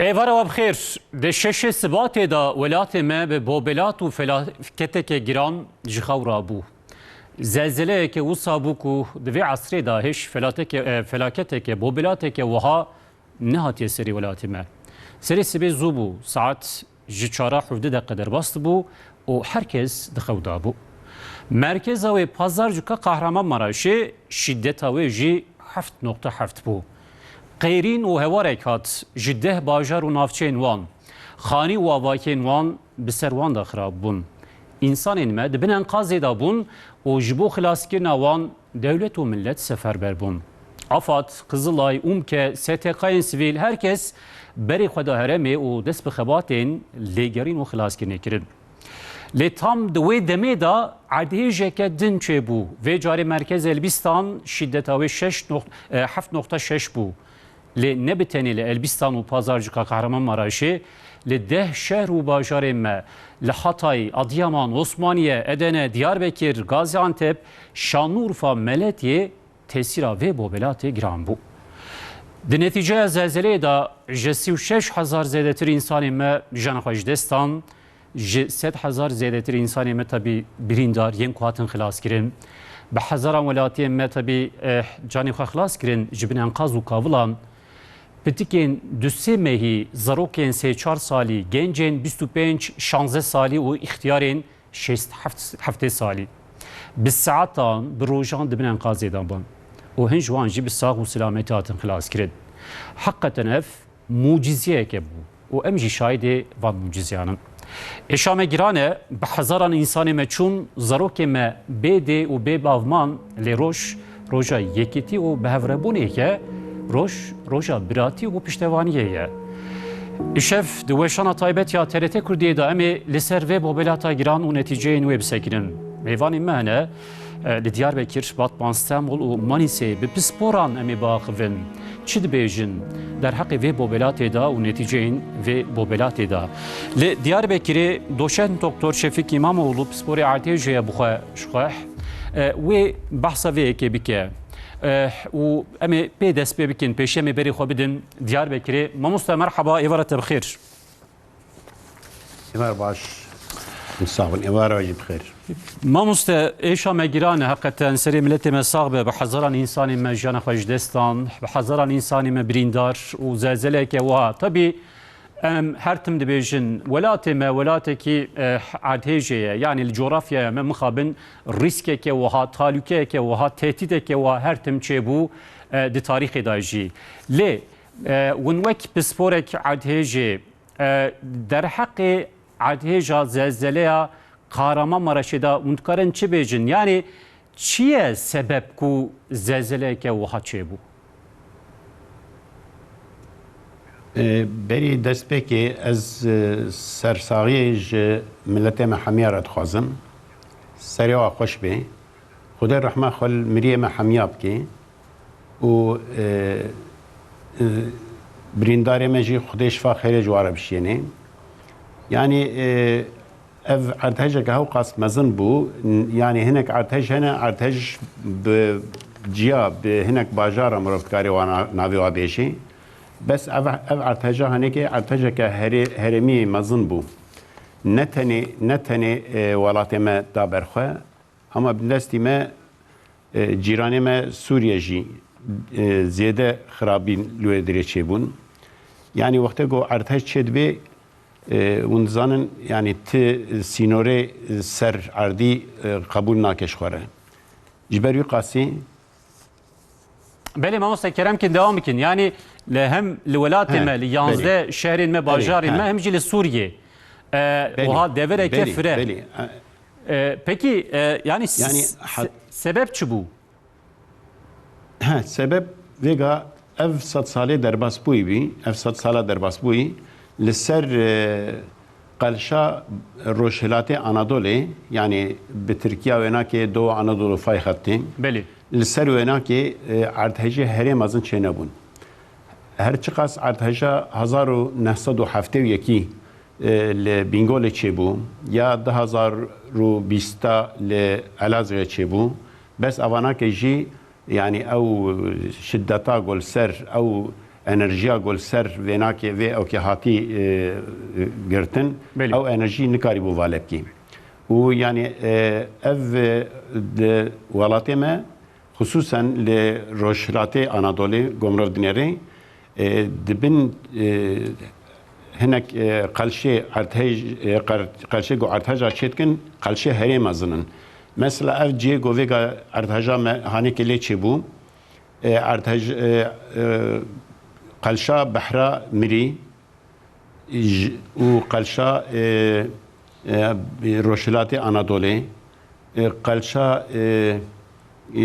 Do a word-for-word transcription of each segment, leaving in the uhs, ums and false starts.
Êvara we bi xêr. Di şeşê Sibatê de welatê me bi bobelat û felaketeke giran ji xew rabû. Zelzeleyeke wisa bû ku di vê esrê de hêj felateke-, e, felaketeke, bobelateke wiha nehatiye serê welatê me. Serê sibê zû bû, saet ji çara hevdeh deqe derbas dibû û her kes di xew de bû. Merkeza wê Pazarcika Qehremanmaraşê, şîdeta wê jî heft noqte heft bû. Qêrîn û hewarek hat ji deh bajar û navçeyên wan. Xanî û avakiyên wan bi ser wan de xirab bûn. Însanên me di bin enqazê de bûn û ji bo xilaskirina wan dewlet û millet seferber bûn. AFAD, Qizilay, ûmke, STK'yên sivîl, her kes berê xwe da herêmê û dest bi xebatên lêgerîn û xilaskirinê kirin. Lê tam di wê demê de erdhêjeke din çêbû. Vê carê merkez Elbîstan şîdeta wê şeş noq-, e, heft noqte şeş bû. Lê ne bi tenê li Elbîstan û Pazarcika Qehremanmaraşê, li deh şehr û bajarên me, li Hatay, Adiyaman, Osmaniye, Edene, Diyarbekir, Gaziantep, Şanlıurfa, Meletiyê tesîra vê bobelatê giran bû. Di netîceya zelzeleyê de ji sî û şeş hezar zêdetir însanên me jiyana xwe ji dest dan, ji sed hezar zêdetir însanên me tebî birîndar yên ku hatin xilaskirin. Bi hezaran welatiyên me tebî, eh, canê xwe xilas kirin ji bin enqaz û kavilan. Pitikên du sê mehî, zarokên sê çar salî, gencên bîst û pênc şanzeh salî û îxtiyarên şêst heft, heftê salî bi saetan, bi rojan di bin enqazê de bûn û hin ji wan jî bi sax û silametî hatin xilaskirin. Heqeten ev mucizeyeke bû û em jî şahidê van mucizeyan in. Êşa me giran e, bi hezaran însanê me çûn, zarokê me bê dê û bê bav man, lê roj, roja yekîtî û bihevrêbûnê ye, roj, roja biratî û piştevaniyê ye. Îşev di weşana taybet ya T R T Kurdiyê de em ê li ser vê bobelata giran û netîceyên wê bisekinin. Mêvanên me hene, e, li Diyarbekir, Batman, Stenbol û Manîsê bi pisporan em ê biaxivin. Çi dibêjin derheqê vê bobelatê de û netîceyên vê bobelatê de? Li Diyarbekirê doçent doktor Şefîk Îmamoğlu pisporê erdhêjê ye bi xwe ji xwe. E, wê behsa vê yekê bike. E, û em ê pê dest pê bikin, pêşî em ê berê xwe bidin Diyarbekirê. Mamoste, merhaba, êvara te bi xêr. Êvar baş. Sax bin. Êvara jî bi xêr. Mamoste, êşa me giran e, heqeten serê miletê me sax be, bi hezaran însanên me jiyana xwe ji dest dan, bi hezaran însanên me birîndar û zelzeleyeke wiha. Tabî, em her tim dibêjin, welatê me welatekî, eh, erdhêjê ye. Yanî li cografyaya me mixabin rîskeke wiha, talûkeyeke wiha, tehdîdeke wiha her tim çêbû, eh, di tarîxê de jî. Lê, eh, hûn wek pisporek erdhêjê, e, derheqê erdhêja zelzeleya Kahramanmaraşê de hûn dikarin çi bêjin? Yanî çi ye sebeb ku zelzeleyeke wiha çêbû? E, berî destpêkê ez, e, sersaxiyê ji miletê me hemiya re dixwazim. Serê wa xweş bê. Xwedê rehma xwe li miriyê me hemiya bike. û, e, e, birîndarê me jî Xwedê şifa xêrê ji wan re bişiyêne. Yanî, e, ev erdhejeke hewqas mezin bû. N-, yanî hinek erdhej hene, erdhej bi ciya, bi hinek bajara mirov dikarê wan na-, navê wa bêjê. Bes ev, ev erdheja henekê erdhejeke herê-, herêmî mezin bû. Ne tenê, ne tenê, e, welatê me da ber xwe, hema bindestî me, e, cîranê me Sûriye jî, e, zêde xirabîn li wê dirê çêbûn. Yanî wextê ku erdhej çêdibê, e, hûn dizanin, yanî ti sînorê ser erdî, e, qebûl nake ji xwe re. Ji ber wî qasî, Belê mamoste, kerem kin, dewam bikin. Yanî li hem li welatê He, me, li belê. yanzdeh şehrên me, Belê, bajarên he. me, hem jî li Sûriyê, e, Belê, wiha devereke belê, fire. belê. E, pekî, e, yanî s-, Yanî se-, hat- sebep çi bû? He, sebep vêga ev sed salê derbasbûyî bî, ev sed sala derbasbûyî li ser, e, qelşa rojhilatê Anadolê, yanî bi Tirkiya wênakê Doğu Anadolu fay xettê, Belê. li ser wênakê, e, erdhejê herê mezin çênebûn. Her çiqas erdheja hezar û neh sed û heftê û yekî, e, li Bîngolê çêbû, ya du hezar û bîsta li Elazığê çêbû, bes evanakê jî, yanî ew şiddeta ku li ser ew enerjiya ku li ser vênakê vê ewkê hatî, e, girtin, Belê. ew enerjî nikarîbû vale bikî. Û yanî, e, ev, e, di welatê me, xisûsen li rojhilatê Anadolê, ku mirov dinêrê, e, dibin, e, hinek, e, qelşê erdhej, e, qer-, qelşê ku erdheja çêdikin, qelşê herê mezin in. Mesela ev cihê ku vêga erdheja me hanekê lê çêbû, e, erdhej, e, e, qelşa behra mirî, j-, û qelşa, e, e, rojhilatê Anadolê, e, qelşa, e, e,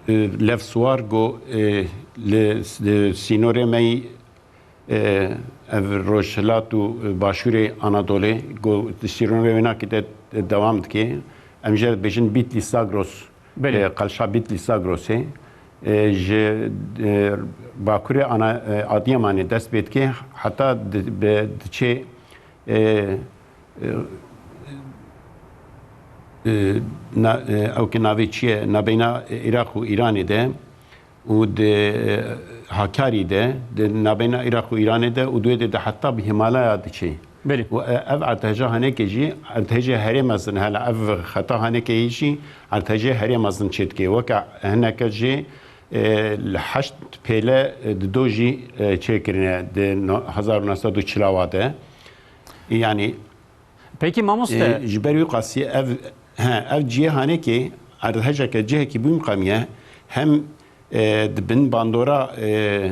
e, levsiwar ku, e, li, li sînorê me yî, e, ev rojhilat û başûrê Anadolê ku di sînorê wênakê de dewam dike. Em jê re dibêjin Bitlis Zagros, Belê. e, qelşa Bitlis Zagrosê. E, ji, e, bakurê ana, e, Adiyamanê dest pê dike, heta di-, bi-, diçê, e, e, e, na-, e, ew ki navê çi ye, nabeyna Iraq û Îranê de û di, e, Hakarî de, di nabeyna Iraq û Îranê de û di wê de, de heta bi Himalaya diçê. Belê. Û, e, ev erdheja hanekê jî, erdhejê herê mezin, hele ev xeta hanekê yî jî erdhejê herê mezin çêdike. Weke hineke jê, e, li heşt pêle, e, dido jî, e, çêkirine di no-, hezar û neh sed û çil û çar de. Yanî, Peki mamoste. E, ji ber wî qasî ev, he, ev cihê hanekê erdhejeke cihekî bû miqamiye hem, e, di bin bandora, e,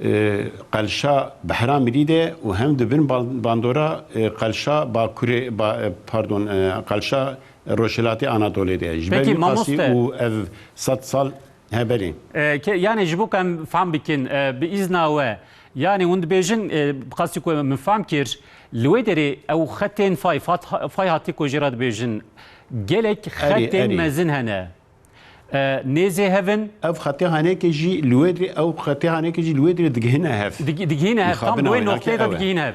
e, qelşa behra mirî de û hem di bin ban-, bandora, e, qelşa bakurê, ba-, e, pardon, e, qelşa rojhilatê Anadolê de. Ji ber Peki, wî qasî mamoste. û ev sed sal, he, belê. E, ke, yani ji bo ku em fehm bikin, e, bi îzna we, yani hûn dibêjin, e, bi qasî ku min fehm kir, li wê derê ew xetên fay, fat-, fay hatî ku jê re dibêjin, gelek Erê, xetên erê. mezin hene. E, nêzê hev in. Ev xetê hanekê jî li wê dirê, ew xetê hanekê jî li wê dirê digihine hev. Dig-, digihîne hev. Tam Mixabina wê wênakê noqteyê de ew e. digihîne hev.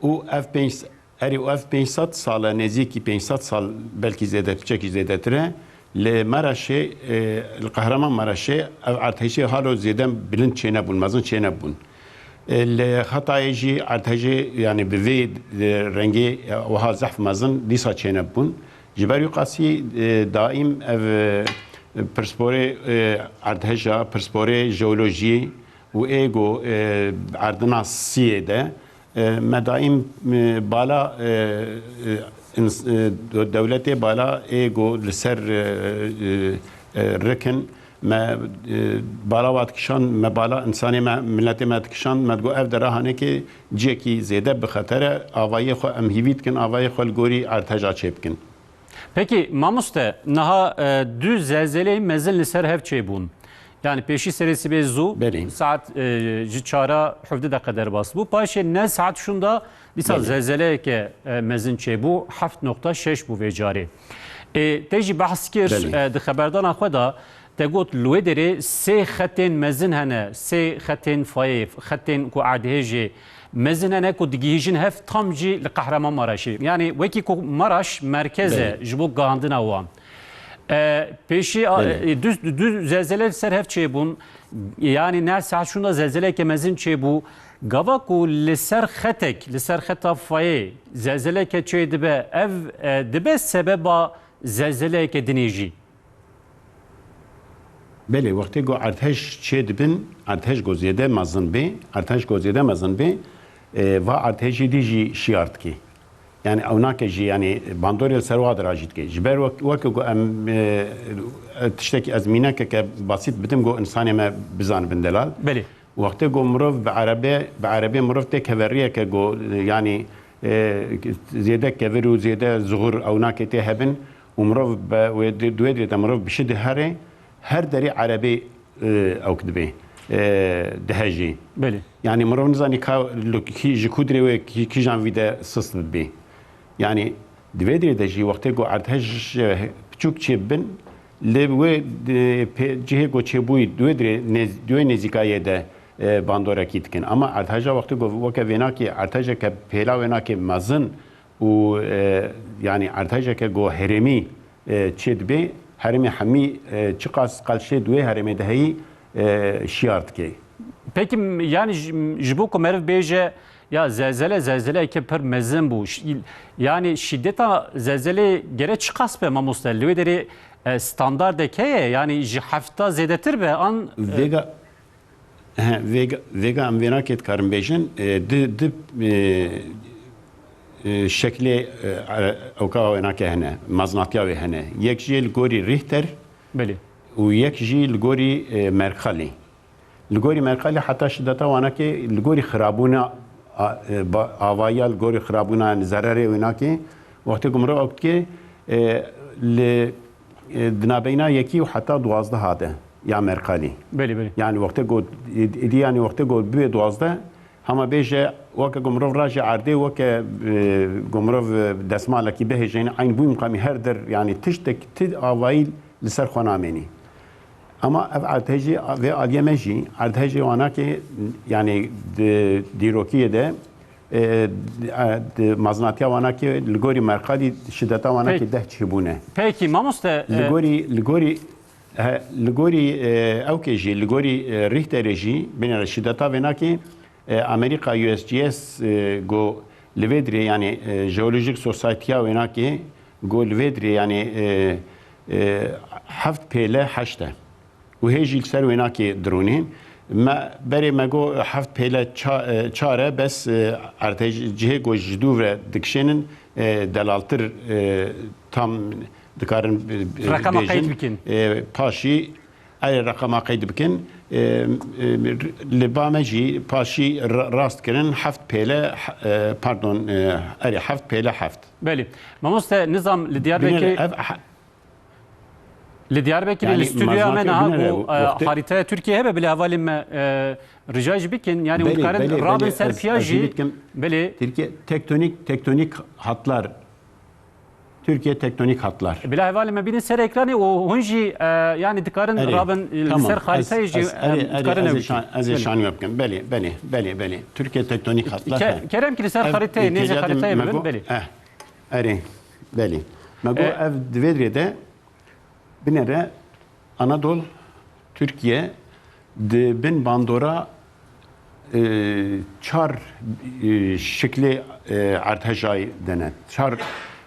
Û ev pênc, erê, û ev pênc sed sal e, nêzîkî pênc sed sal, belkî zêde, piçekî zêdetir e. Li Meraşê, e, li Qehreman Meraşê ev erdhejê halo zêde bilind çênebûn, mezin çênebûn. E, li Xetayê jî erdhejê, yani bi vê, e, rengê, e, wiha zehf mezin dîsa çênebûn. Ji ber wî qasî, e, daîm ev, e, pirsborê, e, erdheja, pirsborê jeolojiyê û ê ku, e, erdinasiyê de, e, me daîm, e, bala, e, e, ins-, e, do-, dewletê bala ê ku li ser, e, e, e, rikin, me, e, bala wa dikişand, me bala insanê me, miletê me dikişand, me digot ev dera hanekê cihekî zêde bi xeter e, avayiyê xwe em hîvî dikin, avayê xwe li gorî erdheja çê bikin. Peki mamoste, niha, e, du zelzeleyên mezin li ser hev çêbûn. Yani pêşî serê sibê zû, Belê. saet, e, ji çara hevdeh deqe derbas bû. Paşê ne saet şûnda dîsa Belê. zelzeleyeke, e, mezin çêbû, heft noqta şeş bû vê carê. E, te jî behs kir, Belê. e, di xeberdana xwe de, te got li wê derê sê xetên mezin hene, sê xetên fayê, xetên ku erdhêjê mezin hene ku digihîjin hev tam jî li Qehreman Maraşê. Yani wekî ku Maraş merkez e Belê. ji bo gihandina wan. E, pêşî, a, Belê. e, du, du zelzele li ser hev çêbûn. Yani ne saet şûnda zelzeleke mezin çêbû. Gava ku li ser xetek, li ser xeta fayê zelzeleke çê dibe, ev, e, dibe sebeba zelzeleyeke dinê jî. Belê, wextê ku erdhej çê dibin, erdhej ku zêde mezin bê, erdhej ku zêde mezin bê, e, va erdhejê dî jî şiyar dike. Yani ew nake jî, yani bandorê li ser wa dirajî dike. Ji ber wek-, weke ku em, e, e, tiştekî ez mînekeke basît bidim ku insanê me bizanibin delal. Belê. Wextê ku mirov bi erebe, bi erebê mirov tê keveriyeke ku, yani, e, zêde kevir û zêde zuxur ew nake tê hebin û mirov be, wê di, di wê dirê de mirov bi şi dihere, her derê erebê, e, ewk dibê, e, dihejê. Belê. Yani mirov nizanî ka, li kî, ji ku dirê wê kî, kîjan vî de sist bibê. Yani di vê dirê de jî wextê ku erdhej, e, piçûk çê bibin, li wê, e, pê-, cihê ku çêbûyî di wê dirê nêz-, di wê nêzîkayê de, e, bandorekî dikin. Ama erdheja wextê ku weke vênakê erdhejeke pêla wênakê mezin û, e, yani erdhejeke ku herêmî, e, çê dibê, herêmê hemî, e, çiqas qelşê di wê herêmê de heyî, e, şiyar dike. Peki, m-, yani ji, m-, ji bo ku meriv bêje, ya zelzele, zelzeleyeke pir mezin bû. Ş-, yanî şîdeta zelzelê gere çiqas be mamoste? Li wê derê, e, standardek heye? Yanî ji hefta zêdetir be an, e, Vêga, he, vêga, vêga em vênakê dikarin bêjin, e, di, di, e, e, şeklê, e, e, ewka wênakê hene, mezinatiya wê hene. Yek jî li gorî Richter Belê. û yek jî li gorî, e, Mercalli. Li gorî Mercalli heta şideta wanakê, li gorî xirabûna a-, e, ba-, avayiya, li gorî xirabûna, yani zererê wênakê, wextê ku mirov ew dike, e, li, e, di navbeyna yekî û heta duwazdeh de ya Mercalli. Belê, belê. Yani wextê ku, êdî yani wextê ku bibê duwazdeh, hema bêje weke ku mirov raje erdê, weke, e, ku mirov, e, desmalekî bihêjin, eyn bû mqamî her der, yani tiştek ti avayî li ser xwe namênî. Ama ev erdhejê vê aliyê me jî, erdhejê wanakê, yani di dîrokiyê de, e, di, e, di mezinatiya wanakê li gorî Mercalli şideta wanakê Peki. deh çêbûne. Peki, mamoste, Li e, gorî, li gorî, he, li gorî, e, ewkê jî, li gorî, e, Richterê jî, binêre şideta vênakê, e, Amerîka U S G S, e, got li vê dirê, yani, e, Geologic Society ya wênakê, got li vê dirê, yani, e, e, heft pêle heşt e. Û hê jî li ser wênakê dirûnîn. Me berê me got heft pêle ça-, e, çar e, bes, e, erdhej-, cihê ku ji dû ve dikişênin, e, delaltir, e, tam dikarin, e, e, Reqema bêjin. qeyd bikin. E, paşî, erê reqema qeyd bikin. E, e, li ba me jî paşî ra-, rast kirin heft pêle, e, pardon, e, erê heft pêle heft. Belê. Mamoste, nizam li Diyarbekirê Binêre ev he- Li Diyarbekirê, Yani li stûdyoya me mezbatê niha binêre ku, e, wextê harîteya Tirkiyê hebe, bilê hevalên me, e, rica jî bikin. Yani hûn Belê, dikarin belê, rabin belê, ser ez, piya ez jî jî. bitkim. Belê. Tirkiye tektonik, tektonik hatlar. Türkiye tektonik hatlar. Bila hevalê me bînin ser ekranê û hûn jî, e, yani dikarin Erê, rabin, e, li tamam. ser Ez, harîteyê jî, ez, e, erê, erê, dikarin ez ew ê şan-, ez ê bikin. şanî wê bikim. Belê, belê, belê, belê. Türkiye tektonik hatlar Ke-, he. kerem ki li ser Ev harîteyê, nêzî êtiyacê harîteyê me bibin, got, belê. eh, erê, belê. Me got E, ev di vê dirê de binêre Anadol, Türkiye di bin bandora, e, çar, e, şiklê, e, erdhejayî de ne. Çar,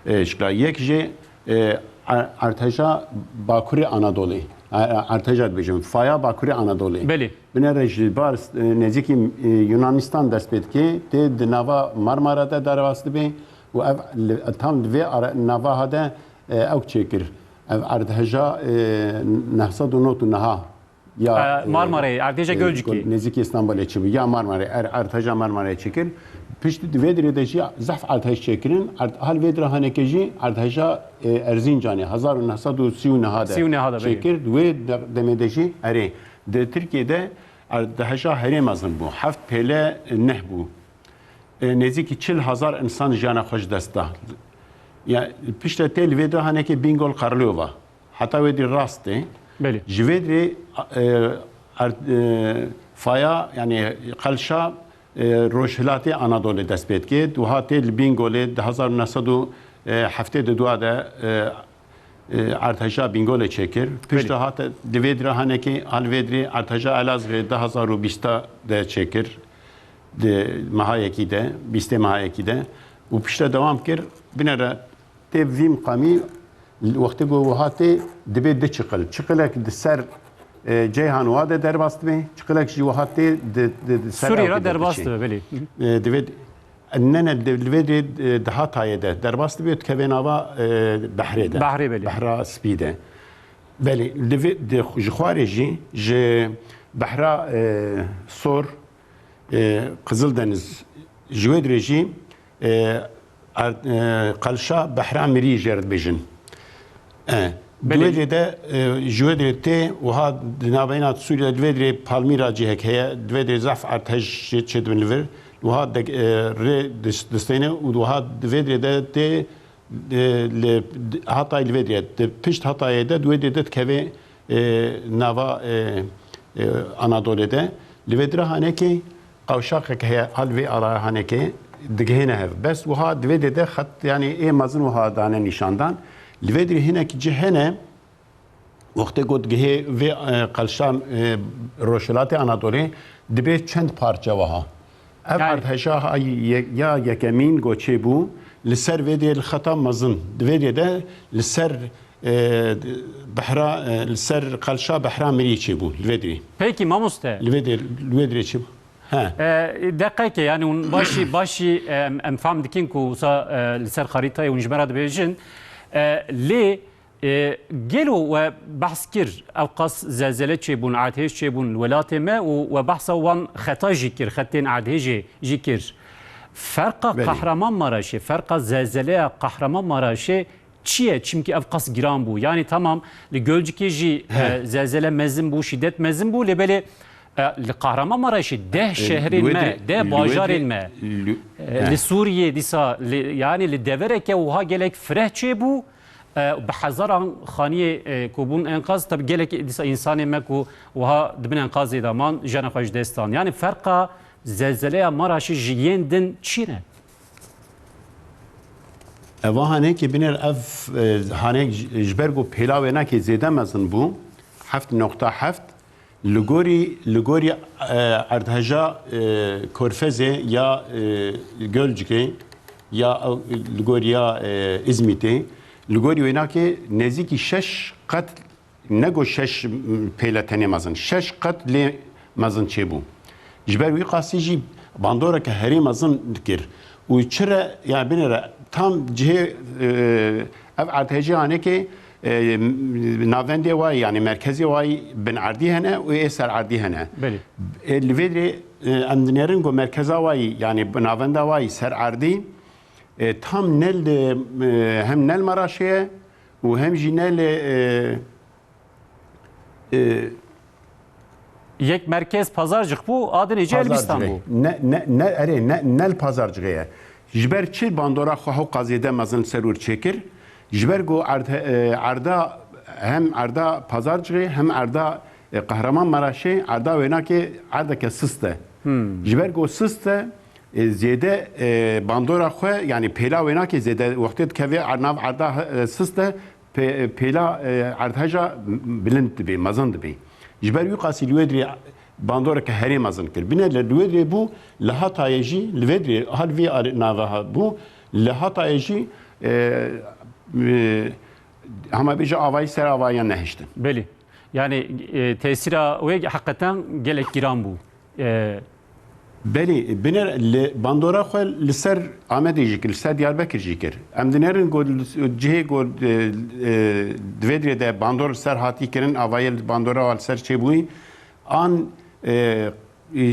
e, şikla. Yek jê, e, er-, erdheja Bakurê Anadolê. Er-, erdheja dibêjin. Faya Bakurê Anadolê. Belê. Binêre ji bar, e, nêzîkî, e, Yunanistan dest pê dike. Tê di nava Marmara de derbas dibe. Û ev li, tam di vê ara-, nava ha de, e, ew çêkir. Ev erdheja, e, neh sed û nod û neh a ya, E, e, Marmarayê, erdheja e, Gölcükê. Nêzîkî Îstanbulê çêbû. Ya Marmarayê, er-, erdheja Marmarayê çêkir. Piştî di vê dirê de jî zehf erdhej çêkirin. Erd-, hal vê dira hanekê jî erdheja, e, Erzincanê, hezar û neh sed û sî û neh a de Sî û neh a de, belê. çêkir. Di wê de-, demê de jî erê. Di Tirkiyê de erdheja herê mezin bû. Heft pêle neh bû. E, nêzîkî çil hezar însan jiyana xwe ji dest da. Ya, piştre tê li vê de hanekê Bingöl Karlova. Heta wê dî rast tê. Belê. Ji vê dirê, e, erd-, e, faya, yani qelşa, e, rojhilatê Anadolê dest pê dike. Wiha tê li Bingölê di hezar û neh sed û heftê û du de, e, e, erdheja Bingolê çêkir. Piştre Belê. hate di vê dira hanekê, hal vê dirê erdheja Elazığê du hezar û bîst de çêkir. Di meha yekî de, bîstê meha yekî de. Û piştre dewam kir, binêre tê vî miqamî, wextê ku wiha tê, dibê di çiqil. Çiqilek di ser, e, Ceyhan Wa de derbas dibe, çiqilek jî wiha tê di, di, di ser Sûriyê re ewkê de derbas diçe. dibe, belê. E, divê Ne, ne, di, li vê dê, e, di Hatayê de derbas dibe, dikeve nava, e, behrê de. Behrê, belê. Behra Spî de. Belê, di vê, di, ji xwarê jî, ji behra, e, sor, e, Qizildeniz, ji wê dirê jî, e, er-, e, qelşa behra mirî jê re dibêjin. E, Belê. Di wê dê de, e, ji wê dê tê, wiha di navbeyna Sûriye di vê dê Palmîra cihek heye, di vê dê zehf erdhej çê, çêdibin li vir. Wiha de, e, rê dis-, distêne û wiha di vê dê de tê, e, li, di, Hatay li vê dê, di pişt Hatayê de, di wê dê de dikeve, e, nava, e, e, Anadolê de. Li vê dira hanekê qewşaqek heye, hal vê alaya hanekê digihêne hev. Bes wiha di vê dê de xet, yani ê mezin wiha dane nîşandan. Li vê dê hinek cih hene, Wextê ku digihê vê, e, qelşa, e, Rojhilatê Anadolê, dibê çend parçe wiha. Ev Yani erdheja ha ye-, ya yekemîn ku çêbû, li ser vê dê li xeta mezin, di vê dê de li ser, e, behra, e, li ser qelşa behra mirî çêbû, li vê dê. Peki mamoste. Li vê dê, li vê dê çêbû. He. E, deqeke, yani hûn başî, başî, e, em, em fam dikin ku wisa, e, li ser xarîtayê hûn ji me re dibêjin. E, lê, e, gelo we behs kir, ew qas zelzele çêbûn, erdhêj çêbûn li welatê me û we behsa wan xeta jî kir, xetên erdhêjê jî kir. Ferqa Belê. Qehreman Maraşê, ferqa zelzeleya Qehreman Maraşê çi ye? Çimkî ev qas giran bû. Yani tamam, li Gölcikê jî, He. e, zelzele mezin bû, şîdet mezin bû, lê belê, e, li Qehremanmaraşê deh E, şehrên li me, Wêdrê-, deh li bajarên Wêdrê-, me, li, e, He. li Sûriyê dîsa, li, yani li devereke wiha gelek fireh çêbû, e, bi hezaran xaniyê, e, ku bûn enqaz, tabi gelek dîsa însanê me ku wiha di bin enqazê de man, jiyana xwe ji dest dan. Yani ferqa zelzeleya Maraşê ji yên din çi ne? Eva hanekê biner ev, e, hanek ji, ji ber ku pêla wênakê zêde mezin bû, heft noqta heft, li gorî, li gorî, e, erdheja, e, Korfezê ya, e, Gölcikê ya ew, li gorî ya, e, Îzmîtê, li gorî wênakê nêzîkî şeş qet ne got şeş pêle tenê mezin, şeş qet lê mezin çêbû. Ji ber wî qasî jî bandoreke herî mezin dikir. Û çi re, ya binêre tam cihê, e, ev erdhejê hanekê, e, navendê wayî, yani merkezê wayî bin erdî hene û ê ser erdî hene. Belê. E, li vê dirê, e, em dinêrin ku merkeza wayî, yani bi navenda wayî ser erdî, e, tam ne li, e, hem ne li Maraşê ye û hem jî ne li, e, E, Yek merkez Pazarcık bû, a dinê jî Elbistan bû. Ne, ne, ne, erê, ne, ne li Pazarcıkê ye. Ji ber çi bandora xwe hewqa zêde mezin li ser wir çêkir? Ji ber ku erd-, e, erda, hem erda Pazarcıkê, hem erda, e, Qehreman Maraşê, erda wênakê erdeke sist e. Hmm. Ji ber ku sist e, e, zêde, e, bandora xwe, yani pêla wênakê zêde wextê dikeve er-, nav erda, e, sist e, Pê-, pêla, e, erdheja bilind dibê, mezin dibê. Ji ber wî qasî li wê dirê bandoreke herê mezin kir. Bine li, li wê dirê bû, li Hatayê jî, li vê dirê, ha li vê alê nava ha bû, li Hatayê jî, e, e, hema bêje avayî ser avayiyan nehiştin. Belê. Yani, e, tesîra wê heqeten gelek giran bû. E, Belê, biner li bandora xwe li ser Amedê jî kir, li ser Diyarbekir jî kir. Em dinêrin ku li cihê ku, e, e, di vê dirê de bandor li ser hatî kirin, avayê li bandora li ser çêbûyî, an, e, e,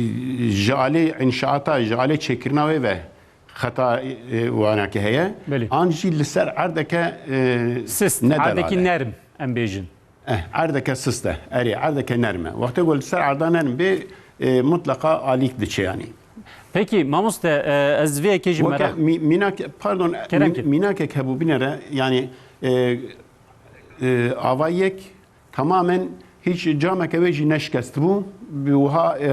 ji alê înşaata, ji alê çêkirina wê ve xeta, e, wanakê heye, Belê. An jî li ser erdeke, e, Sist, ne delal erdekî e. Nerm, em bêjin. Eh, erdeke sist e. Erê, erdeke nerm e. Wextê ku li ser erda nerm bê, e, mutleqa alîk diçe yanî. Peki, mamoste, e, ez vê yekê jî Weke meraq- mî-, mînak-, pardon, Kerem mîn-, ki. mînakek hebû binere, yanî, e, e, avayek tamamen hiç cameke wê jî neşikest bû. Bi wiha, e,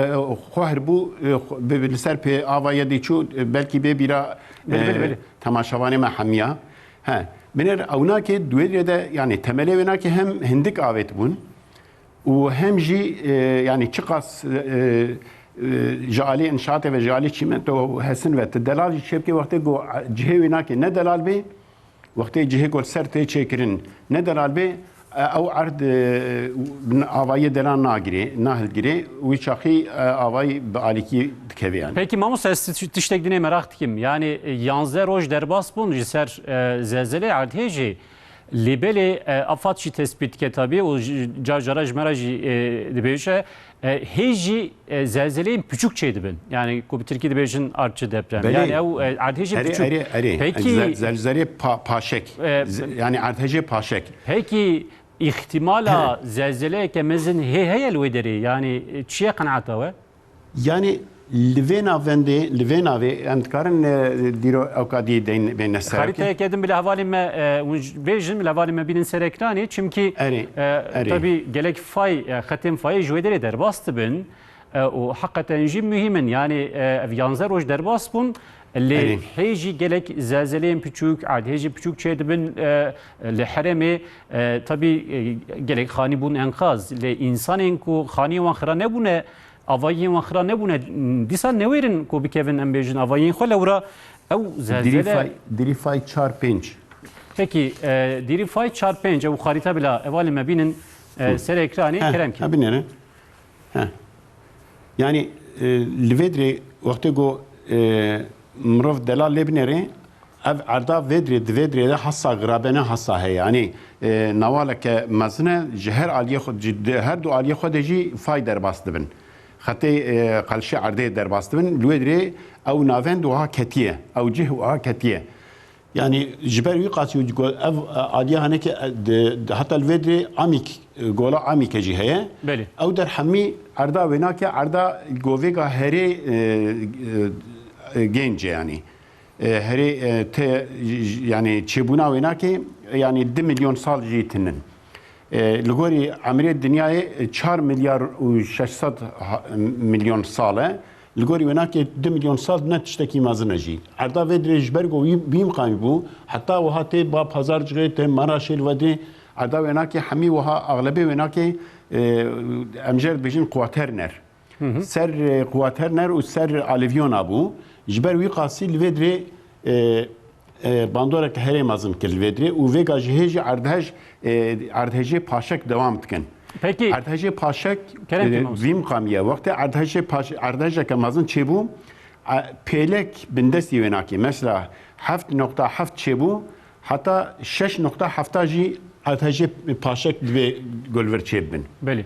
xuhr bû, e, xu-, bi, bi li ser pê avaye dî çû, e, belkî bê bîra, Belê, belê, e, belê. temaşevanê me hemiya. He, binêr ewnakê di wê dirê de, yanî temelê wênakê hem hindik avêt bûn û hem jî, e, yanî çiqas, e, e, ji alî înşaatê ve, ji alî çîmento hesin ve tu delal jî çêbikê, wextê ku cihê wênakê ne delal bê, wextê cihê ku li ser tê çêkirin ne delal bê, e, ew erd, e, avayê delal nagirê, nahilgirê, wî çaxî, e, avayî bi alîkî dikeve yanî. Peki mamoste, ez tiş-, tiştek dinê meraq dikim. Yani, e, yanzdeh roj derbas bûn ji ser, e, zelzelê erdhêjê. Lê belê, e, afat jî tespît dike tabî û ji, car cara ji me re jî, e, dibêje, e, hê jî, e, zelzeleyên piçûk çêdibin. Yani ku bi tirkî dibêjin artçı deprem. Belê. Yani ew, e, erdhêjên Erê, piçûk. erê, erê. Peki, Zel-, zelzelê pa-, paşek. E, Z-, yani erdhejê paşek. Peki, îhtimala He. zelzeleyeke mezin hê heye li wê derê? Yani, e, çi ye qenaeta we? Yani li vê navendê, li vê navê em dikarin, e, dîro ewka dî deyn bêne ser. Xarîteyeke din bi li hevalê me, e, hûn j-, bêjin, bi li hevalê me bînin ser ekranê. Çimkî, Erê, e, erê. tabî gelek fay, e, xetên fayê ji wê derê derbas dibin. E, û heqeten jî muhîm in. Yani, e, ev yanzdeh roj derbas bûn. Lê Erê. hê jî gelek zelzeleyên piçûk, erdhêjî piçûk çêdibin, e, li herêmê, e, tabî, e, gelek xanî bûn enqaz. Lê însanên ku xaniyên wan xira nebûne, avahiyên wan xira nebûne, dîsa newêrin ku bikevin, em bêjin, avahiyên xwe lewra ew zelzele. Dîrîfay, dîrîfay çar pênc. Pekî, e, dîrîfay çar pênc, ew xarîte bila hevalên me bînin, e, Hı. ser ekranê, Heh, kerem ki. ha, binêre. Heh. Yani, e, li vê dirê wextê ku, e, mirov delal lê binêrê, ev erda vê dirê, di vê dirê de hasa girabene hasa heye. Yani, e, nawaleke mezin e, ji her aliyê xwe, ji di-, her du aliyê xwe de jî fay derbas dibin. Xetê, e, qelşê erdê derbas dibin. Li wê dirê ew navend wiha ketiye. Ew cih wiha ketiye. Yani ji ber wî qasî û go-, ev, e, aliya henekê, e, di, di, heta li vê dirê Amîk, e, gola Amîke jî heye. Belê. Ew der hemî erda wênake, erda govêga herê, e, e, e, gênc e yani. E, herê, e, te, j-, j-, yani çêbûna wênake, e, yani du milyon sal jî tinin. E, li gorî emrê dinyayê, e, çar milyar û şeş sed ha-, milyon sal e. Li gorî wênakê du milyon sal ne tiştekî mezin e jî. Erda vê dirê ji ber ku wî, wî miqamî bû, heta wiha tê ba Pazarcixê, tê Meraşê li vê dirê. Erda wênakê hemî wiha axlebê wênakê, e, em jê re dibêjin Quaterner. Hı hı. Ser, e, Quaterner û ser Aliviyona bû. Ji ber wî qasî li vê dirê, e, e, bandoreke herê mezin kir li vê dirê û vêga ji hê jî erdhej, e, erdhejê paşek dewam dikin. Peki, Erdhejê paşek, kerem e, ki mamoste. Vî miqamiye. Wextê erdhejê paş-, erdhejeke mezin çêbû, e, pêlek bindestî wê nakê. Mesela heft nokta heft çêbû, heta şeş nokta heft jî erdhejê paşek divê gulvir çêbibin. Belê.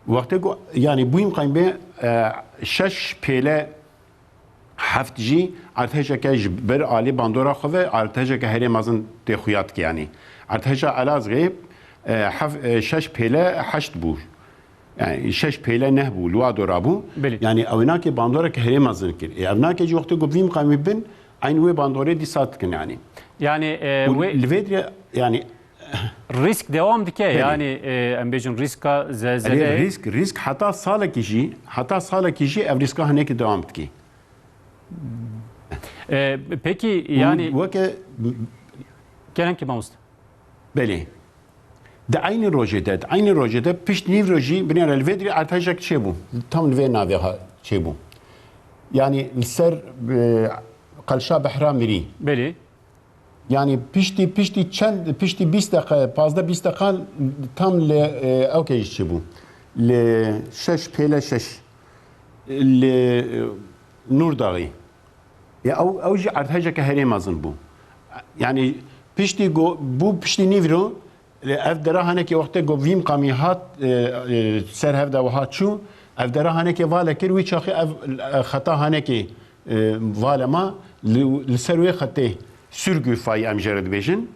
Wextê ku, yani bûyî miqayîm bê, e, şeş pêle heft jî erdhejeke ji ber alî bandora xwe ve erdhejeke herê mezin tê xuya dike, yanî erdheja Elazığê, e, hef-, e, şeş pêle heşt bû. Yani şeş pêle neh bû, li wa dora bû. Belê. Yani ew nake bandoreke herê mezin kir. E, ev nake jî wextê ku vî miqamî bin, eyn wê bandorê dîsa dikin yani. Yani, e, Û wê li vê dire, yani Risk dewam dike, Belê. yani, e, em bêjin riska zelzeleyê. Erê, risk, risk heta salekî jî, heta salekî jî ev riska hinekî dewam dike. E, peki, Û yani weke Kerem ki mamoste. Belê. Di eynî rojê de, di eynî rojê de pişt nîvro jî binêre li vê dirê erdhejek çêbû. Tam li vê navê ha çêbû. Yani li ser, e, qelşa behra mirî. Belê. Yani piştî, piştî çend, piştî bîst deqa, pazdeh bîst deqa tam li, e, ewkê jî çêbû. Li şeş pêle şeş. Li, e, Nûrdaxî. Ya ew, ew jî erdhejeke herê mezin bû. Yani piştî go-, bû piştî nîvro, Lê ev dera hanekê wextê ku vî miqamî hat, e, e, ser hev de wiha çû, ev dera hanekê vale kir, wî çaxê ev, e, xeta hanekê, e, vale ma, li, li ser wê xetê Sürgü fayî em jê re dibêjin.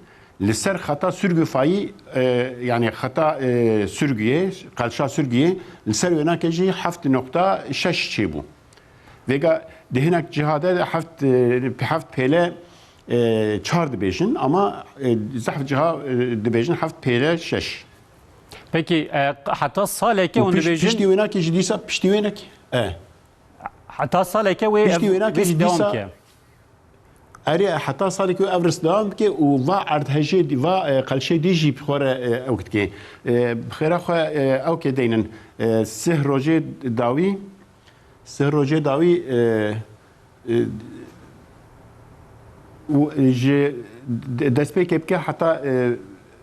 Li ser xeta Sürgü fayî, e, yani xeta, e, Sürgüyê, qelşa Sürgüyê, li ser wênakê jî heft nokta şeş çêbû. Vêga di hinek ciha de heft, e, heft pêle, e, çar dibêjin, ama, e, zehf ciha, e, dibêjin heft pêle şeş. Peki, e, heta saleke Û hûn piş-, dibêjin piştî wênakê jî dîsa, piştî wênekê, e. Heta saleke wê Piştî ev wênakê risk jî devam dîsa dike. Erê, heta salekî ev risk devam dike û va erdhejê dî, va, e, qelşê dî jî bi xwe re, e, ewk dike. E, bi xêra xwe, e, ewkê deynin. E, sih rojê dawî, sih rojê dawî, e, e, û ji de-, destpêkê bike heta,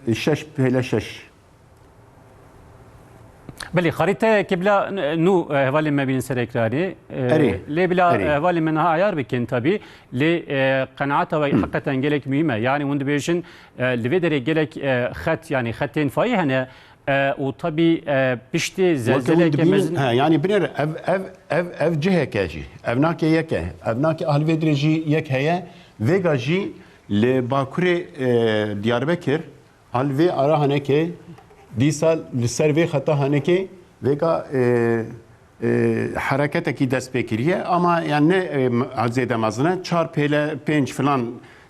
e, şeş pêle şeş. Belê, xarîteyekê bila n-, nû, e, hevalên me bînin ser ekranê. E, Erê, lê bila, erê. e, hevalên me niha ayar bikin tabî. Lê, e, qenaeta we Hı. heqeten gelek muhîm e. Yani hûn dibêjin, e, li vê derê gelek, e, xet, yani xetên fayî hene, e, û tabî, e, piştî Weke hûn zelzeleke dibînin, mezin he, yani binêre ev, ev, ev, ev ciheke jî, ev nake yeke, ev nake ahlivê dirê jî yek heye. Vêga jî li Bakurê, e, Diyarbekir, Hal vê ara hanekê, dîsa li ser vê xeta hanekê vêka, e, e, hereketekî dest pê kiriye. Ama yani ne, e, zêde mezin e, çar pêle, pênc filan,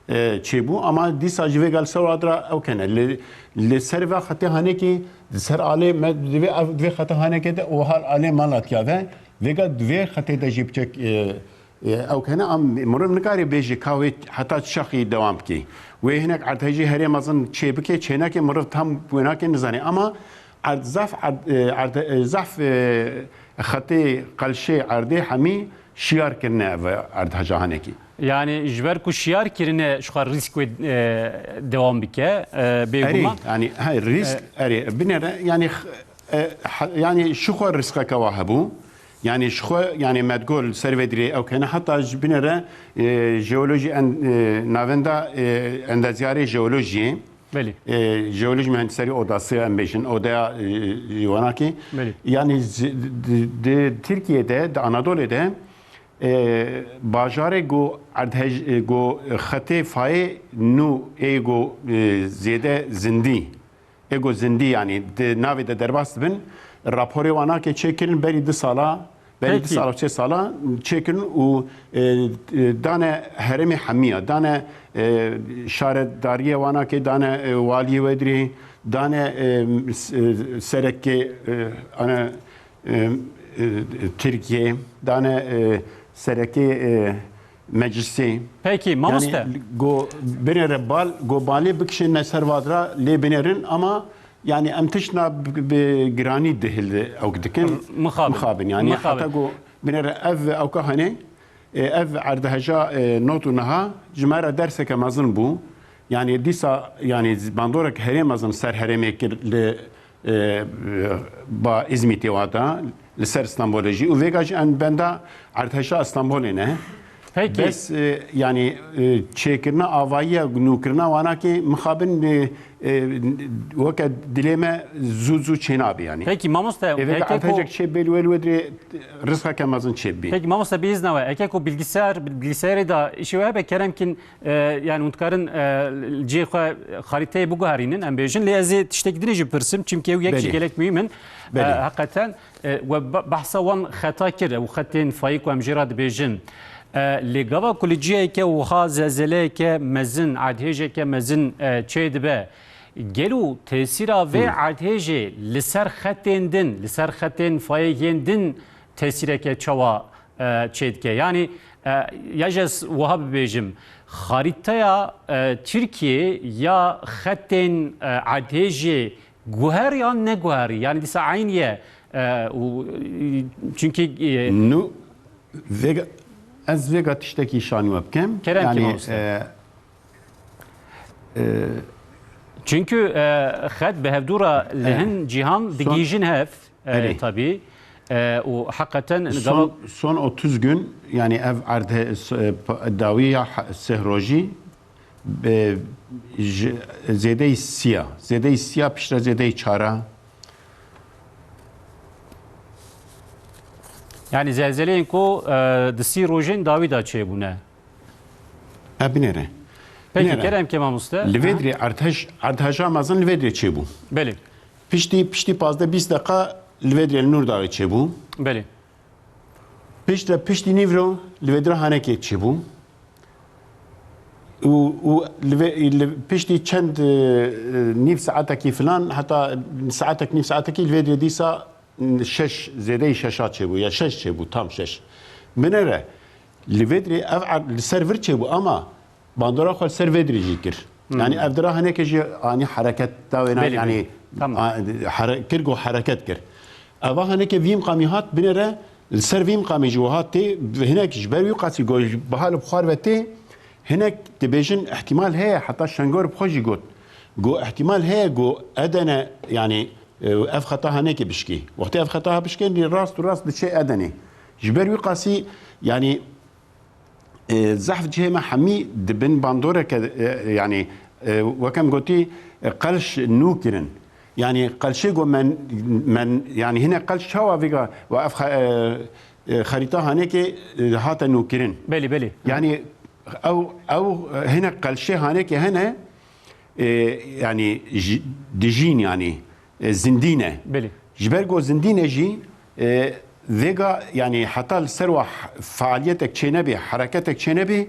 e, çêbû. Ama dîsa jî vêga li ser adra ew kene. Li, li ser vê xetê hanekê, li ser alê me, divê ev, divê xeta hanekê de û hal alê Malatya ve. Vêga divê xetê de jî biçek, e, E, ew kene am mirov nikare bêje ka wê heta çaxî dewam bike. Wê hinek erdhejî herê mezin çê bike, çê neke mirov tam wê nake nizane. Ama erd zaf, erd, e, erd, e, zaf, e, xetê qelşê erdê hemî şiyar kirine ev erdheja hanekî. Yani ji ber ku şiyar kirine ji xwe rîsk wê, e, dewam bike, e, bêguman. Erê, yani, he, rîsk, E, erê, binere, yani, x-, e, ha-, yani, ji xwe rîskeke wa hebû. Yani, ji xwe, yani, Medgol ser vê dirê ew kene, heta ji binere, e, jeolojî en-, e, navenda, e, endezyarê jeolojiyê. Belê. E, jeolojî mühendisleri odası, em bêjin, odaya, e, Wanakê. Belê. Yani, zi-, di, di Tirkiyê de, di Anadolê de, e, bajarê go erdhej-, e, go xetê fayê nû ê go, e, zêde zindî, ê go zindî, yani, di navê de derbas dibin, raporê Wanakê çêkirin berî du sala, berî du Peki. sala, çê sala çêkirin û, e, e, dane herêmê hemiya, dane, e, şaredariyê Wanakê, dane, e, waliyê Wedirê, dane, e, s-, e, serekê, e, ane, e, e, Tirkiyê, dane, e, serekê, e, meclisê. Peki, mamoste. Yani, go binêre bal, go balê bikişêne ser vadira lê binêrin ama, yani, em tiştna bi, bi giranî dihil ew dikin. Mixabin. Mixabin, yani, Mixabin. Heta go binêre ev ewka hene, e, ev erdheja, e, not û niha ji me re derseke mezin bû. Yani, dîsa, yani, bandorek herê mezin ser herêmê kir li, e, ba Îzmîtê wa da, li ser Stenbolê jî. Û vêga jî em benda erdheja Stenbolê ne. Peki. Bes, e, yani, e, çêkirina avayiya, nûkirina Wanakê mixabin, e, e, weke dilê me zû zû çênabe, yani. Peki, mamoste, Ê vêga eke ku erdhejek çê bê li wê, li wê dirê rizqeke mezin çê bî. Peki, mamoste, bi îzna we, eke ku bilgisayar, bilgisayarê de îşê we hebe, kerem kin, e, yani, hûn dikarin, e, cihê xwe, xarîteyê biguherînin, em bêjin. Lê ez ê tiştekî dinê jî bipirsim, çimkî ew yek jî Belê. gelek muhîm in. Belê. E, heqeten, e, we be-, behsa wan xeta kir, ew xetên fayî ku em jê re dibêjin. E, lê gava ku li ciheke wiha zelzeleyeke mezin, erdhêjeke mezin, e, çêdibe, gelo tesîra vê Hı. erdhêjê li ser xetên din, li ser xetên fayê yên din tesîreke çawa, e, çêdike? Yani, e, ya jî ez wiha bibêjim, xarîteya, e, Tirkiyê ya xetên, e, erdhêjê guherî yan neguherî? Yani dîsa eynî ye, e, û, e, çünkü, e, Nu, vêga, ez vêga tiştekî şanî we bikim. Kerem ki Yani, mamoste. e, e, Çünkü, e, xet bi hevdû re li E, hin cîhan son digihîjin hev, e, Erê. tabii. E, û heqeten Son, son otuz gün, yani ev erdhe, s-, e, pa-, dawiya ha-, sêh rojî, be, ji, zêdeyî siya, zêdeyî siya piştre zêdeyî çara. Yani zelzeleyên ku, e, di sî rojên dawî de çêbûne. E, binêre. Peki, Binêre. kerem ke mamoste. Li vê Ha? dirê erdhej-, erdheja mezin li vê dirê çêbû. Belê. Piştî, piştî pazdeh bîst deqa li vê dirê li Nûrdaxê çêbû. Belê. Piştre, piştî nîvro li vê dira Hanekê çêbû. Û, û li vê, li, piştî çend, e, nîv saetekî filan, heta saetek, nîv saetekî li vê dirê dîsa şeş, zêdeyî şeşa çêbû, ya şeş çêbû, tam şeş. Binêre, li vê dirê ev erd li ser vir çêbû, ama bandora xwe li ser vê dirê jî kir. Hmm. Yani ev dira hinekê jî anî hereket dawêna, Belê, yani belê. Tamam. a, here-, kir ku hereket kir. Eva hinekê vî mqamî hat, binêre li ser vî mqamî jî wiha tê, hinek ji ber wî qasî ku ji biha li xwar ve tê, hinek dibêjin ihtimal heye, heta Şengor bi xwe jî got. Got ihtimal heye ku Edene, yani, e, ev xeta hanekê bişkî. Wextê ev xeta ha bişkên, rast û rast diçe Edenê. Ji ber wî qasî, yani, e, zehf cihê me hemî di bin bandoreke, e, yani, e, wek em gotî, e, qelş nû kirin. Yani, qelşê ku men, men, yani, hine qelş çawa vêga we ev xe-, e, e, xerîta hanekê, e, hate nû kirin. Belê, belê. Yani, ew, ew, e, hinek qelşê hanekê hene, e, yani, ji-, dijîn, yani, e, zindî ne. Belê. Ji ber ku zindî ne jî, e, vêga, yani, heta li ser wa h-, fealiyetek çênebê, hereketek çênebê,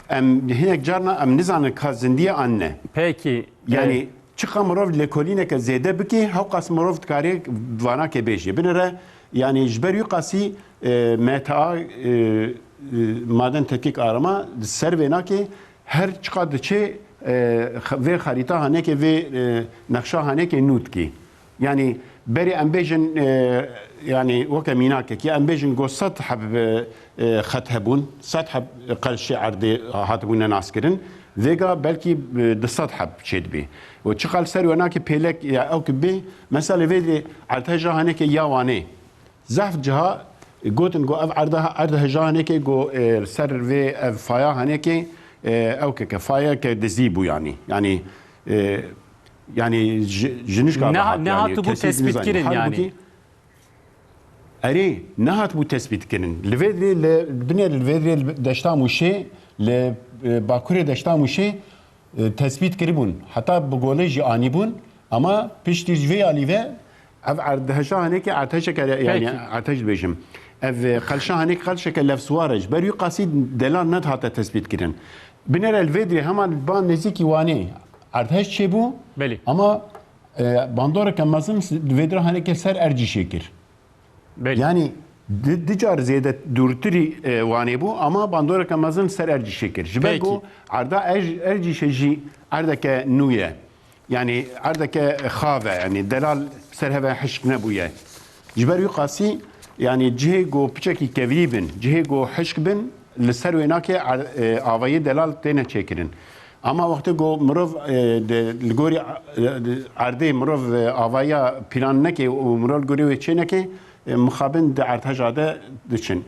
em hinek carna em nizanin ka zindî ye an ne. Peki, Yani, e, çiqa mirov lêkolîneke zêde bike, hewqas mirov dikare vanake bêje. Binêre, yani, ji ber wî qasî, e, M T A, e, E, maden tetkîk arama, di ser vê nakê her çiqa diçê, e, xe-, vê xerîta hanekê, vê, e, nexşa hanekê nû dikî. Yanî berê em bêjin, e, yanî weke mînakekî, em bêjin ku sed heb, e, e, xet hebûn, sed heb qelşê erdê hatibûne naskirin, vêga belkî, e, du sed heb çêdibê. Û çiqa li ser wê nakê pêlek ya ew ki bê, mesela li vê dê erdheja hanekê ya Wanê, zehf ciha gotin ku ev erda, erdheja hanekê ku, e, li ser vê ev faya hanekê, e, ew ke, ke fayeke dizî bû yanî. Yanî, e, yanî ji, ji nişka Ne-, rahat, yanî nehatibû kesî tespît nizanî. Kirin yanî. Halbûkî, erê, nehatibû tespît kirin. Li vê dirê, li, binêre li vê dirê li deşta Mûşê, li, e, bakurê deşta Mûşê, e, tespît kiribûn. Heta bi golê jî anîbûn. Ama piştî ji vê alî ve ev erdheşa hanekê erdheşeke, yanî Peki. erdheş dibêjim. Ev, e, qelşa hanekê qelşeke levsiwar e. Ji ber wî qasî delal nedihate tespît kirin. Binêre li vê dirê hema li ba nêzîkî Wanê erdheş çêbû. Belê. Ama, e, bandoreke mezin s-, li vê dirê hanekê ser Ercîşê kir. Belê. Yanî di, di car zêde dûrtirî, e, Wanê bû, ama bandoreke mezin ser Ercîşê kir. Ji ber Peki. ku erda Erc-, Ercîşê jî erdeke nû ye. Yanî erdeke xav e, yanî delal ser heve hişk nebûye. Ji ber wî qasî, yanî cihê ku piçekî kevî bin, cihê ku hişk bin, li ser wê nake er-, e, avayî delal têne çêkirin. Ama wextê ku mirov, e, de, li gorî, e, erdê mirov, e, avayiya plan neke û mirov li gorî wê çê neke, e, mixabin di erdheja de diçin.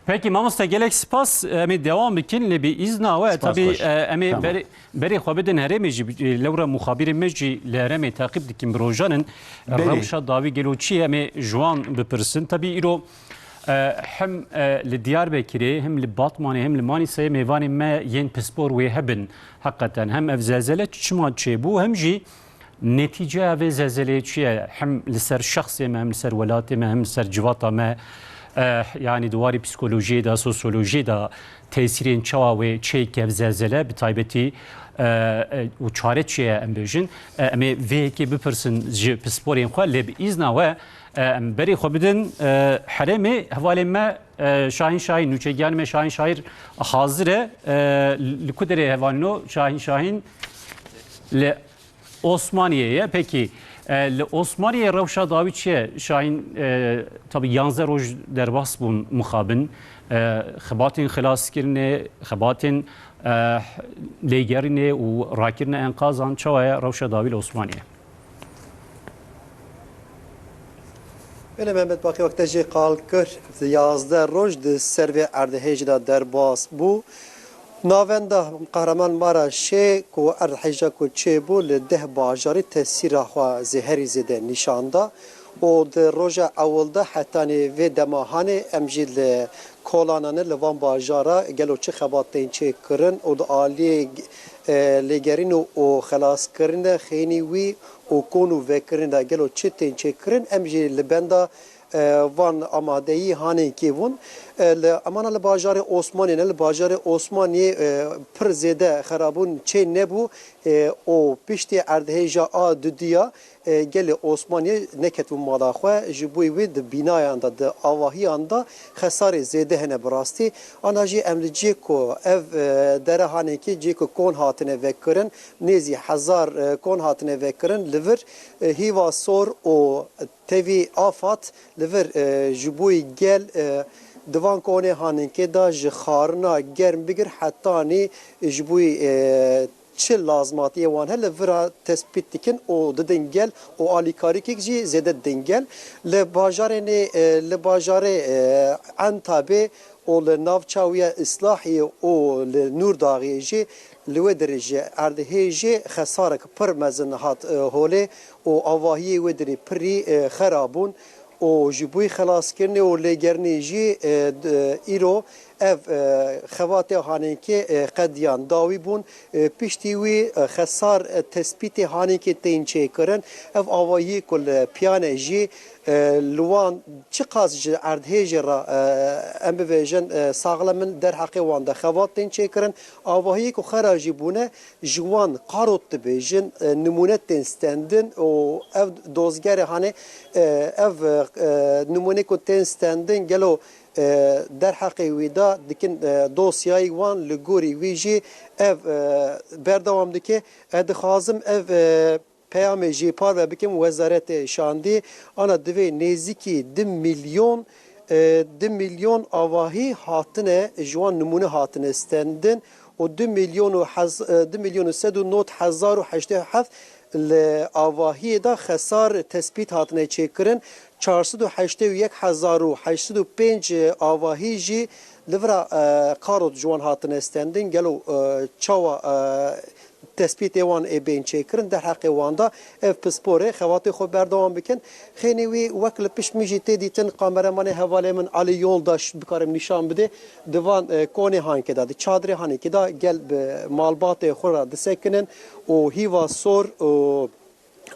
Peki mamoste, gelek spas. Em ê dewam bikin, lê bi îzna we, Spas tabî, xweş. e, em ê Tamam. berê, berê xwe bidin herêmê jî, e, lewra muxabirê me jî li herêmê teqîb dikin bi rojanin. Belê. Rewşa dawî gelo çi ye, em ê ji wan bipirsin. Tabî îro, e, hem, e, li Diyarbekirê, hem li Batmanê, hem li Manîseyê mêvanê me yên pispor wê hebin. Heqeten hem ev zelzele çima çêbû, hem jî netîceya vê zelzeleyê çi ye? Hem li ser şexsê me, hem li ser welatê me, hem li ser civata me, eh, yanî di warî psîkolojiyê de, sosyolojiyê de tesîrên çawa wê çêke ev zelzele, bi taybetî, eh, eh, û çare çi ye em bêjin? Eh, em ê vê yekê bipirsin ji pisporên xwe, lê bi îzna we, eh, em berê xwe bidin, eh, herêmê hevalên me, eh, Şahîn Şahîn, nûçegiyan me Şahîn Şahîr hazir e. Eh, li ku derê hevalino Şahîn Şahîn? Li Osmaniyê ye. Pekî, e, li Osmaniyê rewşa dawî çi ye? Şahîn, e, tabî yanzdeh roj derbas bûn mixabin. E, xebatên xilaskirinê, xebatên, e, lêgerînê û rakirina enqazan çawa ye rewşa dawî li Osmaniyê? Belê Mehmet Baqî, wek te jê qal kir, yazdeh roj di ser vê erdhêjê de derbas bû. Navenda Qehreman Maraşê ku erdhêja ku çêbû li deh bajarî tesîra xwe zê herî zêde nîşan da û di roja ewil de hetanî vê dema hanê em jî li kolanan e li van bajara gelo çi xebat tên çêkirin û di aliyê, e, lêgerîn û, û xelaskirin de xênî wî û kon û vekirin de gelo çi tên çêkirin em jî li benda e, van amadeyî hanê kêvûn. E, li, emana li bajarê Osmaniyê ne, li bajarê Osmaniyê, e, pir zêde xerabûn çê nebû, e, û piştî erdhêja a dudiya, e, gelê Osmaniyê neketibû mala xwe, ji bo wê di bînayan de, di avahiyan de xesarê zêde hene bi rastî. Ana jî em li cihê ku ev, e, dere hanê kê, cihê ku kon hatine vekirin, nêzî hezar, e, kon hatine vekirin, li vir, e, hîva sor û tevî afat li vir, e, ji bo gel, e, di van konê haninkê de ji xwarina germ bigir hetanî ji bo, e, çi lazmatiyê wan he li vira tespît dikin û didin gel û alîkarîkek jî zêde didin gel. Li bajarê nê, e, li bajarê, e, Entabê û li navça wî ya Îslahiyê û li Nûrdaxiyê jî li wê derê ji erdhêjê xesarek pir mezin hat, e, holê û avahiyê wê derê pirî, e, xera bûn û ji bo xelaskirinê û lêgerînê jî, e, d-, îro ev, e, xebatê hanêkê, e, qediyan dawî bûn. E, piştî wî, e, xesar, e, tespîtê hanêkê tên çêkirin. Ev avahiyê ku li piyane jî, e, li wan çiqas ji erdhêjê re, e, em bibêjin, e, saxlem in, derheqê wan de xebat tên çêkirin. Avahiyê ku xera jî bûne, ji wan karot dibêjin, e, nimûne tên stendin û ev dozgerê hanê, e, ev, e, nimûnê ku tên stendin, gelo E, derheqê wî de dikin, e, dosyayê wan, li gorî wî jî ev, e, berdewam dike. Ez dixwazim ev, e, peyamê jî parve bikim Wezaretê Şandî. Ana divê nêzîkî du milyon, e, du milyon avahî hatine, ji wan nimûne hatine stendin û du milyon û hez-, e, du milyon û sed û nod hezar û heştê û heft li avahiyê de xesar tespît hatine çêkirin. Çar sed û heştê û yek hezar û heşt sed û pênc avahî jî li vira, e, karot ji wan hatine stendin. Gelo, e, çawa, e, tespîtê wan ê bên çêkirin? Derheqê wan de ev pisporê xebatê xwe berdewam bikin. Xênî wî wek li pişt min jî tê dîtin, kameramanê hevalê min Alî Yoldaş bikarim nîşan bidê. Di van, e, konê hankê de, di çadrê hanekê de gel bi malbatê xwe re disekinin û hîva sor û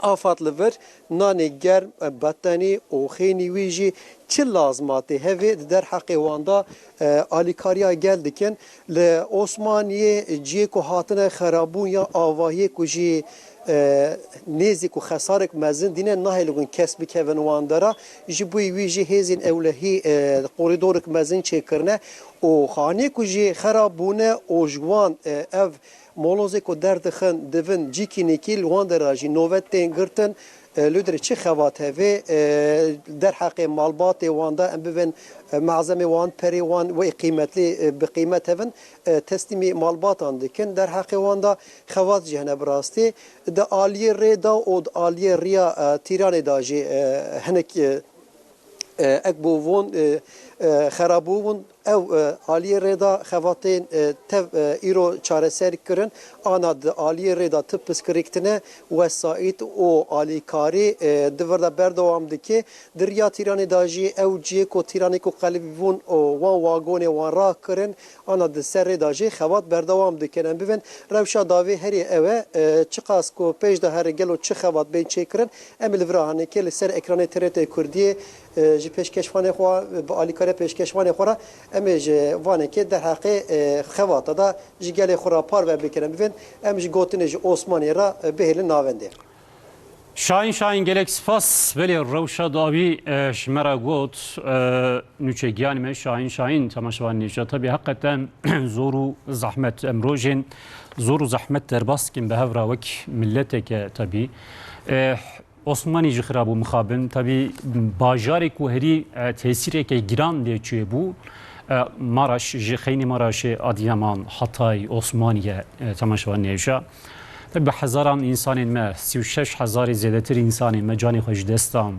afat li vir, nanê germ, e, betenî û xênî wî jî çi lazim a tê hevê di derheqê wan de, e, alîkariya gel dikin. Li Osmaniyê cihê ku hatine xerabûn ya avahiyê ku jî, e, nêzî ku xesarek mezin dîne nahêlin kes bikevin wan dera. Ji bo wî jî hêzên ewlehî, e, korîdorek mezin çêkirine û hanê ku jî xerab bûne û ji wan, e, ev molozê ku derdixin divin cîkî nêkî li wan dera jî novet tên girtin. E, li dirê çi xebat hevê, e, derheqê malbatê wan de em bibin, e, malzemê wan, perê wan wê qîmetlî, e, bi qîmet hevin, e, teslîmî malbatan dikin. Derheqê wan de xebat jî hene bi rastî. Di aliyê rê de û di aliyê riya, e, Tîranê de jî, e, hinek, e, e, ek bûbûn, e, e, xerabûbûn. Ew, e, aliyê rê de xebatên, e, tev, e, îro çareser kirin. Ana di aliyê rê de ti piskirîk tine, wesait û alîkarî, e, di vir de berdewam dike. Di riya Tîranê de jî ew cihê ku Tîranê ku qelibîbûn û wan wagonê wan rakirin. Ana di ser rê de jî xebat berdewam dikin. Em bibin rewşa dawî herî ew e, e, çiqas ku pêş de here gelo çi xebat bên çêkirin, em ê li vira hanekê li ser ekranê T R T Kurdiyê, e, ji pêşkeşvanê xwe, bi alîkariya pêşkeşvanê xwe re, em ê ji vanekê derheqê, e, xebata de ji gelê xwe re parve bikin. Em bibin, em ji gotinê ji Osmaniyê re, e, bihêlin navendê. Şahin, Şahin, gelek spas. Belê, rewşa dawî, e, ji me re got, e, nûçegiyanê me Şahin, Şahin, temaşevanê nêja. Tabî heqeten zor û zehmet. Em rojên zor û zehmet derbas dikin bi hev re wek mileteke tabî. E, Osmanî jî xirab bû mixabin. Tabî bajarê ku herî, e, tesîreke giran lê çêbû, e, Maraş, ji xeynî Maraşê, Adiyaman, Hatay, Osmaniye, e, temaşevanê nêja. Tabî bi hezaran însanên me, sî û şeş hezarê zêdetir însanên me canê xwe ji dest dan.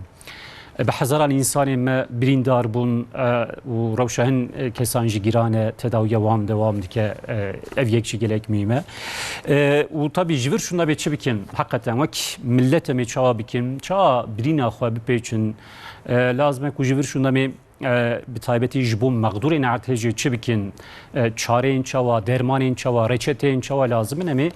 E, bi hezaran însanên me birîndar bûn, e, û rewşa hin, e, kesan jî giran e, tedawiya wan dewam dike. E, ev yek jî gelek muhîm e. E, û tabî ji vir şûnda bê çi bikin? Heqeten wek milet em ê çawa bikin? Çawa birîna xwe bipêçin? E, lazim e ku ji vir şûnda me e, bi taybetî ji bo mexdûrên erdhejê çi bikin? E, çareyên çawa, dermanên çawa, reçeteyên çawa lazim in? Em ê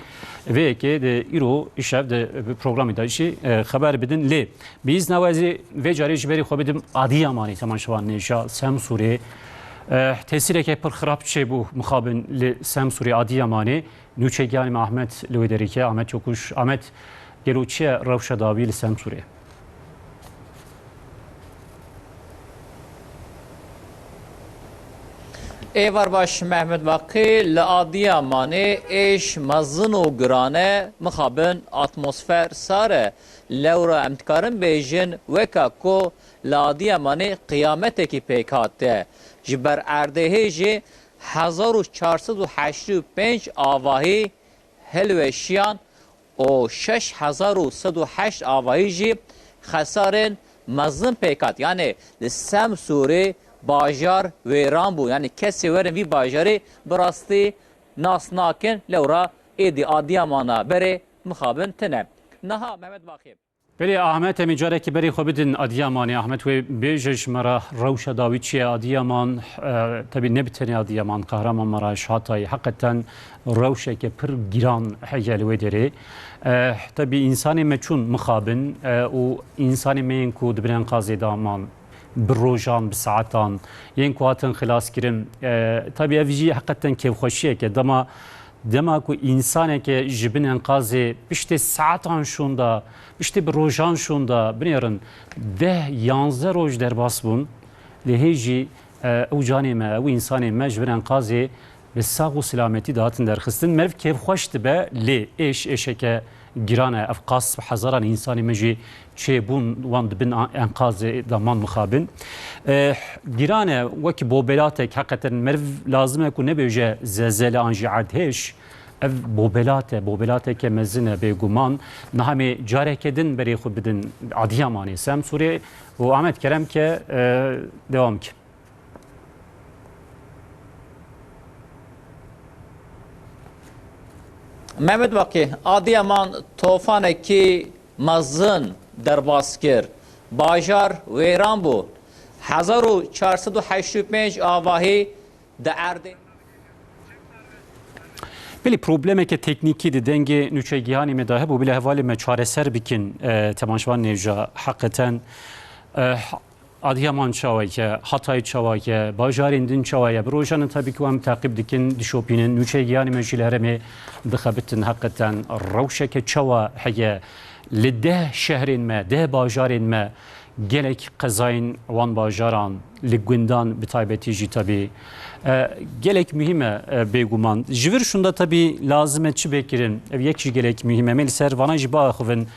vê yekê di îro îşev di, bi programê de jî, e, xeber bidin. Lê bi îzna we ez ê vê carê ji berî xwe bidim Adiyamanê, temaşevanê nêja, Semsûrê. E, tesîreke pir xirab çêbû mixabin li Semsûrê, Adiyamanê. Nûçegiyanê me Ahmet li wê derê ye, Ahmet Çokuş. Ahmet, gelo çi ye rewşa dawî li Semsûrê? Êvar baş Mehmet Baqî, li Adiyamanê êş mezin û giran e, mixabin atmosfer sar e. Lewra em dikarin bêjin weka ku li Adiyamanê qiyametekî pêk hate. Ji ber erdê hêjê hezar û çar sed û heştê û pênc avahî hilweşiyan û şeş hezar û sed û heşt avahî jî xesarên mezin pêk hat. Yanê li Semsûrê bajar wêran bû. Yanê kesê werin vî bajarê bi rastî nas nakin. Lewra êdî Adiyamana berê mixabin tine. Niha Mehmet Baqî. Belê Ahmet, em ê carekî berê xwe bidin Adiyamanê. Ahmet, wê bêje ji me re rewşa dawî çi ye Adiyaman? E, tebî ne bi tenê Adiyaman, Kahramanmaraş, Hatay, heqeten rewşeke pir giran heye li wê derê. E, tebî însanê me çûn mixabin, e, û însanê me yên ku di bin enqazê de man bi rojan, bi saetan, yên ku hatin xilaskirin. E, tebî ev jî heqeten kêfxweşiyek e. Dema Dema ku însaneke ji bin enqazê piştê saetan şûnda, piştê bi rojan şûnda, binêrin deh yanzdeh roj derbas bûn, lê hê jî E, ew canê me, ew însanê me ji bin enqazê bi sax û silametî de hatin derxistin. Meriv kêfxweş dibe, lê êş, êşeke giran e. Ev qas bi hezaran însanê me jî çêbûn, wan di bin a-, enqazê de man mixabin. E, giran e, wekî bobelatek heqeten meriv lazim e ku nebêje zelzele an jî erdhêj. Ev bobelat e, bobelateke mezin e bêguman. Niha em ê careke din berê xwe bidin Adiyamanê, Semsûrê û Ahmet Kerem ke, e, dewam ke. Mehmet Bakî, Adiyaman tofanekî mezin derbas kir. Bajar wêran bû. Hezar û çar sed û heşt û pênc avahî di erdê. Belê problemeke teknîkî di dengê nûçegihanê me de hebû, bila hevalê me çareser bikin, e, temaşevan nêja heqeten, e, Adiyaman çawa ye, Hatay çawa ye, bajarên din çawa ye? Bi rojan tabî ku em teqîb dikin, dişopînin. Nûçegihanê me jî li herêmê dixebitin. Heqeten rewşeke çawa heye? Li deh şehrên me, deh bajarên me gelek qezayên wan bajaran, li gundan bi taybetî jî tabî, e, gelek muhîm e, e, bêguman. Ji vir şûnda tabî lazim e çi bê kirin? Ev yek jî gelek muhîm e. Em ê li ser vana jî biaxivin.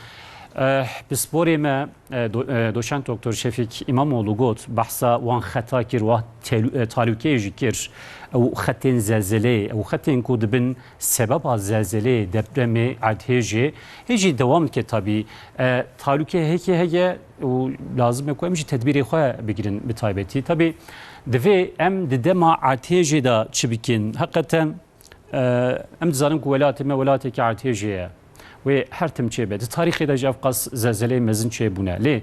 E, pisporê me, e, do-, e, doçent doktor Şefîk Îmamoğlu got, behsa wan xeta kir, wa telu-, e, talûkeyê jî kir. Ew xetên zelzeleyê, ew xetên ku dibin sebeba zelzeleyê, depremê, erdhêjê, hê jî dewam dike tabî. E, talûke heke heye û lazim e ku em jî tedbîrê xwe bigirin bi taybetî. Tabî divê em di dema erdhêjê de çi bikin? Heqeten, e, em dizanin ku welatê me welateke erdhêjê ye. Wê her tim çêbe. Di tarîxê de jî ev qas zelzeleyê mezin çêbûne. Lê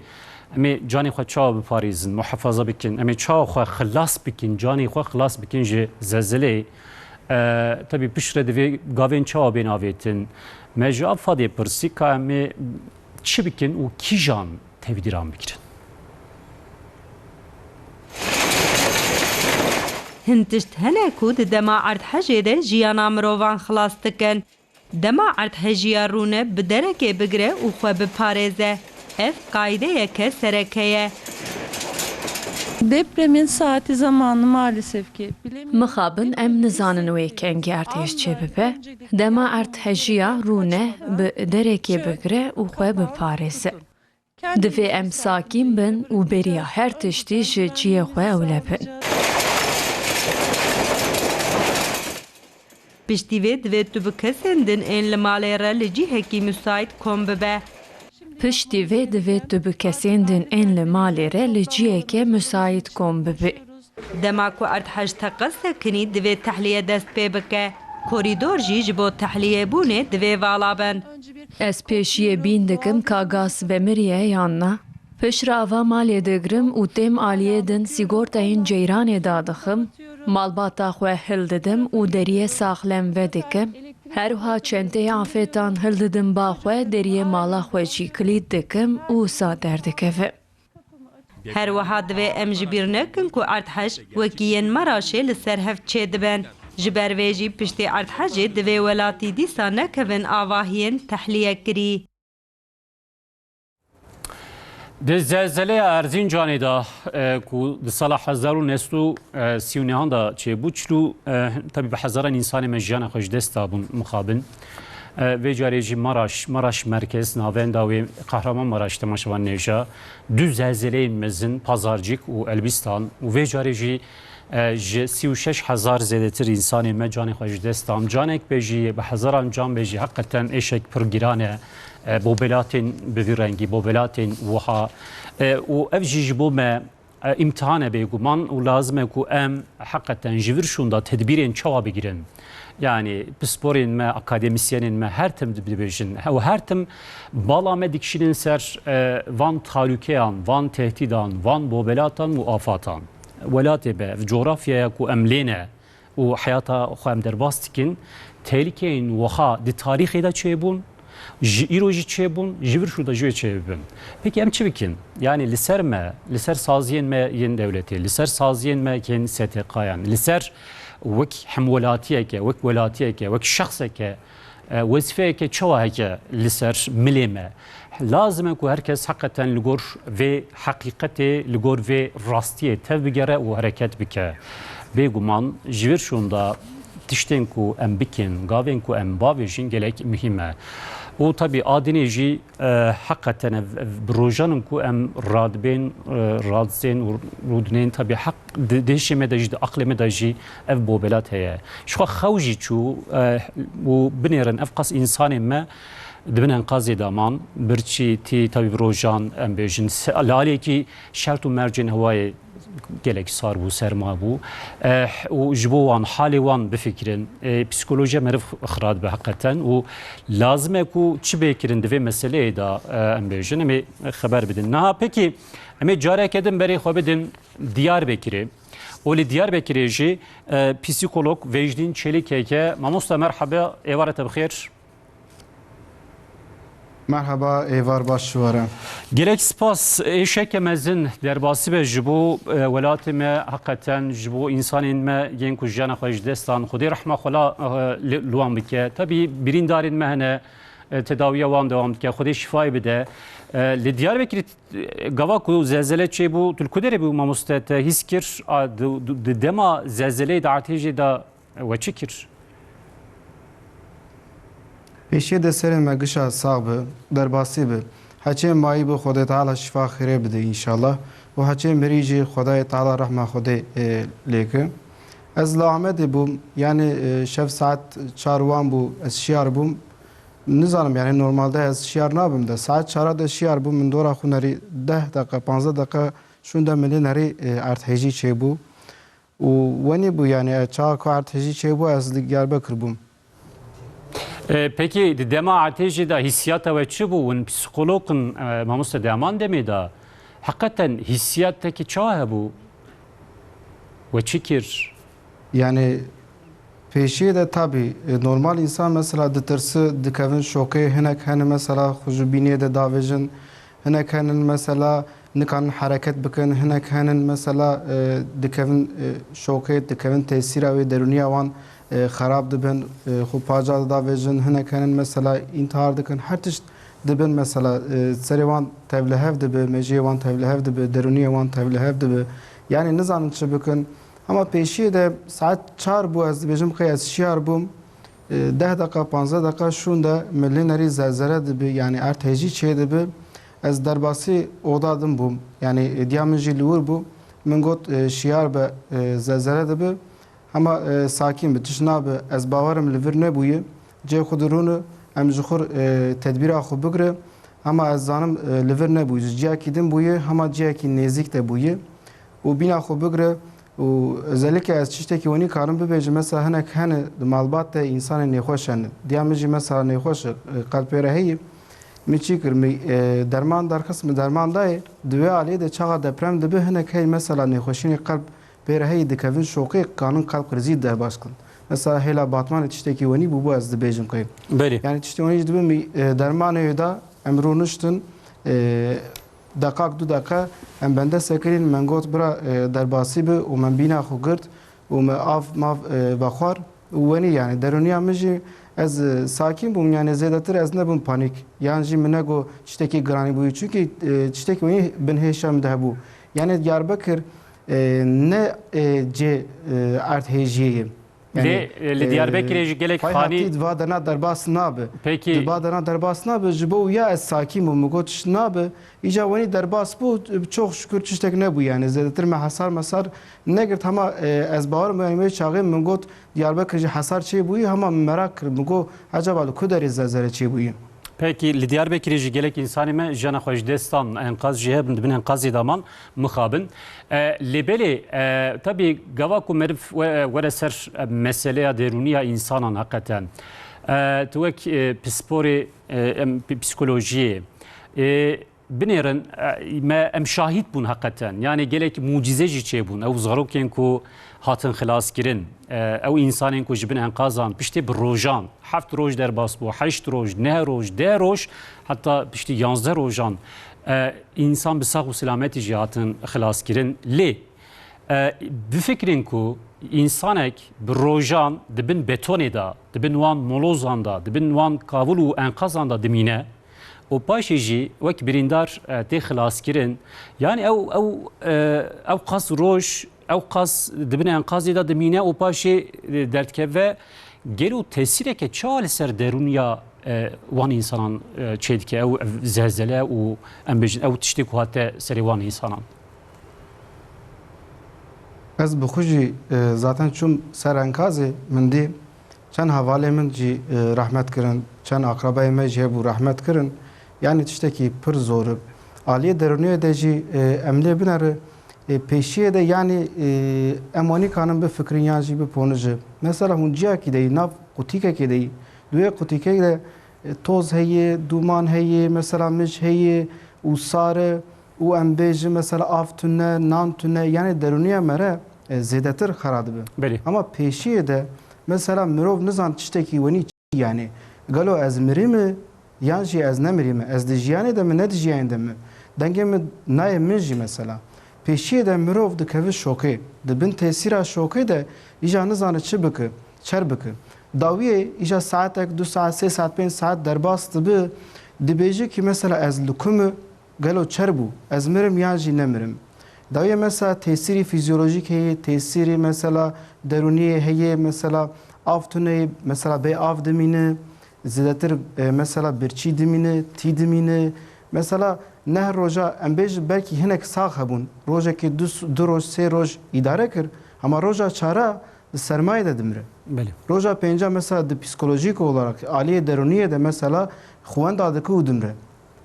em ê canê xwe çawa biparêzin, muhefaza bikin? Em ê çawa xwe xilas bikin, canê xwe xilas bikin ji zelzeleyê? E, tabî piştre divê gavên çawa bên avêtin? Me ji Afadê pirsî ka em ê çi bikin û kîjan tevdîran bigirin? Hin tişt hene ku di dema erdhejê de jiyana mirovan xilas dikin. Dema erdhejiya rûne bi derekê bigire û xwe biparêze. Ev qaydeyeke sereke ye. Depremin saati zamanı maalesef ki bilemiyoruz. Mixabin em nizanin wê kengî erdhêj çêbibe. Dema erdhejiya rûne bi derekê bigire û xwe biparêze. Divê em sakîn bin û beriya her tiştî ji cihê xwe ewle bin. Piştî vê divê tu bi kesên din ên li malê re li cihekî musayît kom bibe. Piştî vê divê tu bi kesên din ên li malê re li ciheke musayît kom bibî. Dema ku erdhej teqez sekinî, divê tehlîye dest pê bike. Korîdor jî ji bo tehlîyebûnê divê vala bin. Ez pêşiyê bîn dikim ka gaz vemiriye yan na. Piştre ava malê digirim û têm aliyê din sîgortayên ceyranê dadixim. Malbata xwe hildidim û deriyê saxlem vedikim. Her wiha çenteyê afêtan hildidim ba xwe, deriyê mala xwe jî kilît dikim û wisa derdikevim. Her wiha divê em ji bîr nekin ku erdhej wekî yên Meraşê li ser hev çêdibin. Ji ber vê jî piştî erdhejê divê welatî dîsa nekevin avahiyên tehliyekirî. Di zelzeleya Erzincanê de, e, ku di sala hezar û neh sed û sî û nehan de çêbû, çil û, e, tabî bi hezaran însanê me jiyana xwe ji dest dabûn mixabin. E, vê carê jî Maraş, Maraş merkez, navenda wê Kahramanmaraş, temaşevan nêja, du zelzeleyên mezin, Pazarcik û Elbistan û vê carê jî, e, ji sî û şeş hezar zêdetir însanê me canê xwe ji dest dan. Canek be jî, bi hezaran can be jî, heqeten êşek pir giran e. E, bobelatên bi vî rengî, bobelatên wiha. E, û ev jî ji bo me e, îmtihan e bêguman û lazim e ku em heqeten ji vir şûnda tedbîrên çawa bigirin. Yanî pisporên me, akademîsyenên me her tim dibêjin û her tim bala me dikişînin ser, e, van talûkeyan, van tehdîdan, van bobelatan û afatan. Welatê me, ev cografyaya ku em lê ne, û heyata xwe em derbas dikin, tehlîkeyên wiha di tarîxê de çêbûn, ji îro jî çêbûn, ji vir şû de jî wê çêbibin. Pekî em çi bikin? Yanî li ser me, li ser saziyên me yên dewletê, li ser saziyên me yên S T K'yan, li ser wek hemwelatiyeke, wek welatiyeke, wek şexseke, E, wezîfeyeke çawa heke li ser milê me? Lazim e ku her kes heqeten li gor vê heqîqetê, li gor vê rastiyê tev bigere û hereket bike. Bêguman ji vir şûnda tiştên ku em bikin, gavên ku em bavêjin gelek muhîm e. Û tabî a dinê jî, e, heqeten ev, ev bi rojan in ku em radibên, e, radizên û rûdinên tabî heq di, di hişê me de jî, di aqlê me de jî ev bobelat heye. Jixwe xew jî çû, e, û binêrin ev qas însanên me di bin enqazê de man, birçî tî tabî bi rojan em bêjin, se-, li aliyekî şert û mercên hewayê gelek sar bû, serma bû. Eh, û ji bo wan, halê wan bifikirin. Eh, psîkolojiya meriv xira dibe heqeten û lazim e ku çi bê kirin di vê meseleyê de, eh, em bêjin, em ê xeber bidin. Niha pekî em ê careke din berê xwe bidin Diyarbekirê. Û li Diyarbekirê jî, eh, psîkolog Vecdîn Çelîk heke. Mamoste merhaba, êvara te bi xêr. Merhaba, êvar baş ji we re. Gelek spas. Êşeke mezin derbasî be ji bo, e, welatê me, heqeten ji bo însanên me yên ku jiyana xwe ji dest dan. Xwedê rehma xwe la, e, li, li wan bike. Tabî birîndarên me hene, e, tedawiya wan dewam dike. Xwedê şîfayê bide. E, li Diyarbekirê, e, gava ku zelzele çêbû, tu li ku derê bû mamoste, te hîs kir? A, di, di, di dema zelzeleyê de, erdhêjê de, we çi kir? Pêşiyê de serê me gişa sax bi, derbasî bi. Heçê mayî bi, Xwedê Teala şifa xêrê bide înşallah. Û heçê mirî jî Xwedayê Teala rehma Xwedê, e, lê ki. Ez li Amedê bûm, yanî, e, şev saet çar wan bû, ez şiyar bûm. Nizanim, yanî normalde ez şiyar nabim de. Saet çara de şiyar bûm, min dora xwe nerî deh deqe, panzdeh deqe şûnde min lê nerî, e, erdhêjî çêbû. Û wenî bû, yanî, e, çawa ku erdhejî çêbû, ez li Diyarbekir bûm. E, pekî di dema erdhejê de hîsiyata we çi bû? Win psîkolog in, e, mamoste, di heman demê de. Heqeten hîsiyatekî çawa hebû? We çi kir? Yanî, pêşiyê de tabî, e, normal însan mesela ditirsi, dikevin şokê, hinek hene mesela xwe ji bîniyê de davêjin, hinek henin mesela nikarin hereket bikin, hinek henin mesela, e, dikevin, e, şokê, dikevin tesîra wê derûniya wan, e, xerab dibin, e, xwe paca didavêjin, hinek henin mesela întihar dikin, her tişt dibin mesela, e, serê wan tevlihev dibe, mejiyê wan tevlihev dibe, derûniyê wan tevlihev dibe. Yanî nizanin çi bikin. Hema pêşiyê de saet çar bû, ez dibêjim qey ez şiyar bûm. E, deh deqa, panzdeh deqa şûnde min lê nerî zelzele dibi, yanî erdhejî çê dibi. Ez derbasî oda din bûm. Yanî, e, diya min jî li wir bû. Min got, e, şiyar be, e, zelzele dibi. Hema, e, sakîn bi, tişt nabi. Ez bawerim li vir nebûye. Cihê xwe de rûne, em ji xwe, e, tedbîra xwe bigire. Hema ez zanim, e, li vir nebûye. Ji ciyakî din bûye, hema ciyakî nêzîk de bûye. Û bîna xwe bigire. Û özellikle ez tiştekî wenî karim bibêjim, mesela hinek hene di malbat de însanê nêxweş hene. Diya min jî mesela nêxweş e, qelb pê re heye. Min çî kir, min, e, derman derxist, min derman dayê. Di wê aliyê de çaxa deprem dibe, hinek hey mesela nêxweşînê qelb pê re heye, dikevin şoqê, kanin qelb krizî derbas kin. Mesela hêla Batmanê tiştekî wenî bûbû, ez dibêjim qey. Belê. Yani tiştê wenî jî dibe, min, e, dermanê wê da, em rûniştin, e, Deqak du deqe em bende sekinîn, min got, bira, e, derbasî bi û min bîna xwe girt û min av mav, e, vexwar û wenî, yani derûniya min jî ez, e, sakîn bûm, yani zêdetir ez nebûm panîk. Yan jî min nego tiştekî giranî bûyî. Çunkî, e, tiştekî wenî bin hêşa min de hebû. Yani Diyarbekir, e, ne, e, cê, e, erdhêjiyê ye. Lê, e, li Diyarbekirê jî gelek xanî hatî di va derna derbas nabe. Pekî. Di va derna derbas nabe, ji bo ya ez sakîn bûm, min got tişt nabe. Îca wenî derbas bû, çok şükür tiştek nebû yani. Zêdetir me hesar mesar negirt, hema, e, ez bawer me yani wê çaxê min got Diyarbekir jî hesar çêbûyî, hema min merak kir, min got, ecaba li ku derê zelzele çêbûyî? Pekî, li Diyarbekirê jî gelek însanê me jiyana xwe ji dest dan, enqaz jî hebin, di bin enqazê de man, mixabin. E, lê belê, e, tabî gava ku meriv we-, were ser, e, meseleya derûnî ya însanan heqeten. E, tu wek, e, pisporê, e, em, pi-, psîkolojiyê, e, binêrin, e, me, em şahîd bûn heqeten. Yanî gelek mucîze jî çêbûn. Ew zarokên ku hatin xilaskirin, e, ew însanên ku ji bin enqazan piştî bi rojan, heft roj derbas bû, heşt roj, neh roj, deh roj, heta piştî yanzdeh rojan, e, însan bi sax û selametî jî hatin xilaskirin. Lê E, bifikirin ku însanek bi rojan di bin betonê de, di bin wan molozan de, di bin wan kavil û enqazan de dimîne û paşê jî wek birîndar, e, tê xilaskirin. Yanî ew, ew, e, ew qas roj, ew qas di bin enqazê de dimîne û paşê, e, derdikeve. Gelo tesîreke çawa li ser derûniya, e, wan însanan, e, çêdike? Ew, ev zelzele û, em bêjin, ew tiştê ku hate serê wan însanan. Ez bi xwe jî, e, zaten çûm ser enkazê, min dî çend hevalê min jî, e, rehmet kirin, çend akrabayê me jî hebû rehmet kirin. Yanî tiştekî pir zor e. Aliyê derûniyê de jî, e, em lê binere, e, pêşiyê de yanî, e, em wanî kanin bifikirin yan jî biponijin. Mesela hûn ciyakî de yî, nav qutîkekê de yî. Di wê qutîkê de, e, toz heye, dûman heye, mesela mij heye û sar e û em bêjin mesela av tune, nan tune, yanî derûniya me re, e, zêdetir xera dibe. Belê. Ama pêşiyê de mesela mirov nizan tiştekî wenî çi yanî. Gelo ez mirî me yan jî ez nemirî me? Ez di jiyanê de me ne di jiyanê de me? Dengê me nayê min jî mesela. Pêşiyê de mirov dikeve şokê. Di bin tesîra şokê de îja nizane çi bike, çer bike. Dawiyê îja saetek, du saet, sê saet, pênc saet derbas dibe, dibêje ki mesela ez li ku me, gelo çer bû, ez mirim yan jî nemirim. Dawiyê mesela tesîrî fizyolojîk heye, tesîrî mesela derûniyê heye, mesela av tune ye, mesela bê av dimîne, zêdetir, e, mesela birçî dimîne, tî dimîne. Mesela neh roja, em bêjin belkî hinek sax hebûn. Rojekê du, du roj, sê roj îdare kir, hema roja çara di sermayê de dimire. Belê. Roja pênca mesela di psikolojîk olarak aliyê derûniyê de mesela xwenda dike û dimire.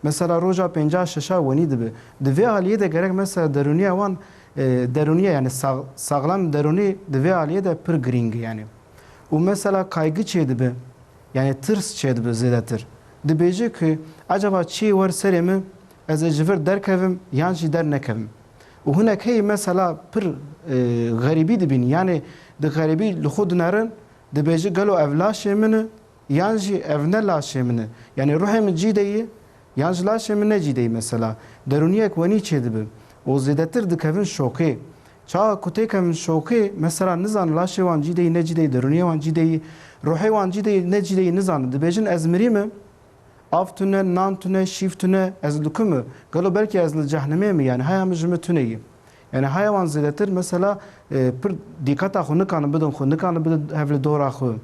Mesela roja pênca şeşa wenî dibe. Di vê aliyê de gerek mesela derûniya wan, e, derûniya yani sağ-, sağlam derûnî di vê aliyê de pir girîng e yani. Û mesela kaygı çêdibe, yani tirs çêdibe zêdetir. Dibêje ki, "Acaba çi wer serê min, ez ê ji vir derkevim yan jî dernekevim?" Û hinek heye mesela pir, e, xerîbî dibîn, yani di xerîbî li xwe dinerin, dibêje, "Gelo ev laşê min e, yan jî ev ne laşê min e? Yani ruhê min cî de ye, yan jî laşê min ne cî de ye mesela?" Derûniyek wenî çêdibe û zêdetir dikevin şokê. Çawa ku têkevin şokê, mesela nizane laşê wan cî de ye, ne cî de ye, derûniyê wan cî de ye, ruhê wan cî de ye, ne cî de ye, nizane. Dibêjin, "Ez mirî me, av tune, nan tune, şîv tune, ez li ku me? Gelo belkî ez li cehnemê me, yani haya min ji min tune ye." Yani haya wan zêdetir mesela, e, pir dîqeta xwe nikanin bidin xwe, nikanin bidin hevli dora xwe.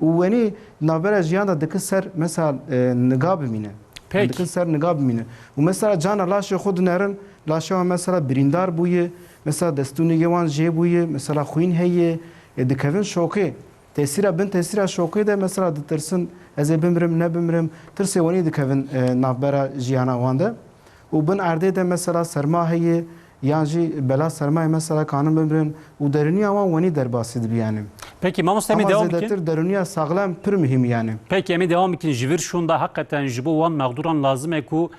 Û wenî navbera jiyan de dikin ser mesela, e, niga bimîne. Peki. Dikin ser niga bimîne. Û mesela cana laşê xwe dinerin, laşê wan mesela birîndar bûye, mesela destûnîgê wan jê bûye, mesela xwîn heye, e, dikevin şokê. Tesîra, bin tesîra şokê de mesela ditirsin, "Ez ê bimirim, nebimirim?" Tirsê wenî dikevin, e, navbera jiyana wan de. Û bin erdê de mesela serma heye, yan jî bela sermayê mesela kanin bimirin û derûniya wan wenî derbasî dibe yani. Peki mamoste, em ê Ama devam bikin. Zêdetir derûniya saxlem pir muhîm yani. Peki em ê devam bikin. Ji vir şûnda heqeten ji bo wan mexdûran lazim e ku,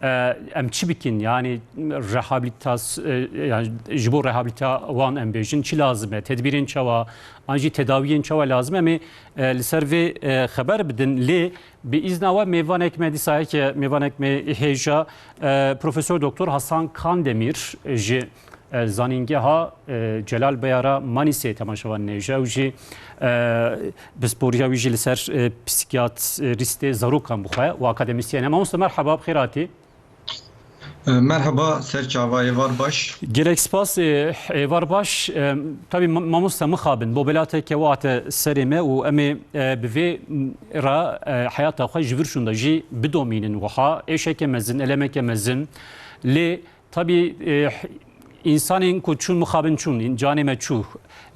e, em çi bikin? Yani rehabilitas-, e, yani ji bo rehabilita wan em bêjin çi lazim e? Tedbîrên çawa, an jî tedawiyên çawa lazim e? Em ê, e, li ser vê, e, xeber bidin. Lê bi îzna we mêvanek me dîsa heke mêvanek me hêja, e, Profesor Doktor Hasan Kandemîr ji, e, Zanîngeha, e, Celal Beyara Manîsê temaşevan nêje. Ew jî, e, pisporiya wî jî li ser, e, psîkiyatrîstê zarokan bixwe û akademîsyen e. Mamoste merheba, bi xêr hatî. E, merheba, ser çava, êvar baş. Gelek spas, e, êvar baş. E, tabî ma-, mamoste mixabin, bobelateke wate serê me û em ê, e, bi vê re, e, heyata xwe ji vir şûnda jî bidomînin wiha. Êşeke mezin, elemeke mezin. Lê tabî, e, însanên ku çûn mixabin çûn, canê me çû.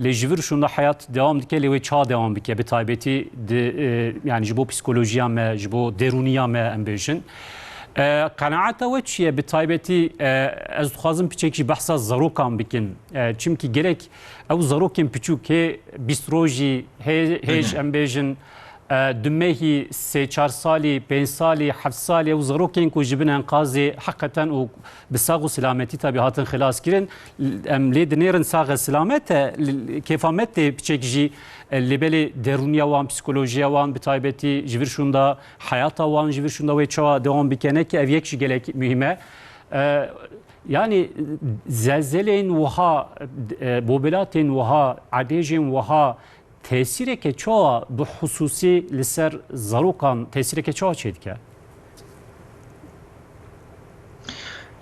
Lê ji vir şûnda heyat dewam dike, lê wê çawa dewam bike? Bi taybetî di, e, yani ji bo psîkolojiya me, ji bo derûniya me em bêjin. E, qenaeta we çi ye? Bi taybetî, e, ez dixwazim piçek jî behsa zarokan bikin. E, çimkî gelek ew zarokên piçûk hê bîst rojî, hê-, hêj em bêjin, e, du mehî, sê çar salî, pênc salî, heft salî, ew zarokên ku ji bin enqazê heqeten û bi sax û silametî tabî hatin xilas kirin. Em lê dinêrin sax e, silamet e, l-, kêfa me tê piçek jî, e, lê belê derûniya wan, psîkolojiya wan, bi taybetî ji vir şûnda heyata wan, ji vir şûnda wê çawa dewam bike, ne ki ev yek jî gelek muhîm e. E, Yani zelzelên wiha, e, bobelatên wiha, erdhêjên wiha tesîreke çawa bi xusûsî li ser zarokan tesîreke çawa çêdike?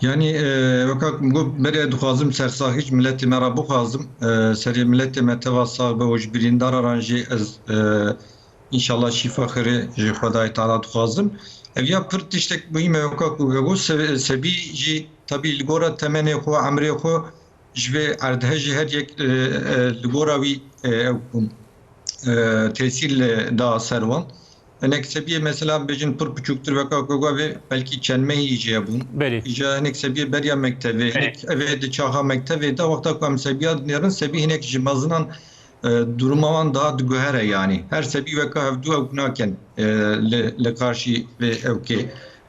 Yani e, weka min got, berê dixwazim sersaxî ji miletê me re bixwazim. E, serê miletê me teva sax be û ji birîndara ran jî ez e, înşallah şîfa xêrê ji Xwedayê Teala dixwazim. Ev ya pir tiştek muhîm e, weka ku we got, se- sebî jî tabî li gora temenê xwe, emrê xwe ji vê erdhejê her yek e, e, li gora wî e, ew bûn e, tesîr li da ser wan. Hinek sebiyê mesela bêjin pir piçûktir, weka ku ve belkî çend mehî jî hebûn. Belê. Îja hinek sebiyê beriya mektevê, hinek evê di çaxa mektevê de, wexta ku em sebiya dinêrin, sebî hinek ji mezinan e, duruma wan daha diguhere yani. Her sebî weka hevdû ew nakin e, li, li karşî vê ewkê,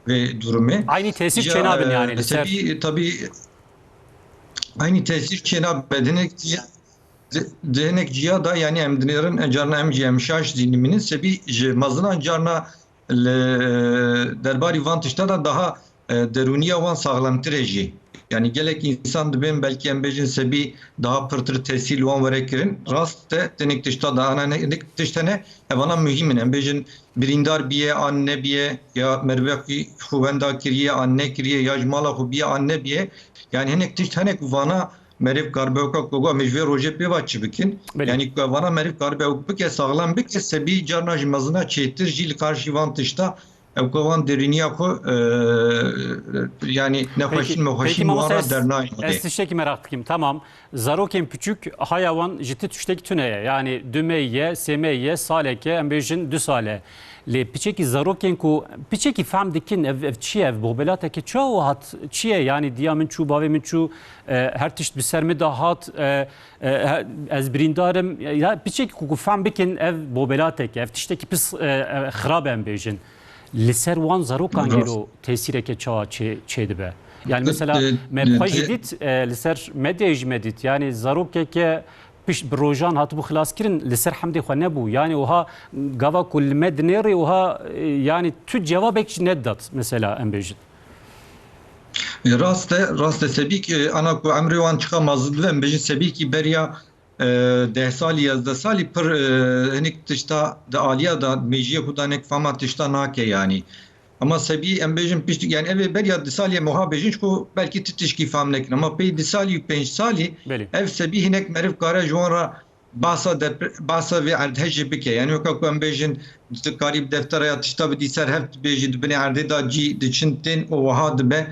vê durumê. Aynî tesîr Îja, çênabin e, yani li ser. Sebî tabî aynî tesîr çênabe. Di hinek ciya, di, di hinek ciya da yani em dinêrin, e, carna em jî em şaş zî nimînin. Sebî ji mezinan carna li derbarî van tişta da daha e, derûniya wan saxlemtir e jî. Yani gelek însan dibên belkî em bêjin sebî daha pirtir tesîr li wan were kirin. Rast e, tenik tişta da ana ne- nik tişt hene, evana muhîm in. Em bêjin birîndar biye an nebiye, ya merivê xwe wenda kiriye an nekiriye, ya ji mala xwe biye an nebiye. Yani hinek tişt hene ku vana meriv karibe weka ku em ji vê rojê pê va çi bikin. Belê. Yani ku vana meriv karibe ew bike, saxlem bike, sebî carna ji mezina çêtir jî li karşî van tişta ew ku wan derûniya xwe e, yani nexweşîn Peki, peki mexweşîn wan mamoste, ra ez, dernayê. ez tiştekî meraq dikim. Tamam. Zarokên piçûk haya wan ji ti tiştekî tune ye. Yani du meh ye, sê meh ye, saleke, em bêjin du sale. Lê piçekî zarokên ku piçekî fehm dikin, ev, ev çi ye, ev bobelateke çawa hat, çi ye? Yani diya min çû, bavê min çû, e, her tişt bi ser min de hat, e, e, he- ez birîndar im. Ya piçekî ku, ku fehm bikin, ev bobelateke, ev tiştekî pis, e, e, xirab e, em bêjin. Li ser wan zarokan Rast. gelo tesîreke çawa çê, çê dibe? Yani mesela E, me e, xwe jî te- dît, e, li ser medyayê jî me dît. Yani zarokeke pişt bi rojan hatibû xilaskirin, li ser hemdê xwe nebû. Yani oha gava ku li me dinêrê oha, e, yani tu cevabek jî nedat mesela, em bêjin. E, Rast e, rast e. Sebîk e, ana ku emrê wan çiqa mezin dibe, em bêjin sebîkî beriya e, deh salî, yazdeh salî pir e, hinik tişta di aliya da, mêjiyê xwe da hinek fama tişta nake yani. Ama sebî em bêjin pişt, yani ev ê beriya di salî em wiha bêjin, ji ku belkî ti tişkî fam nekin. Ama pey di salî û pênc salî Belê. ev sebî hinek meriv kare ji wan re basa depre-, basa vê erdhejê bike. Yani weka ku em bêjin, tu karî bi deftera ya tişta bidî ser hev, tu bêjî di binê erdê de cî diçin tên û wiha dibe,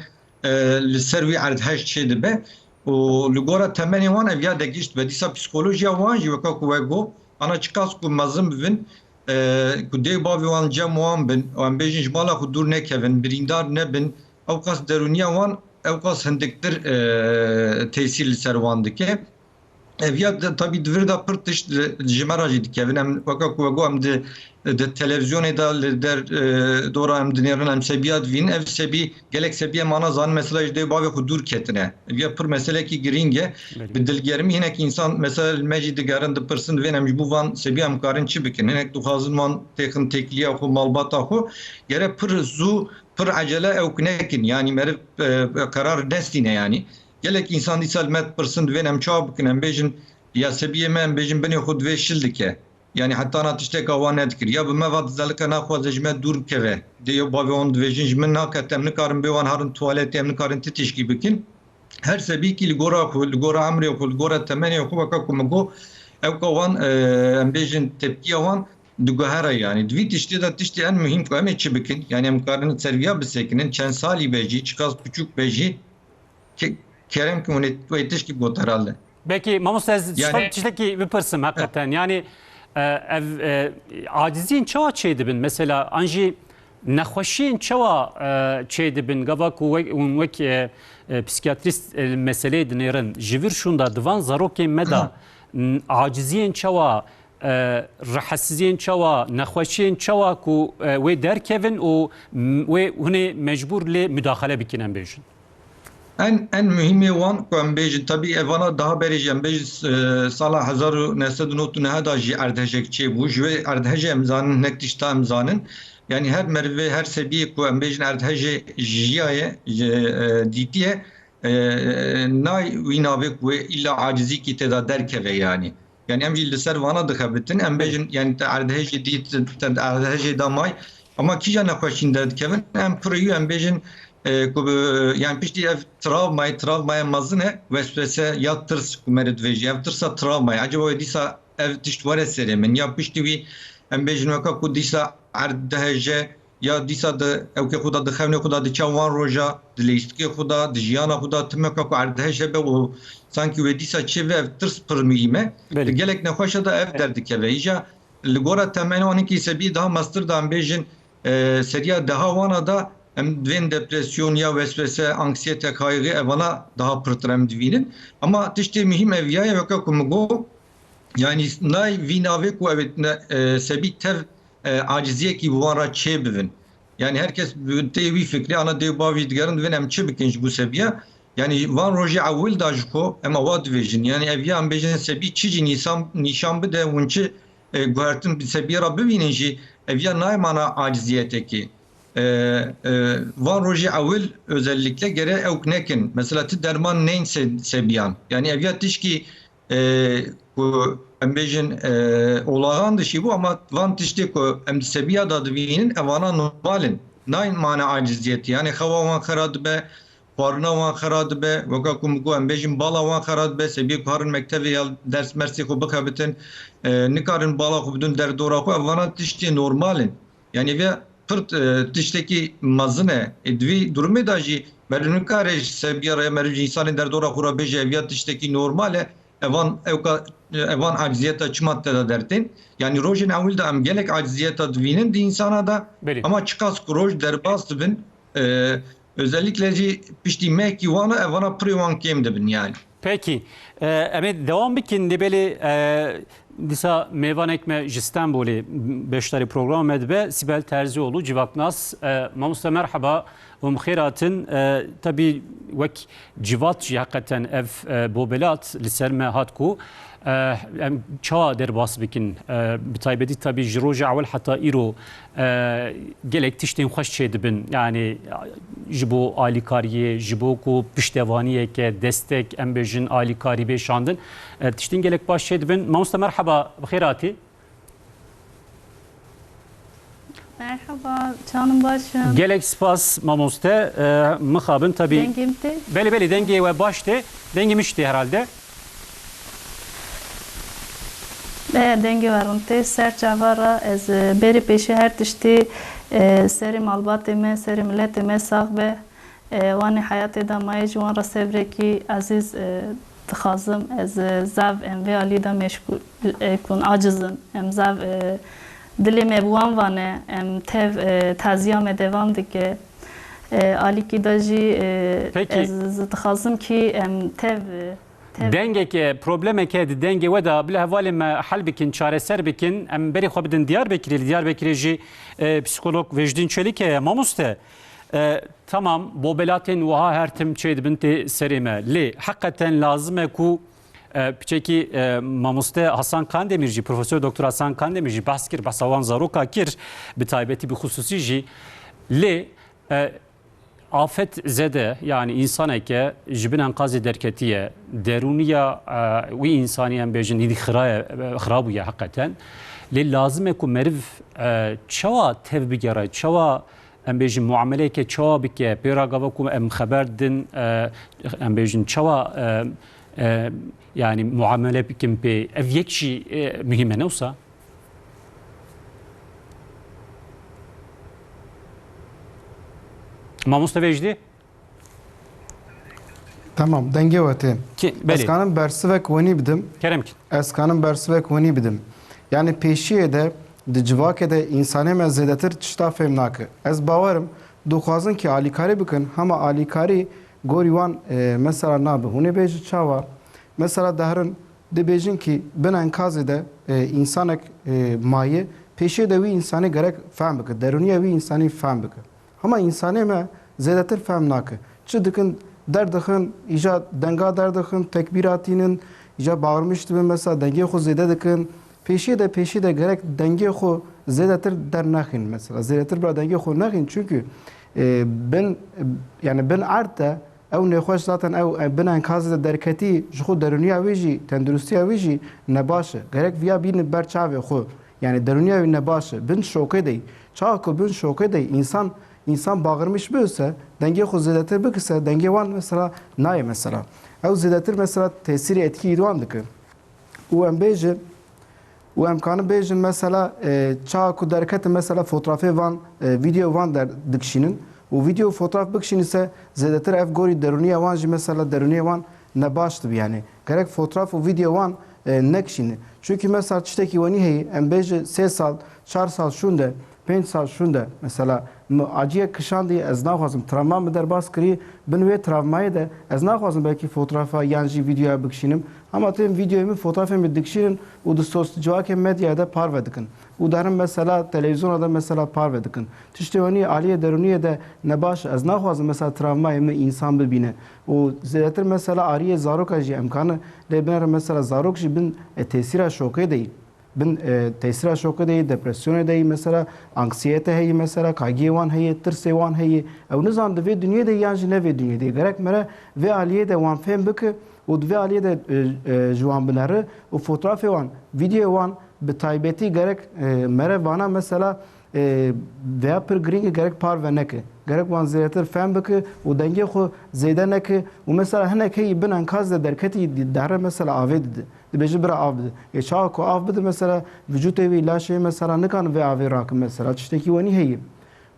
e, li ser wî erdhej çê dibe. Û li gora temenê wan ev ya de gişt be. Dîsa psîkolojiya wan jî weka ku we got, ana çiqas ku mezin bibin, e, ku dê û bavê wan cem wan bin, û em bêjin ji mala xwe dûr nekevin, birîndar nebin, ewqas derûniya wan ewqas hindiktir e, tesîr li ser wan dike. Ev ya de, tabî di vir de pir tişt li- ji me re jî dikevin. Em weke ku we got, em di, di televîzyonê de li der e, dora em dinêrin, em sebiya divînin. Ev sebî, gelek sebî em ana zanin, mesela ji dê û bavê xwe dûr ketine. Ev ya pir meselekî girîng e. Belê. Bi dilgermî hinek însan mesela li me jî digerin, dipirsin, divên em ji bo van sebî em karin çi bikin? Hinek dixwazin wan têxin têkiliya xwe, malbata xwe. Gere pir zû, pir ecele ew nekin. Yanî meriv e, qerar nestîne yanî. Gelek însan dîsa li me dipirsin, divên em çawa bikin? Em bêjin, ya sebiyê me, em bêjin binê xwe divê şil dike. Yanî heta na tişteka wan nedikir. Ya bi me va dizelike naxwaze ji me dûr bikeve. Dê û bavê wan dibêjin, ji min nake, em nikarin bê wan herin tuwaletê, em nikarin ti tişkî bikin. Her sebîkî li gora xwe, li gora emrê xwe, li gora temenê xwe, weke ku min got, ewka wan, e, em bêjin tepkiya wan diguhere yanî. Di vî tiştê de tiştê en muhîm ku em ê çi bikin? Yanî em karin ser viya bisekinin, çend salî be jî, çiqas piçûk be jî, Ke- Kerem ki hûn ê wê tişkî got herhalde. Belkî mamoste ez Yani- tiştekî bipirsim hakikaten. Yani e, ev e, aciziyên çawa çê dibin? Mesela an jî nexweşiyên çawa e, çê dibin? Gava ku wek, hûn wek e, e, psikiyatrîst e, meseleyê dinêrin. Ji vir şûnda di van zarokên me de n- aciziyên çawa, e, rehetsiziyên çawa, nexweşiyên çawa ku e, wê derkevin û m- wê hûnê mecbûr lê mudaxele bikin em bêjin. En, en muhîmê wan ku em bêjin, tabî evana daha berê jî em bêjin, e, sala hezar û neh sed û nod û neh da jî erdhejek çêbû. Ji wê erdhejê em zanin, hinek tişta em zanin. Yanî her merivê, her sebiyê ku em bêjin erdhejê jiyaye, ji, e, dîtiye, e, nayê wî navê ku wê îlla acizîkî tê de derkeve yanî. Yanî em jî li ser vana dixebitin, em bêjin, yanî te erdhejê dît, te erdhejê da may. Ama kîja nexweşîn derdikevin, em pirî em bêjin, e, ku bi, yanî piştî ev travmayê, travmaya mezin e, weswese ya tirs ku meriv divêjî. Ev tirsa travmayê. Ecaba wê dîsa ev tişt were serê min? Ya piştî wî em bêjin weka ku dîsa erd diheje, ya dîsa di ewkê xwe de, di xewnê xwe de, di çav wan roja, di leyîstikê xwe de, di jiyana xwe de, timeka ku erdhej hebe û sankî wê dîsa çêbe, ev tirs pir muhîm e. Belê. Di gelek nexweşa de ev derdikeve. Îja li gora temenê wan hinkî sebî daha mestir de em bêjin, e, seriya deha wana de em divên depresyon ya weswese, anksiyete, kaygı evana daha pirtir em divînin. Ama tiştê muhîm ev ya ye, weke ku min got, yanî nayê vî navê ku ev ê ne, e, sebî tev, e, aciziyekî bi wan re çê bibin. Yanî her kes bi tê wî fikrê, ana dê û bavî digerin, divên em çi bikin ji bo sebiya. Yanî van rojê ewil da ji xwe em awa dibêjin. Yanî ev ya em bêjin sebî çi jî nîsan, nîşan bide, hûn çi, e, guhertin bi sebiyê re bibînin jî, ev ya nayê mana aciziyetekê. E, e, van rojê ewil özellikle gere ewk nekin. Mesela ti derman nên se-, sebiyan. Yanî ev ya tişkî e, ku em bêjin, e, olağan dişî bû, ama van tiştê ku em di sebiya de dibînin, evana normal in. Nayên mane aciziyetî. Yanî xewa wan xera dibe, xwarina wan xera dibe, weka ku min got, em bêjin bala wan xera dibe, sebiyê ku herin mektevê ya ders mersê xwe bixebitin, e, nikarin bala xwe bidin derdora xwe, evana tiştê normal in. Yanî vê pir, e, tiştekî mezin e. Ê, di vî durumê de jî meriv nikare ji sebiya re meriv ji însanên derdora xwe re bêje, ev ya tiştekî normal e. Evan, ewka, evan aciziyeta çima te de dertên? Yanî rojên ewil de em gelek aciziyeta divînin di însana de. Belê. Ama çiqas ku roj derbas dibin, e, özellikle jî piştî mehkî wana evana pirê wan kêm dibin yanî. Pekî. E, em ê dewam bikin. Lê belê, e, dîsa mêvanek me ji Stenbolê beşdarî programa me dibe, Sîbel Terzîoğlu, civaknas. E, mamoste merheba, hûn bi xêr hatin. E, tebî wek civat jî heqeten ev, e, bobelat li ser me hat ku, e, em çawa derbas bikin? E, bi taybetî tebî ji roja ewil heta îro e, gelek tiştên xweş çêdibin. Yanî ji bo alîkariyê, ji bo ku piştevaniyeke, destek, em bêjin alîkarî bê şandin. E, tiştên gelek baş çêdibin. Mamoste merheba, bi xêr hatî. Merhaba, çanim baş in. Gelek spas mamoste. E, mixabin tabî. Dengê min tê? Belê, belê, dengê we baş tê. Dengê min jî tê herhalde. E, dengê we rind tê. Ser çava re ez, e, berî pêşî her tiştî, e, serê malbatê me, serê miletê me sax be. E, wanê heyatê de mayê ji wan re sebrekî ezîz, e, dixwazim. Ez, e, zav em vê alî de meşgûl, e, kun aciz in. Em zav, e, dilê me bi wan vane. Em tev, e, taziya me devam dike. E, alîkî de jî, e, Peki. ez dixwazim kî em tev, e, Dengeke, problemeke di dengê we de bila hevalên me hel bikin, çareser bikin. Em berê xwe bidin Diyarbekirê. Li Diyarbekirê jî, e, psîkolog Vecdîn Çelik heye. Mamoste, e, tamam, bobelatên wiha her tim çê dibin tê serê me. Lê heqeten lazim e ku, e, piçekî, e, mamoste Hasan Kandemîr jî, Profesor Doktor Hasan Kandemîr jî behs kir, behsa wan zaroka kir, bi taybetî bi xusûsî jî. Lê, e, Afet zede, yanî însaneke ji bin enqazê derketiye, derûniya, e, wî însanî em bêjin, îdî xiraye, e, xirabûye heqeten. Lê lazim e ku meriv, e, çawa tev bigere, çawa em bêjin muameleyeke çawa bike, pê re gava ku em xeber didin, e, em bêjin çawa, e, e, yanî muamele bikin pê, ev yek jî, e, muhîm e, ne wisa? Mamoste Vecdî? Tamam, dengê we tê. Ki, Ez belê. kanim bersivek wenî bidim. Kerem ki. Ez kanim bersivek wenî bidim. Yani pêşiyê de, di civakê de însanê me zêdetir tişta fêm nake. Ez bawerim, dixwazin ki alîkarî bikin, hema alîkarî gorî wan, e, mesela nabe. Hûn ê bêjin çawa? Mesela dehirin, dibêjin ki bin enkazê de, e, însanek, e, maye, pêşiyê de wî însanî gerek fehm bike, derûniya wî însanî fehm bike. Hema însanê me zêdetir fehm nake. Çi dikin, derdixin, îja denga derdixin, tekbîra tînin, îja bawirmiş dibin, mesela dengê xwe zêde dikin. Pêşiyê de, pêşiyê de gerek dengê xwe zêdetir dernexîn mesela. Zêdetir bira dengê xwe nexîn, çunkî, e, bin, yani bin erd de Ew nexweş zaten ew, ew bin enkazê de derketî, ji xwe derûniya wî jî, tenduristiya wî jî nebaş e. Gerek viya bînin ber çavê xwe. Yani derûniya wî nebaş e. Bin şokê de yî. Çawa ku bin şokê de yî, însan, însan baxirmiş bibise, dengê xwe zêdetir bikise, dengê wan mesela nayê mesela. Ew zêdetir mesela tesîrê etkî wan dike. Û em bêjin, û em kanin bêjin mesela, e, çawa ku derketin mesela fotoğrafê van, e, video van der dikişînin û video fotoğraf bikişînin ise zêdetir ev gorî derûniya wan jî mesela derûniya wan nebaş dibi yani. Gerek fotoğraf û video wan, e, nekişînin. Çünkü mesela tiştekî wenî heye, em bêjin sê sal, çar sal şûnde, pênc sal şûnde mesela min aciyek kişandî, ez naxwazim travma min derbas kirî, bin wê travmayê de ez naxwazim belkî fotoğrafa yan jî videoya bikişînim. Ama tên videoyê min, fotoğrafê min dikişînin û di sos civakê medyaya de parve dikin. Û darin mesela televîzyona de mesela parve dikin. Tiştê wenî aliyê derûniyê de nebaş e. Ez naxwazim mesela travmayê min însan bibîne. Û zêdetir mesela aliyê zaroka jî em kanin lê binêrin mesela zarok jî bin, e, tesîra şokê de yî. Bin, e, tesîra şokê de yî, depresyonê de yî, mesela anksiyete heye, mesela kaygiyê wan heye, tirsê wan heye. Ew nizanin di vê dinyê de yan jî ne vê dinyê de. Gerek mere vê aliyê de wan fêm bike û di vê aliyê de, e, e, ji wan binere û fotoğrafê wan, videoyê wan bi taybetî gerek, e, mere vana mesela, e, veya pir girîng e, gerek parve neke. Gerek wan zêdetir fêm bike û dengê xwe zêde neke û mesela hinek heyî bin enkaz de derketî di-, dere mesela avê dide. Dibêje bira av bide. Ê çawa ku av bide mesela vücutê wî, laşê wî mesela nikarin vê avê rakin mesela tiştekî wenî heye.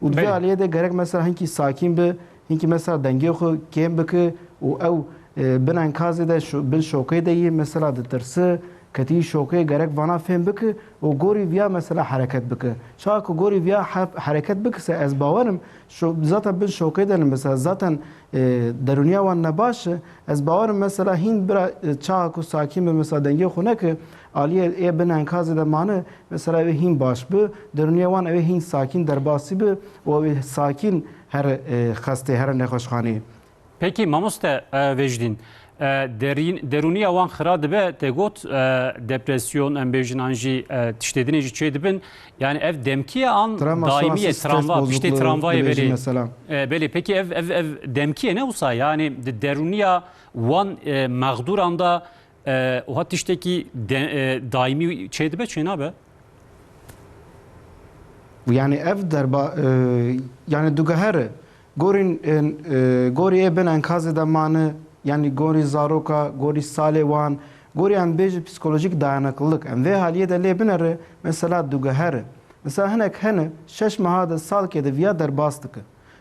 Û di vê Belê. aliyê de gerek mesela hinkî sakîn bi, hinkî mesela dengê xwe kêm bike û ew, e, bin enkazê de şo-, bin şokê de yî mesela ditirse, ketî şokê gerek vana fêm bike û gorî viya mesela hereket bike. Çawa ku gorî viya he-, hereket bikise ez bawerim şo-, zaten bin şokê de ne mesela zaten, e, derûniya wan nebaş e. Ez bawerim mesela hîn bira, e, çawa ku sakîn bi mesela dengê xwe neke, aliyê ê bin enkazê de mane, mesela ew ê hîn baş bi, derûniya wan ew ê hîn sakîn derbasî bi û ew ê sakîn here, e, xestê, here nexweşxaneyê. Pekî mamoste, e, Vecdîn, e, derîn-, derûniya wan xira dibe, te got, e, depresyon, em bêjin an jî, e, tiştê dinê jî çê dibin. Yani ev demkî ye an Travma daîmî sonrası ye, stres travma, piştê bozukluğu travmayê dibêjin belê. mesela. E, belê, pekî ev, ev, ev demkî ye ne wisa? Yani di derûniya wan, e, mexdûran de, e, wiha tiştekî de, e, daîmî çê dibe, çê nabe? Yani ev derba, e, yani dugehere. Gorîn, e, e, gorî ê bin enkazê de mane, yani gorî zaroka, gorî salê wan, gorî em bêjin psîkolojîk dayanıklılık. Em vê haliyê de lê binere, mesela dugehere. Mesela hinek hene şeş meha de, salkê de viya derbas dike.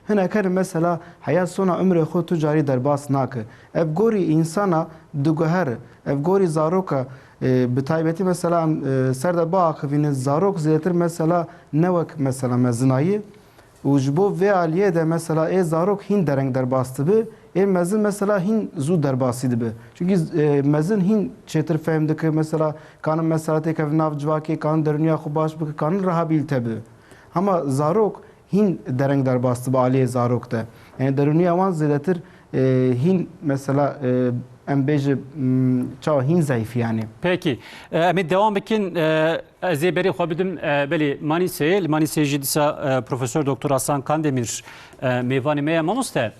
Hinek hene mesela heya sona umrê xwe tu carî derbas nake. Ev gorî însana dugehere. Ev gorî zaroka, e, bi taybetî mesela em, e, ser de biaxivînin, zarok zêdetir mesela ne wek mesela mezinayî. Û ji bo vê aliyê de mesela ê zarok hîn dereng derbas dibe, ê mezin mesela hîn zû derbasî dibe. Çünkü, e, mezin hîn çêtir fehm dike, mesela kanin mesela têkevin nav civakê, kanin derûniya xwe baş bike, kanin rehabilite bibe. Hema zarok hîn dereng derbas dibe aliyê zarok de. Yani derûniya wan zêdetir, e, hîn mesela, e, em bêjin, m, çawa hîn zayıf yani. Peki. E, em ê devam bikin. E, Ez ê berê xwe bidim, e, belê Manîseyê. Li Manîseyê jî dîsa, e, Profesor Doktor Hasan Kandemîr, e, mêvanê me ye. Mamoste,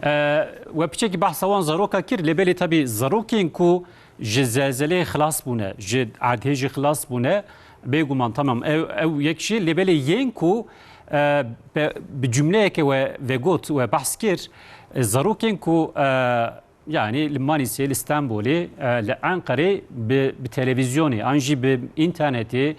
e, we piçekî behsa wan zaroka kir, lê belê tabî zarokên ku ji zelzeleyê xilas bûne, ji erdhê jî xilas bûne, bêguman tamam ew, ew yek jî, lê belê yên ku, e, be-, bi cumleyeke we vegot, we behs kir, e, zarokên ku, e, Yani li Manîsê, li Stenbolê, e, li Enqerê bi, bi televîzyonê an jî bi înternetê,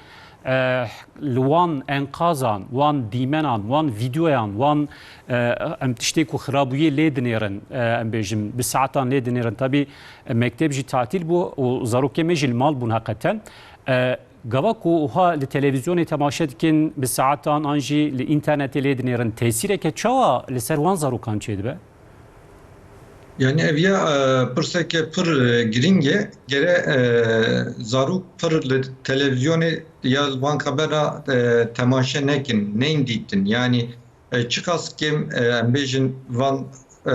e, li wan enqazan, wan dîmenan, wan vîdeoyan, wan, e, em tiştê ku xirabûyê lê dinêrin, e, em bêjin, bi saetan lê dinêrin. Tabî, e, mekteb jî tatîl bû û zarokê me jî li mal bûn heqeten. E, Gava ku wiha li televîzyonê temaşe dikin, bi saetan an jî li înternetê lê dinêrin, tesîreke çawa li ser wan zarokan çêdibe? Yani ev ya, e, pirseke pir, e, girîng e. Gere, e, zarok pir li televîzyonê ya li van xebera, e, temaşe nekin, neyên dîtin. Yani, e, çiqas kêm, e, em bêjin van, e,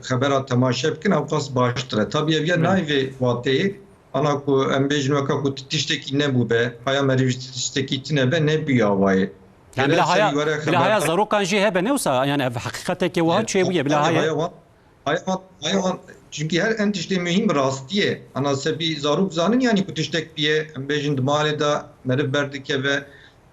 xebera temaşe bikin, ew qas baştir e. Tabî ev ya Belê. nayê vê wateyê. Ana ku em bêjin weka ku ti-, tiştekî nebûbe, haya merivî tiştekî tine be, nebûye avayê. Yani Gere bila haya, serî were bila haya xeber- zarokan jî hebe ne wisa? Yani ev heqîqeteke wiha Belê, çêbûye, bila belê, haya. haya wan, Haya wan, haya wan, çunkî her en tiştê muhîm rastî ye. Ana sebî zarok zanin, yanî ku tiştek piye, em bêjin di malê de meriv berdikeve,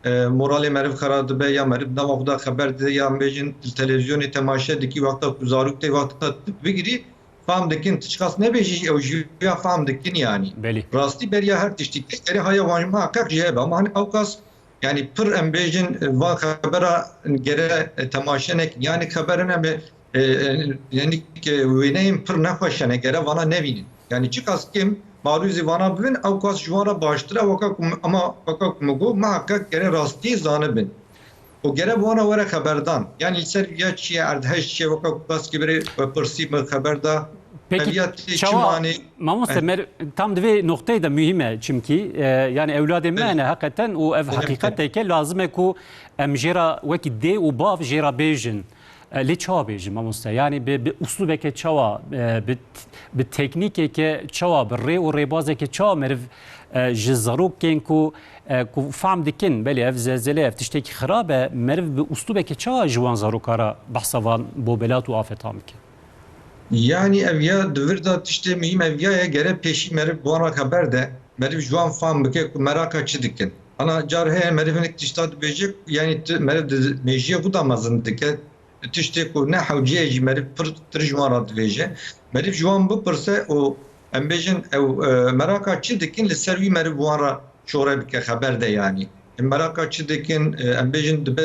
e, moralê meriv xera dibe, ya meriv nava xwe de xeber dide, ya em bêjin li televîzyonê temaşe dikî, wexta ku zarok tê, wexta tu bigirî, fam dikin, tu çiqas nebêjî, ew jî ya fam dikin yanî. Belê. Rastî beriya her tiştî tê, gerê haya wan muheqeq jî hebe. Ama hani ewqas, yanî pir em bêjin, van xebera gere temaşe nekin. Yanî xeberin em ê, e, e, yanî ke wêneyên pir nexweş hene, gere vana nevînin. Yanî çiqas kêm marûzî vana bibin, ewqas ji wan re baştir e, weka ku mi, ama weka ku min got, muheqeq gere rastiyê zanibin. Û gere bi wana were xeberdan. Yanî li ser ya çi ye, erdhej çi ye, weka ku baskî birê we pirsî min xeber da. Peki, ev ya tê çi çawa, manê? Mamoste, eh, mer-, tam di vê noqteyê de muhîm e, çimkî, e, yani ewladê me, evet, ne heqeten û ev, evet, heqîqeteke lazim e ku em jê re wekî dê û bav jê re bêjin. E, lê çawa bêjin, mamoste? Yani bi, bi uslûbeke çawa, e, bi, bi teknîkeke çawa, bi rê û rêbazeke çawa meriv, e, ji zarokên ku, e, ku fam dikin, belê ev zelzele, ev tiştekî xirab e, meriv bi uslûbeke çawa ji wan zaroka re behsa van bobelat û afetan bike? Yanî ev ya di vir de tiştê muhîm ev ya ye, gere pêşî meriv bi wan re xeber de, meriv ji wan fam bike ku meraka çi dikin. Ana car heye meriv hinek tişta dibêje, yanî tu meriv di mêjiyê xwe de mezin dike, tiştê ku ne hewce ye jî meriv pirtir ji wan re dibêje. Meriv ji wan bipirse û em bêjin ew, e, meraka çi dikin, li ser wî meriv wan re şore bike, xeber de yanî. Em meraka çi dikin, e, em bêjin dibe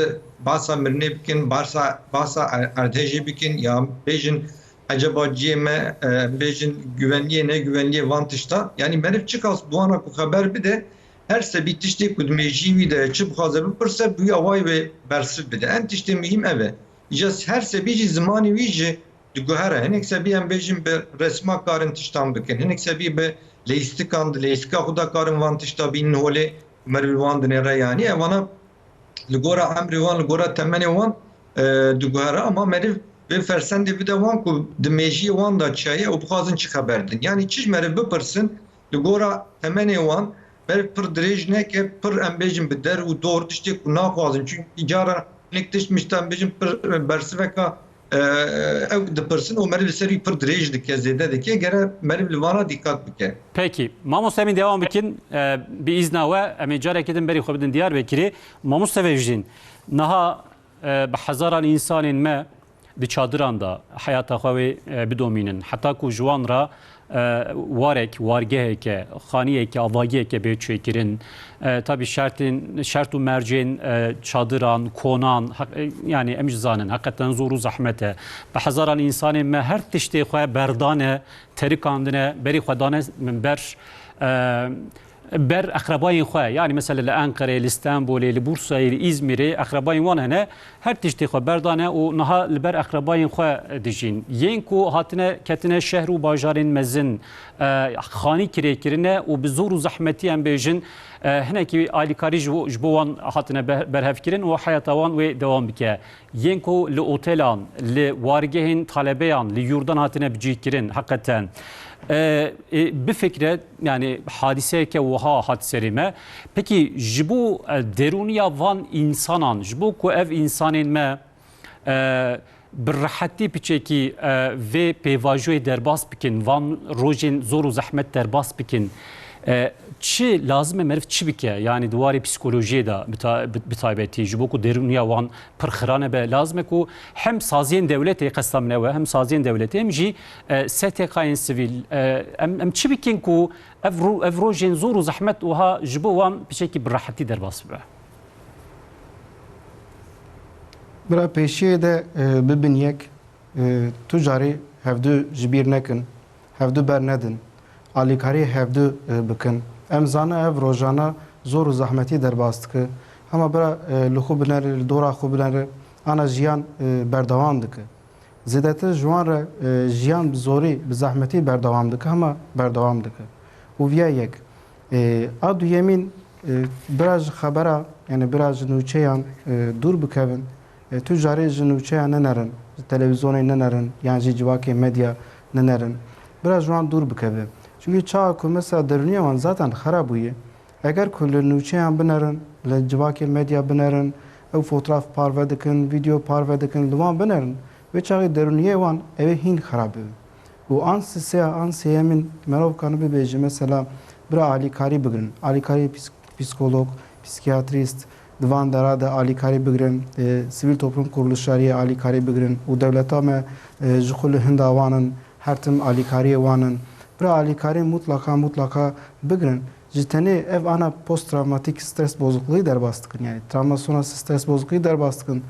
bahsa mirinê bikin, bahsa, bahsa er-, erdhejê bikin, ya bêjin eceba ciyê me, e, em bêjin güvenliyê, ne güvenliyê van tişta. Yanî meriv çiqas bi wan re ku xeber bide, her sebî tiştê ku di mêjiyê wî de ye, çi bixwaze bipirse, bi wî awayî wê bersiv bide. En tiştê muhîm ev e. Îca her sebî jî zimanê wî jî diguhere. Hinek sebî em bêjin bi resma karin tiştan bikin. Hinek sebî bi leystikan, di leystika xwe de karin van tişta bînin holê, meriv li wan dinêre yanî. Evana li gora emrê wan, li gora temenê wan, e, diguhere. Ama meriv vê fersendê bide wan ku di mêjiyê wan de çi heye û bixwazin çi xeber din. Yanî çi ji meriv bipirsin, li gora temenê wan, meriv pir dirêj neke, pir em bêjin bi der û dor tiştê ku naxwazin. Çunkî cara hinek tişt mişta em bêjin pir bersiveka, e, ew dipirsin û meriv li ser wî pir dirêj dike, zêde dike, gere meriv li vana dîqat bike. Pekî. Mamoste, em ê devam bikin. E, bi îzna we, em ê carekê din berî xwe bidin Diyarbekirê. Mamoste Vejîn, niha, e, bi hezaran însanên me di çadiran de heyata xwe wê, e, bidomînin. Heta ku ji wan re, e, warek, wargeheke, xaniyeke, avagiyeke bê çêkirin. E, tabî şertên, şert û mercên, e, çadiran, konan, heq-, e, yani em jî zanin, heqeten zor û zehmet e. Bi hezaran însanên me her tiştê xwe berdane, terikandine, berî xwe dane ber, e, ber eqrebayên xwe, yani mesela li Enqereyê, li Stenbolê, li Bursayê, li Îzmîrê eqrebayên wan hene, her tiştê xwe berdane û niha li ber eqrebayên xwe dijîn. Yên ku hatine, ketine şehr û bajarên mezin, e, xanî kirê kirine û bi zor û zehmetî em bêjin, e, hinekî alîkarî ji bo, ji bo wan hatine ber-, berhev kirin û heyata wan wê dewam bike. Yên ku li otelan, li wargehên talebeyan, li yurdan hatine bicîkirin, heqeten. E, e, bifikre, yani hadiseyeke wiha hat serê me. Pekî ji bo, e, derûniya van însanan, ji bo ku ev însanên me, e, bi rehetî piçekî, e, vê pêvajoyê derbas bikin, van rojên zor û zehmet derbas bikin, e, çi lazim e meriv çi bike? Yani di warê psîkolojiyê de bi ta-, bi, bi taybetî, ji bo ku derûniya wan pir xiran e be, lazim e ku hem saziyên dewletê, qesta min ew e, hem saziyên dewletê, hem jî, e, S T K'yên sivîl, e, em, em çi bikin ku ev ro-, ev rojên zor û zehmet wiha ji bo wan piçekî bi rehetî derbas bibe? Bira pêşiyê de, e, bibin yek, e, tu carî hevdu ji bîr nekin, hevdu bernedin, alîkarî hevdu, e, bikin. Em zanin ev rojane zor û zehmetî derbas dike. Hema bira, e, li xwe binere, li dora xwe binere, ana jiyan, e, berdewam dike. Zêdetir ji wan re, e, jiyan bi zorî, bi zehmetî berdewam dike, hema berdewam dike. Û viya yek. E, a duyemîn, e, bira ji xebera, yani bira ji nûçeyan, e, dûr bikevin. E, tu carê ji nûçeyan nenerin, ji televîzyonê nenerin, yan jî civakê medya nenerin. Bira ji wan dûr bikeve. Çunkî çawa ku mesela derûniya wan zaten xera bûye, eger ku li nûçeyan binerin, li civakê medya binerin, ew fotoğraf parve dikin, video parve dikin, li wan binerin, Wê çaxê derûniyê wan ew ê hîn xirab bibe. Û an sisêya, an sêyemîn merov kane bibêje, mesela, bira alîkarî bigirin. Alîkarî psîk-, psîkolog, psîkiyatrîst, di van dera de alîkarî bigirin, e, sivîl toplum kuruluşariyê alîkarî bigirin û dewleta me, e, ji xwe li hinda wan in, her tim alîkariyê wan in. Bira alîkarî mutlaka, mutlaka bigirin. Ji tenê ev ana post travmatik stres bozukluğu derbas dikin. Yani travmasiyona stres bozukluğu derbas dikin.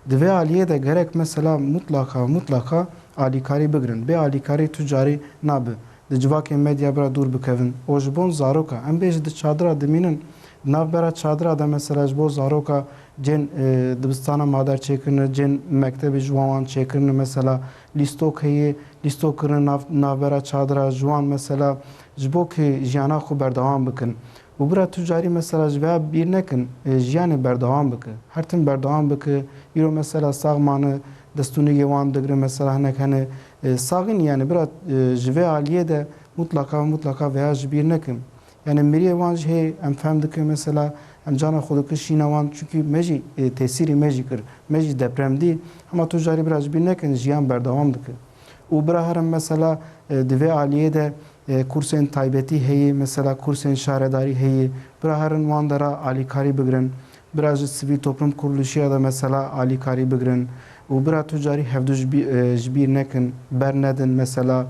Di vê aliyê de gerek mesela mutlaka, mutlaka alîkarî bigirin. Bê alîkarî tu carî nabe. Di civakê medya bira dûr bikevin. O ji bon zaroka. Em bêjin di çadira dimînin. Di navbera çadira de mesela ji bo zaroka cên, e, dibistana mader çêkirine, cên mektebê ji wan wan çêkirine mesela lîstok heye, lîstok kirine nav-, navbera çadira ji wan mesela ji bo ku jiyana xwe berdewam bikin. Û bira tu carî mesela ji vêya bîr nekin, e, jiyanê berdewam bike. Her tim berdewam bike. Îro mesela sax mane, destûnigê wan digre mesela hinek hene, e, saxîn yani bira, e, ji vê aliyê de mutlaka, mutlaka vêya ji bîr nekin. Yani miriyê wan jî hê em fehm dikin mesela em cana xwe dikin şîna wan çunkî me jî, e, tesîrî me jî kir. Me jî deprem dî. Hema tu carî bira ji bîr nekin jiyan berdewam dike. Û bira herin mesela, e, di vê aliyê de, e, kursên taybetî heye, mesela kursên şaredarî heye, bira herin wan dera alîkarî bigirin, bira ji sivîl toplum kuruluşiya de mesela alîkarî bigirin û bira tu carî hevdu ji bî-, e, ji bîr nekin, bernedin mesela.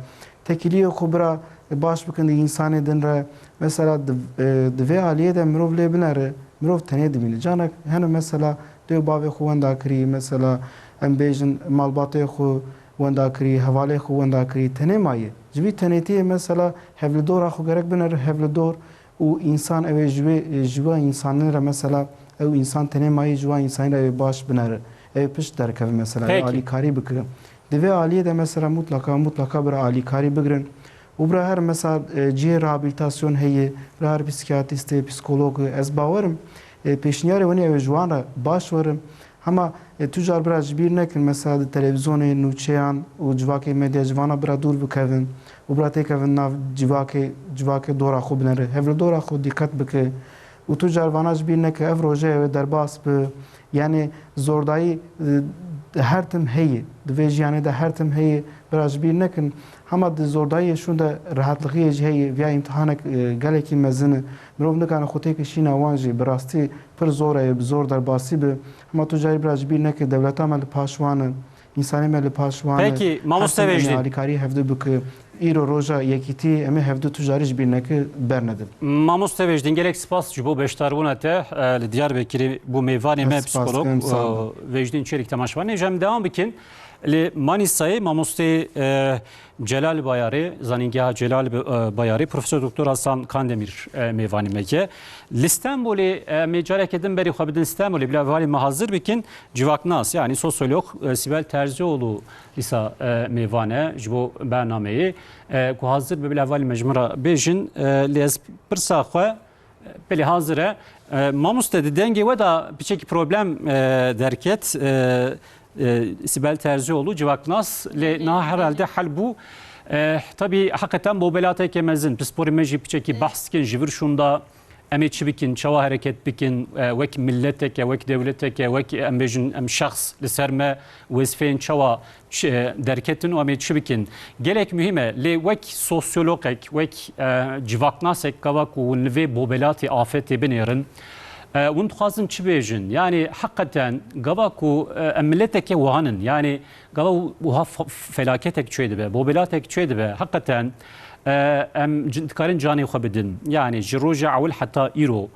Tekîliyê xwe bira baş bikin di însanê din re. Mesela di, e, di vê aliyê de mirov lê binere, mirov tenê dimîne. Canek hene mesela dê û bavê xwe wenda kirî, mesela em bêjin malbatê xwe wenda kirî, hevalê xwe wenda kirî, tenê maye. Ji vî tenêtiyê mesela hevlidora xwe gerek binere hevlidor û însan ew ê ji wê, ji we însanê re mesela ew însan tenê maye ji we însanê re ew ê baş binere. Ew ê pişt derkeve mesela, ew ê Peki. alîkarî bike. Di vê aliyê de mesela mutlaka, mutlaka bira alîkarî bigirin. Û bira her mesela, e, cihê rehabilitasyon heye, bira her psîkiyatrîstê, psîkolog, ez bawerim, e, pêşniyarê wenî ew ê ji wan re baş werim. Hema, e, tu car bira ji bîr nekin, mesela di televîzyonê, nûçeyan û civakê medya ji vana bira dûr bikevin û bira têkevin nav civakê, civakê dora xwe binere. Hevlidora xwe dîqet bike û tu car vana ji bîr neke, ev roje ew ê derbas bi. Yani zordayî, e, her tim heye. Di vê jiyanê de her tim heye. Bira ji bîr nekin. Hema di zordayiyê şûn de rehetlixiyê jî heye. Viya îmtihanek, e, gelekî mezin e. Mirov nikane xwe têke şîna wan jî. Bi rastî pir zor e, bi zor derbasî bi. Hema tu carî bira ji bîr neke, dewleta me li paş wan e. Însanê me li paş wan e. Peki, mamoste Her tim em ê Vecdîn. alîkarî hevdu bike. Îro roja yekîtî, em ê hevdu tu carî ji bîr neke, bernedin. Mamoste Vecdîn, gelek spas ji bo beşdarbûna te, e, li Diyarbekirê bû mêvanê me Ez spas psîkolog, dikim, sağ ol. e, Vecdîn Çelik temaşevanê. Ji em devam bikin. Li Manîsayê mamostê, e, Celal Bayarê, Zanîngeha Celal Bi-, e, Bayarê, Profesor Doktor Hasan Kandemîr, e, mêvanê me ye. Li Stenbolê, e, em ê careke din berî xwe bidin Stenbolê, bila hevalê me hazir bikin. Civaknas, yani sosyolog, e, Sibel Terzioğlu dîsa, e, mêvan e ji bo bernameyê. E, ku hazir be, bila hevalê me ji min re bêjin, e, lê ez pirsa xwe, e, belê hazir e. E, mamoste, di dengê we de piçekî problem, e, derket. E, e, Sibel Terzioğlu, civaknas, lê niha herhalde hel bû. E, tabî, heqeten bobelateke mezin, pisporê me jî piçekî behs dikin ji vir şûnda. Em ê çi bikin, çawa hereket bikin, e, wek mileteke, wek dewleteke, wek, em bêjin, em şexs li ser me wezîfeyên çawa ç-, e, derketin û em ê çi bikin? Gelek muhîm e, lê wek sosyologek, wek, e, civaknasek gava ku hûn li vê bobelatê afetê binêrin, e, hûn dixwazin çi bêjin? Yani heqeten gava ku, e, em mileteke wan in, yani gava wiha f-, felaketek çê dibe, bobelatek çê dibe, heqeten, e, em c-, dikarin canê xwe bidin. Yani ji roja ewil heta îro,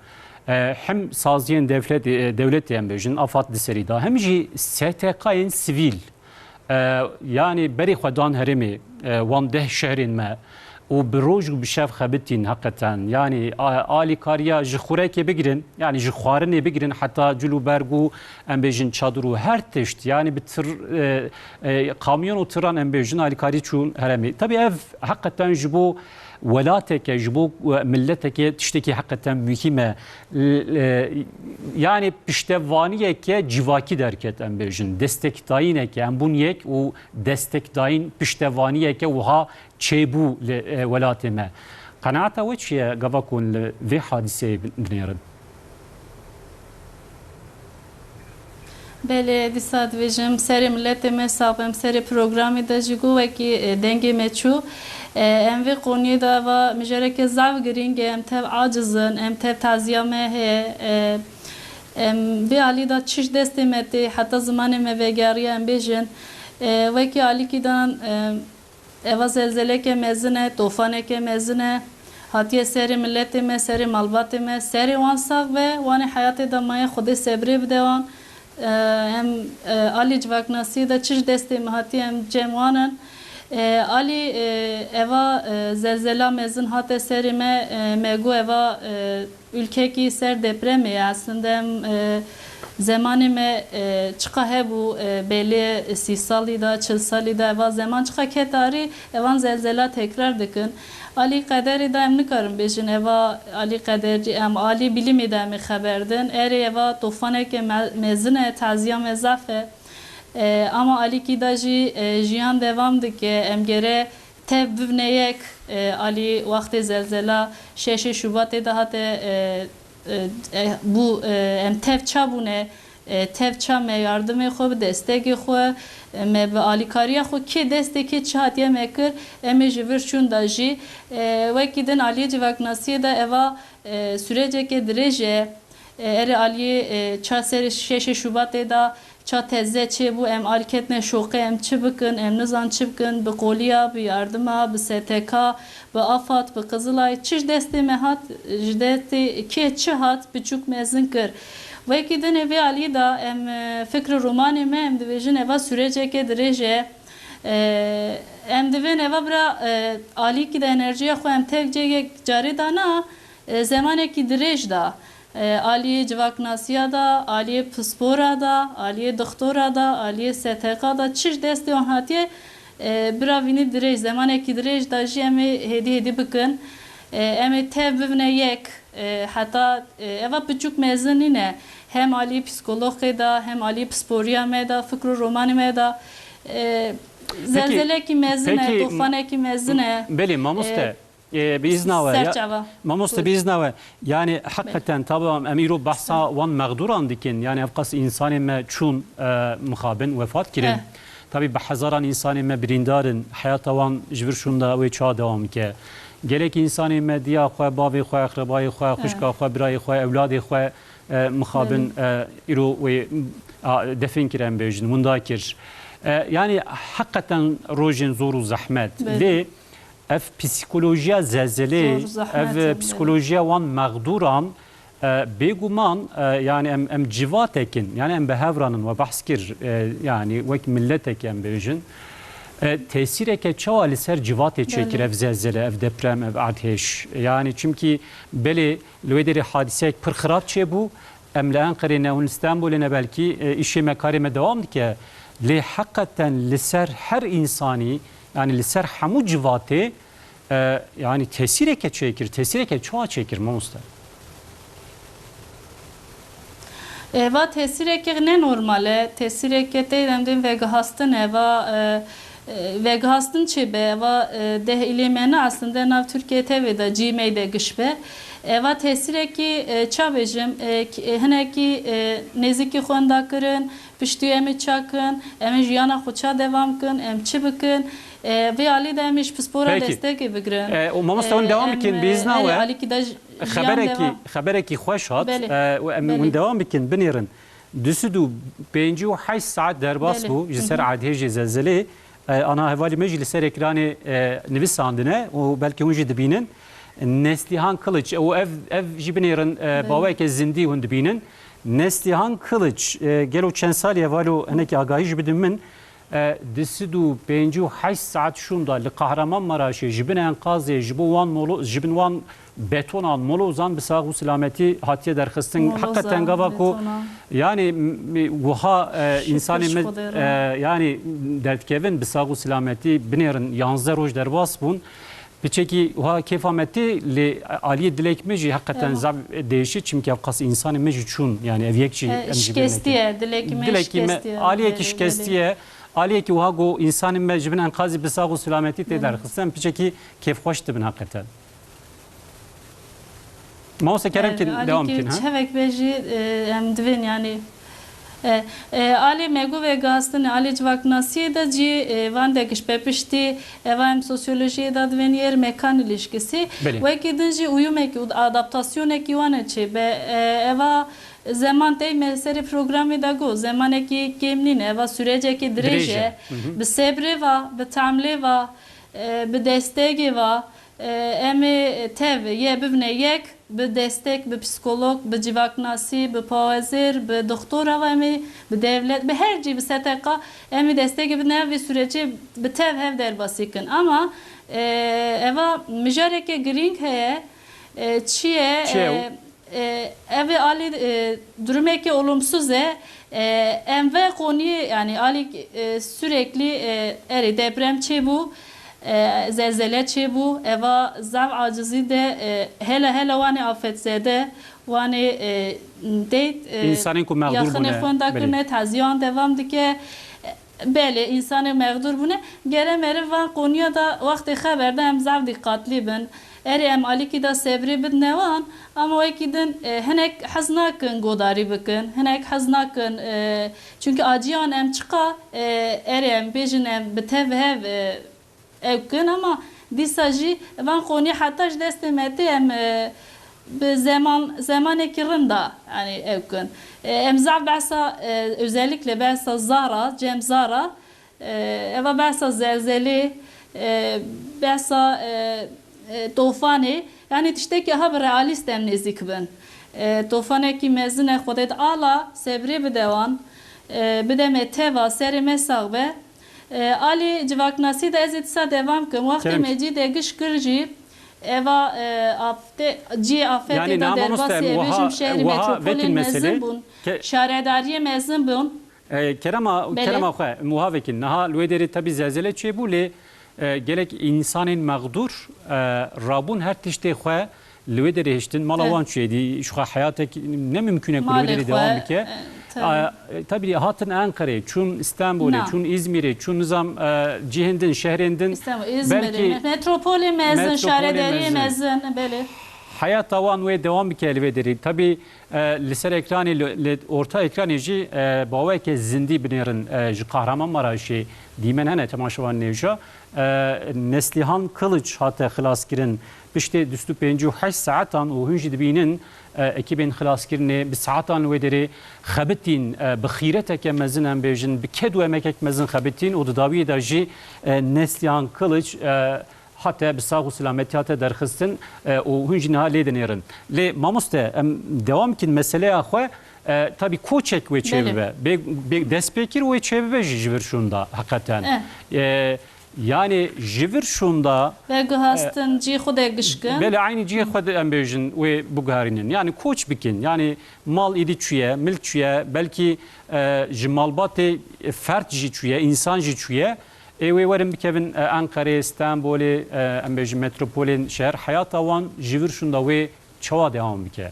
e, hem saziyên devlet, e, dewletê em bêjin, afat di serî de, hem jî S T K'yên sivîl, e, yani berê xwe dan herêmê, e, wan deh şehrên me û bi roj û bi şev xebitîn heqeten. Yani a-, alîkariya ji xurekê bigirin, yani ji xwarinê bigirin heta cil û berg û em bêjin çadir û her tişt, yani bi tir-, e, e, kamyon û tiran em bêjin alîkarî çûn herêmê. Tabii ev heqeten ji bo welateke, ji bo, e, mileteke tiştekî heqeten muhîm e. L-, e, yani piştevaniyeke civakî derket em bêjin. Destekdayîneke, em bûn yek û destekdayîn piştevaniyeke wiha çêbû li, e, welatê me. Qenaeta we çi ye gava ku hûn li vê hadiseyê bin-, binêrin? Belê, dîsa dibêjim, serê miletê me sax be, em serê programê de jî got, wekî, e, dengê me çû. E, em vê qoniyê de eva mijareke zaf girîng e, em tev aciz in, em tev taziya me heye. E, em vê alî de çi ji destê me tê, heta zimanê me vegeriya em bêjin. E, wekî alîkî dan, e, Eva zelzeleke mezin e, tofaneke mezin e. Hatiye serê miletê me, serê malbatê me, serê wan sax be, wan ê heyatê de maye, Xwedê sebrê bide wan. Em, e, alî civaknasiyê de çi ji destê me hatiye, em cem wan in. E, alî, e, eva, e, zelzela mezin hate serê me, e, me got eva, e, Ülkekî ser depremê ye. Aslında em, e, zemanê me, e, çiqa hebû, e, belê sî salî de, çil salî de, eva zeman çiqa ket arî, evan zelzela tekrar dikin. Alî qederê de em nikarin bêjin, eva alî qedercî, em alî bilimê de em ê xeber din. Erê eva tofaneke me-, mezin e, taziya me zaf e. E, ama alîkî de jî, e, jiyan devam dike, em gere Tev bibne yek, e, alî wextê zelzela şeşê Şubatê de hate, e, e, e, bû, e, em tev ça bûne, e, tev ça me yardimê xwe bi destegê xwe, e, me bi alîkariya xwe kê destê kê çi hatiye me kir, em ê ji vir çûn de jî, e, wekî din aliyê civaknasiyê de eva, e, süreceke dirêj e. E, erê aliyê, e, ça serê şeşê Şubatê de ça teze çêbû, em alî ketine şoqê, em çi bikin, em nizan çi bikin, bi qoliya, bi yardima, bi S T K, bi AFAD, bi Qizilay, çi ji destê me hat, ji destê kê çi hat, biçûk mezin kir. Wekî din ê vê alî de em, e, fikr û romanê me, em dibêjin eva süreceke dirêj e. E, em divên eva bira, e, alîkî de enerjiya xwe em tev cê yek carê dana, e, zemanekî dirêj da. E, aliyê civaknasiya da, aliyê pispora da, aliyê dixtora da, aliyê S T K da, çi ji destê wan hatiye, e, bira vînî dirêj, zemanekî dirêj da jî em ê hêdî hêdî bikin. E, em ê tev bibine yek, e, heta, e, eva piçûk mezin nîne. Hem aliyê psîkologê da, hem aliyê pisporiya me da, fikr û romanê me da, e, zelzelekî mezin e, pekî, tofanekî mezin e. Belê, mamoste. E, Ê, bi îzna we, ya, Serçava. Mamoste, bi îzna we. Yani, heqîqeten, tabi, em îro behsa wan mexdûran dikin. Yani, ev qas insanê me çûn, e, mixabin, wefat kirin. Eh. Tabi, bi hezaran insanê me birîndar in. Heyata wan ji vir şûnda wê çawa dewam bike. Gelek insanê me diya xwe, bavê xwe, eqrebayê xwe, xwişka xwe, birayê xwe, ewladê xwe, e, mixabin, Belê. e, îro wê, a, defin kir, em bêjin, winda kir. E, yani, heqîqeten rojên zor û zehmet. Belê. Lê, Ev psîkolojiya zelzelê, Zor, zehmet ev e, psîkolojiya wan mexdûran, e, bêguman, e, yani em, em civatek in, yani em bi hev re nin, we behs kir, e, yani wek miletek em bêjin. E, tesîreke çawa li ser civatê çêkir Belê. ev zelzele, ev deprem, ev erdhêj? Yani çimkî belê li wê derê hadiseyek pir xirab çêbû, Em li Enqerê ne, hûn li Stenbolê ne belkî, e, îşê me, karê me dewam dike. Lê heqeten li ser her însanî, yanî li ser hemû civatê, e, yanî tesîreke çêkir, tesîreke çawa çêkir mamoste? Eva tesîreke ne normal e, tesîreke tê dem dên vegihastin e, eva, e, E, vegihastin çêbe, eva, e, deh îlê me ne, aslında nav Tirkiyê tevê de cî meyde giş be. Eva tesîrekî, e, ça bêjim, e, k-, e, hinekî, e, nêzîkî xwe inda kirin, piştî em ê ça kin, em ê jiyana xwe ça devam kin, em çi bikin? E, vê alî de em ê ji pispora Peki. destekê bigirin. E, û mamoste hûn E, devam em, bikin, e, bi îzna erê we. alîkî de j-, jiyan Xeberekî, devam. xeberekî xweş hat, Belê. e, û em Belê. hûn devam bikin, binêrin. Du sed û pêncî û heşt saet derbas Belê. bû ji ser Hı hı. erdhêjê zelzelê. E, ana hevalî me jî li ser ekranê, e, nivîsandine û belkî hûn jî dibînin. Neslihan Kılıç, û ev, ev jî binêrin, e, Belê. baweke zindî hûn dibînin. Neslihan Kılıç, e, gelo çend salî ye, valo hinekî agahî jî bidin min. E, du sed û pêncî û heşt saet şûnda li Kahramanmaraşê ji bin enqazê, ji bo wan molo-, ji bin wan betonan, molozan bi sax û silametî hatiye derxistin. Molozan, Heqeten gava ku betonan. yani, m-, m-, wiha, e, Şikir insanê ji me, Xwedê re. e, yani derdikevin bi sax û silametî binêrin yanzdeh roj derbas bûn. Piçekî wiha kêfa me tê, lê aliyê dilek me jî heqeten Eva. zaf değişî, çimkî ev qas insanê me jî çûn, yani ev yek jî E, em jî şikestî binêkin. ye, dilekî me Dilekî me, şikestî ye, aliyekî belê, şikestî belê. ye, aliyekî wiha ku insanê me ji bin enqazî bi sax û silametî tê Belê. derxistin, em piçekî kêfxweş dibin heqeten. Mamoste kerem kin, Erê, devam alîkî kin, ha? çavek be jî, e, em divên, yani, E, e, alî me got veguhastinê, alî civaknasiyê de cî, e, van de giş pepiştî, eva em sosyolojiyê de divên yer mekan ilişkisi. Belê. Wekî din jî uyumekî û adaptasyonekî wan e çê be. E, eva zeman tey me serê programê de got, zemanekî kêm nîne, eva sürecekî dirêj Dirêj e. e. Hı hı. Bi sebrê va, bi tamlê va, e, bi destegê va, e, em ê tev yê bibine yek, bi destek, bi psîkolog, bi civaknasî, bi pawezêr, bi doktora ve em ê, bi dewlet, bi her cî, bi S T K, em ê destekê bidin, ev vî sürecê bi tev hev derbasî kin. Ama, e, eva mijareke girîng heye, e, çi ye? Çi ye? E, e, ev ê alî, e, durumeke olumsuz e. E, em ve koniyê, yani alî, e, sürekli, e, erê deprem çêbû, e, zelzele çêbû, eva zaf acizî de, e, hela hela wanê afetzede, wanê, e, dê, e, Însanên ku mexdûr yaxinê bûne. xwenda Belê. kirine, taziyan devam dike. Belê, însanê mexdûr bûne. Gere meriv van konuya da wextê xeber de em zaf dîqatlî bin. Erê em alîkî da sebrê bidne wan, ama wekî din, e, hinek hez nakin godarî bikin, hinek hez nakin, e, çunki aciyan em çiqa, e, erê em bêjin em bi tev hev, e, ew kin, ama dîsa jî van qonî heta ji destê me tê em, e, bi zeman, zemanekî rinda, yani ew kin. E, em zaf behsa, e, özellikle behsa zara, cem zara, e, eva behsa zelzelê, e, behsa, e, e, tofanê, yani tiştekî aha bi realîst em nêzîk bin. E, tofanekî mezin e, Xwedê di ala sebrê bide wan, e, bide me teva, serê me sax be. E, alî civaknasî de ez ê dîsa devam kim. Wextê Kerem. me cî de giş kir jî, eva, e, afte-, cî afetê Yani de na mamoste, derbasî, em wiha, bêjim şehrî wiha metropolên vekî mezin mesele bûn, ke- şaredariyê mezin bûn. E, kerema, Belê. kerema xwe, em wiha vekin. Niha li wê derê tebî zelzele çêbû, lê, e, gelek însanên mexdûr, e, rabûn her tiştê xwe li wê derê hiştin, mala Te- wan çûye dî, ji xwe heyatek ne mimkûn e ku li wê Malê derê xwe, dewam bike. e, tabii. A, e, tabii hatin Enqerê, çûn Stenbolê, Na. çûn Îzmîrê, çûn nizam, e, cihên din, şehrên din. Stenbol, Îzmirê, Belkî me-, metropolê mezin, metropolê şaredariyê mezin. mezin, belê. Heyata wan wê dewam bike li vê derê. Tabii, e, li ser ekranê, li, li orta ekranê jî, e, baweke zindî binêrin, e, ji Kahramanmaraşê dîmen hene temaşevan nêja. E, Neslihan Kılıç hate xilaskirin. Piştê du sed û pêncî û heşt saetan û hûn jî dibînin, e, ekîbên xilaskirinê bi saetan wê derê xebitîn, e, bi xîreteke mezin em bêjin, bi ked û emekek mezin xebitîn û di dawiyê de jî, e, Neslihan Kılıç, e, hate bi sax û selametî hate derxistin, e, û hûn jî niha lê dinêrin. Lê mamoste, em dewam kin meseleya xwe, e, tabî koçek wê çê Belê. bibe. Bê, bê destpêkir wê çê bibe jî ji vir şûnda heqeten. Eh. E, yani ji vir şûnda, Veguhastin, e, cî xwe de gişkin. Belê, eynî cihê xwe de em bêjin wê biguherînin. Yani koç bikin. Yani mal îdî çûye, milk çûye, belkî, e, ji malbatê fert jî çûye, însan jî çûye. Ê wê werin bikevin, e, Enqerê, Stenbolê, e, em bêjin metropolên şehr, heyata wan ji vir şûnda wê çawa dewam bike?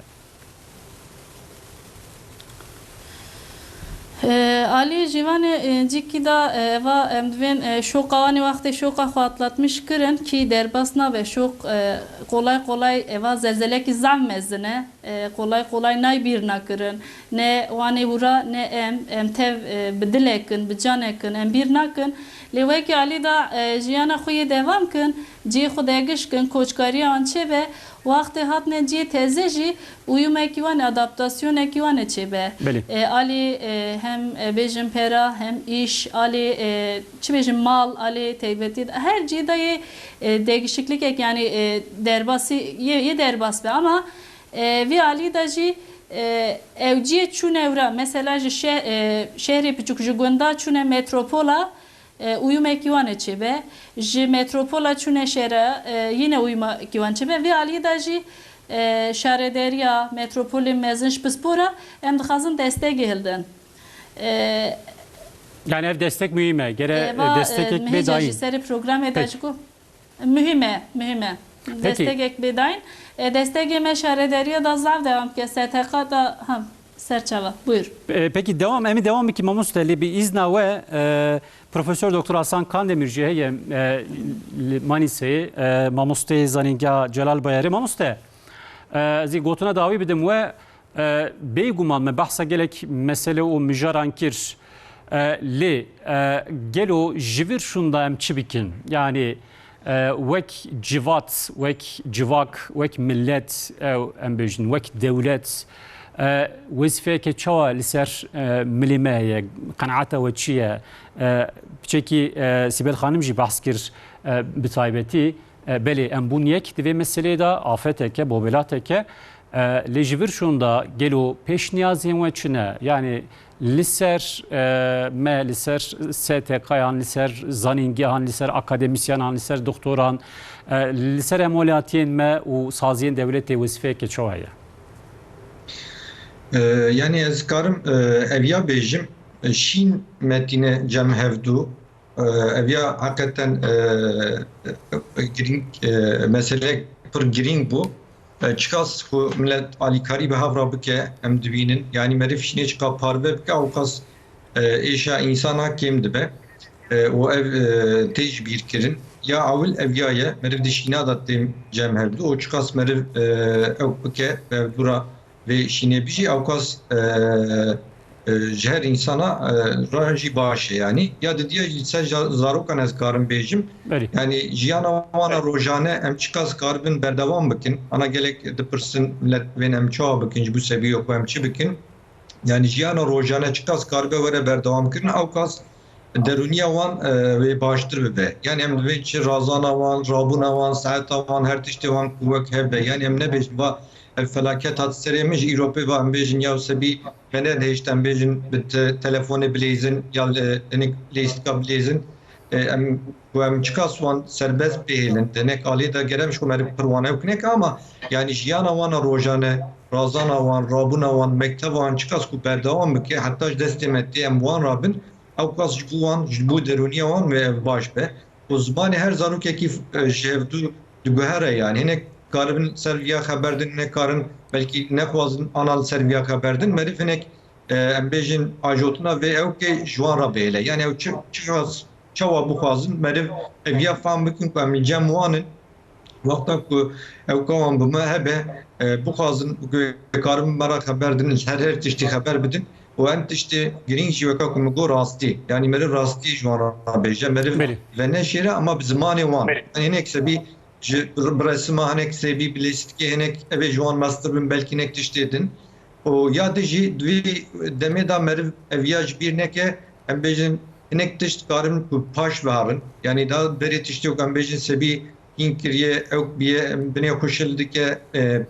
E, alî jîvanê, e, cîkî da, e, eva em divên, e, şoqa wanê wextê şoqa xwe atlatmiş kirin kî derbas nabe. Şoq, e, kolay kolay eva zelzelekî zaf mezin e. E, kolay kolay nayê bîr nakirin. Ne wanê hûra, ne em, em tev, e, bi dilek in, bi canek in, em bîr nakin. Lê wekî alî da, e, jiyana xwe yê devam kin, cihê xwe de giş kin, koçkariya wan çêbe, wextê hatine cihê teze jî uyumekî wan, adaptasyonekî wan ê çêbe. Belê. E, alî, e, hem, e, bêjin pera, hem îş, alî, e, çi bêjin mal, alî teybetî, her cî de yê, e, değişiklikek, yani, e, derbasî, yê, yê derbas be. Ama E, vî alî de jî, e, ew cihê çûne ewra, mesela ji şe-, e, şehrê piçûk, ji gunda çûne metropola, e, uyumekî wan ê çêbe. Ji metropola çûne şehre, e, yine uyumekî wan çêbe. Vî alî de jî, e, şarederiya, metropolên mezin ji pispora em dixwazin destegê hildin. E, Yani ev destek muhîm e. Gere, e, va, e, destekek bê mihêca dayîn. Jî serê programê de Peki. ji ku Muhîm e, muhîm e. Peki. Destegek bê dayîn. E, destegê me şarederiya da zaf dewam ke, S T K da, ha, serçava. Buyur. E, peki devam, em ê devam bikin mamoste, lê bi îzna we, e, Profesor Doktor Hasan Kandemir jî heye, e, li Manîseyê, e, mamosteyê zanîngeha Celal Bayarê. Mamoste, e, ez ê gotina dawî bidim we, E, bêguman me behsa gelek mesele û mijaran kir. E, lê, e, gelo ji vir şûnda em çi bikin? Yanî, e, wek civat, wek civak, wek millet, ew em bêjin, wek dewlet, e, wezîfeyeke çawa li ser, e, milê me heye? Qenaeta we çi ye? E, piçekî, e, Sîbel Xanim jî behs kir, e, bi taybetî. E, belê, em bûn yek di vê meseleyê de, afeteke, bobelateke. E, lê ji vir şûnda gelo pêşniyazên we çi ne? Yanî li ser, e, me, li ser S T K'yan, li ser zanîngehan, li ser akademîsyenan, li ser doktoran, e, li ser em welatiyên me û saziyên dewletê wezîfeyeke çawa heye? E, yanî ez karim, e, eviya bêjim, e, şîn me tîne cem hevdû. E, ev ya heqeten, e, e, girîng, e, meseleyek pir girîng bû. E, çiqas ku millet alîkarî bi hev re bike, em dibînin. Yanî meriv şînê çiqa parve bike, ewqas, e, êşa însana kêm dibe. E, û ev, e, tê ji bîr kirin. Ya ewil ev ya ye, meriv di şîna de têm cem hevdû û çiqas meriv, e, ew bike, bi hevdû re vê şînê bijî, ewqas, e, e, ji her însana, e, re jî baş e yanî. Ya didiya jî ser ja-, zarokan ez karim bêjim. Belê. Yanî jiyana wan a rojane em çiqas karibin berdewam bikin? Ana gelek dipirsin, millet bên em çawa bikin, ji bo sebî yok em çi bikin? Yanî jiyana rojane çiqas karibe were berdewam kirin, ewqas derûniya wan, e, wê baştir bibe. Yanî em dibên çi razana wan, rabûna wan, saeta wan, her tiştê wan ku wek hev be. Yanî em nebêjin va ev felaket hat serê min, ji îro pê va em bêjin ya sebî me nedihişt em bêjin bi te-, telefonê bileyzin ya li hinek lêstika bileyzin. E, em, ku em çiqas wan serbest bihêlin, di hinek alî de gerem ji xwe meriv pir wan ew kineke ama yanî jiyana wan a rojane, razana wan, rabûna wan, mekteba wan çiqas ku berdewam bike, heta ji destê me tê em wan rabin, ewqas ji bo wan, ji bo derûniya wan wê ev baş be. Û zimanê her zarokekî, e, ji hevdû diguhere, yanî hinek karibin ser viya xeber din, hinek karin belkî nexwazin ana li ser viya xeber din. Meriv hinek, e, em bêjin ajotina vê ew ke ji wan re bihêle. Yanî ew çi, çiqas çawa bixwazin, meriv ev ya fam bikin ku em li cem wan in. Wexta ku ew ka wan bi me hebe, e, bixwazin ku karin me re xeber din, her her tiştî xeber bidin. Û em tiştê girîng jî weka ku min got rastî. Yanî meriv rastî ji wan re bêje. Meriv Belê. veneşêre ama bi zimanê wan. Belê. Yanî hinek sebî ji bi resima hinek sebî bi lêstikê hinek evê ji wan mestir bin belkî hinek tiştê din. Û ya di jî di vî demê de meriv ev ya ji bîr neke, em bêjin hinek tişt karin ku paş veherin. Yanî da berê tiştê ku em bêjin sebî hîn kiriye, ew biye, em binê xwe şil dike, e,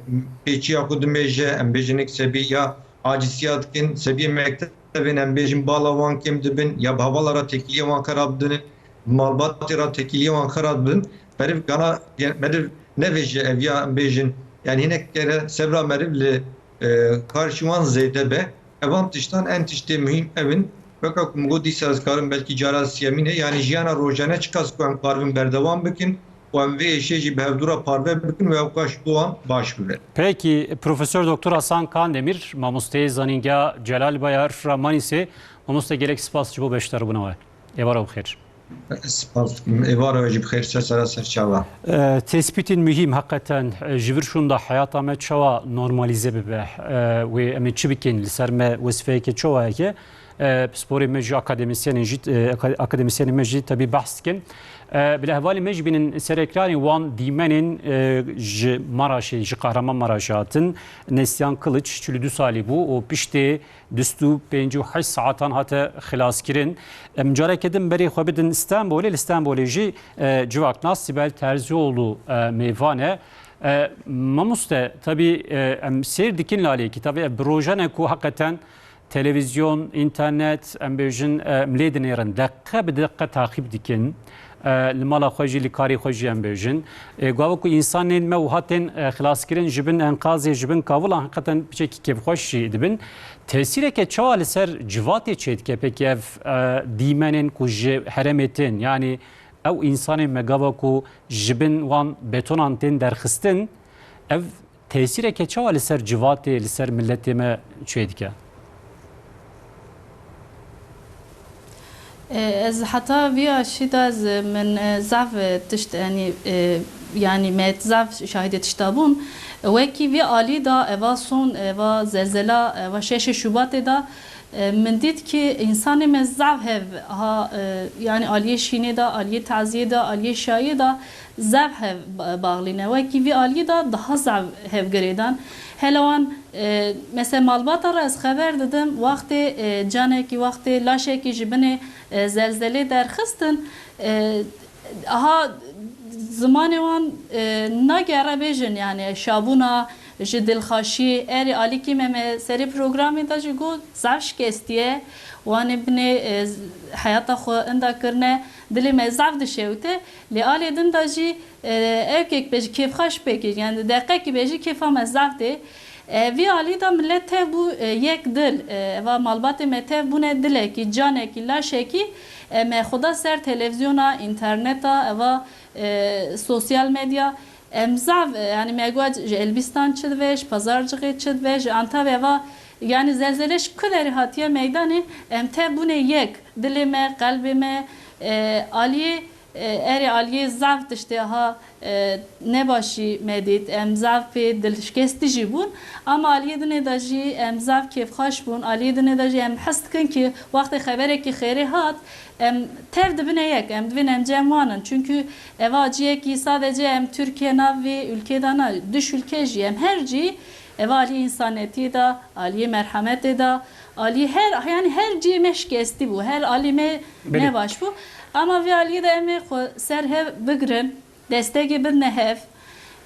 pêçiya xwe dimêje, em bêjin hinek sebî ya acisiya dikin, sebiyê mektebên em bêjin bala wan kêm dibin, ya bi hevala re têkiliyê wan xerab dibin, malbatê re têkiliyê wan xerab dibin. Meriv gana, meriv nevêje ev ya em bêjin, yanî hinek kere sebra meriv li, e, karşî wan zêde be. Evan tiştan en tiştê muhîm ev in. Weka ku min got dîsa ez karim belkî cara siyemîn e, yanî jiyana rojane çiqas ku em karibin berdewam bikin û em vê êşê jî bi hevdû re parve bikin û ew kaş bo wan baş bibe. Peki, Profesör Doktor Hasan Kandemir, mamosteyê Zanîngeha Celal Bayar ra Manîsê. Mamoste, gelek spas ji bo beşdarbûna we. Êvara we bi xêr. Spas dikim. Êvara we jî bi xêr, ser sera ser çava. E, tespîtên muhîm heqeten, e, ji vir şûnda heyata me çawa normalîze bibe? E, wê em ê çi bikin? Li ser me wezîfeyeke çawa heye? E, pisporê me jî, akademîsyenên jî, e, aka-, akademîsyenên me jî tebî behs dikin. E, bila hevalên me jî bînin ser ekranê wan dîmenên, e, ji Maraşê, ji Kahramanmaraşê hatin. Neslihan Kılıç çil û du salî bû û piştê du sed û pêncî û heşt saetan hate xilaskirin. Em careke din berê xwe bidin Stenbolê. Li Stenbolê jî, e, civaknas Sibel Terzioğlu, e, mêvan e. E, mamoste, tabî, e, em seyr dikin lalê kitavê, ev bi rojan e ku heqeten televîzyon, înternet, em bêjin, e, em lê dinêrin, deqe bi deqe taqîb dikin. E, li mala xwe jî, li karê xwe jî em bêjin. E, gava ku însanên me wiha tên, e, xilaskirin ji bin enqazê, ji bin kavilan, heqeten piçekî kêfxweş jî dibin. Tesîreke çawa li ser civatê çêdike? Pekî ev, e, dîmenên ku ji herêmê tên, yanî ew însanên me gava ku ji bin wan betonan tên derxistin, ev tesîreke çawa li ser civatê, li ser miletê me çêdike? E, ez heta vî aşî de ez, min, e, zaf, e, tişt, yanî, e, Yanî me zaf şahidê tişta bûn. Wekî vî alî de eva son, eva zelzela, eva şeşê Şubatê de, e, min dît ki însanê me zaf hev ha, e, yanî aliyê şînê de, aliyê taziyê de, aliyê şayê de zaf hev ba-, baxlî ne. Wekî vî aliyê de daha zaf hev girêdan. Hele wan, e, mesela malbata re ez xeber didim, wextê, e, canekî, wextê laşekî ji binê, e, zelzelê derxistin, e, Aha, zimanê wan, e, nagere bêjin, yani şabûna ji dilxweşî, erê alîkî me, me serê programê de jî got, zaf şikestiye, wanê binê, e, z-, heyata xwe inda kirine, dilê me zaf dişewite, lê alê din de jî, e, ewkek bêjî kêfxweş pê kir, yani deqekî bêjî kêfa me zaf tê. E, vî alî de milet tev bû, e, yek dil, e, eva malbatê me tev bûne dilekî, canekî, laşekî, e, me xwe da ser televîzyona, înterneta, eva, e, sosyal medya. Em zaf, e, yani me got ji Elbîstan çi dibe, ji Pazarcixê çi dibe, ji Antalya eva, yani zelzele ji ku derê hatiye meydanê, em tev bûne yek. Dilê me, qelbê me, e, aliyê E, erê aliyê zaf tiştê ha, e, nebaşî me dît, em zaf pê dilşikestî jî bûn. Ama aliyê dinê de jî em zaf kêfxweş bûn. Aliyê dinê de jî em his dikin ki wextê xeberekî xêrê hat, em tev dibine yek, em divên em cem wan in. Çünkü eva ciyekî sadece em Türkiye nav vê ülkê de na, dış ülke jî, em her cî eva aliyê însanetiyê de, aliyê merhametê de, aliyê her, yani her ciyê me şikestî bû, her alî me Belê. nebaş bû. Ama vê aliyê de em ê xwe ser hev bigirin, destekê bidine hev,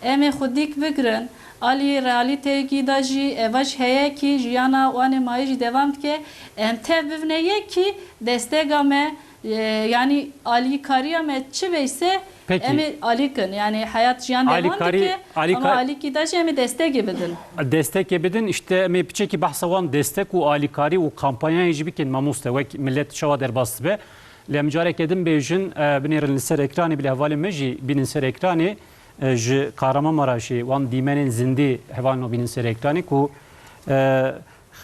em ê xwe dîk bigirin. Alî realîteyekî de jî eva jî heye kî jiyana wan ê mayî jî devam dike. Em tev bivine yek kî destega me, e, yanî alîkariya me çi veyse Peki. em ê alî kin. Yani heyat jiyan devam Alîkarî, dike alîka- ama alîkî de jî em ê destekê bidin. Destekê bidin, işte em ê piçekî behsa wan destek û alîkarî û kampanyayê jî bikin mamoste, wek millet çawa derbas dibe. Lê em careke din bêjin, e, binêrin li ser ekranê, bilê hevalên me jî bînin ser ekranê, e, ji Kahramanmaraşê wan dîmenên zindî hevalên me bînin ser ekranê ku, e,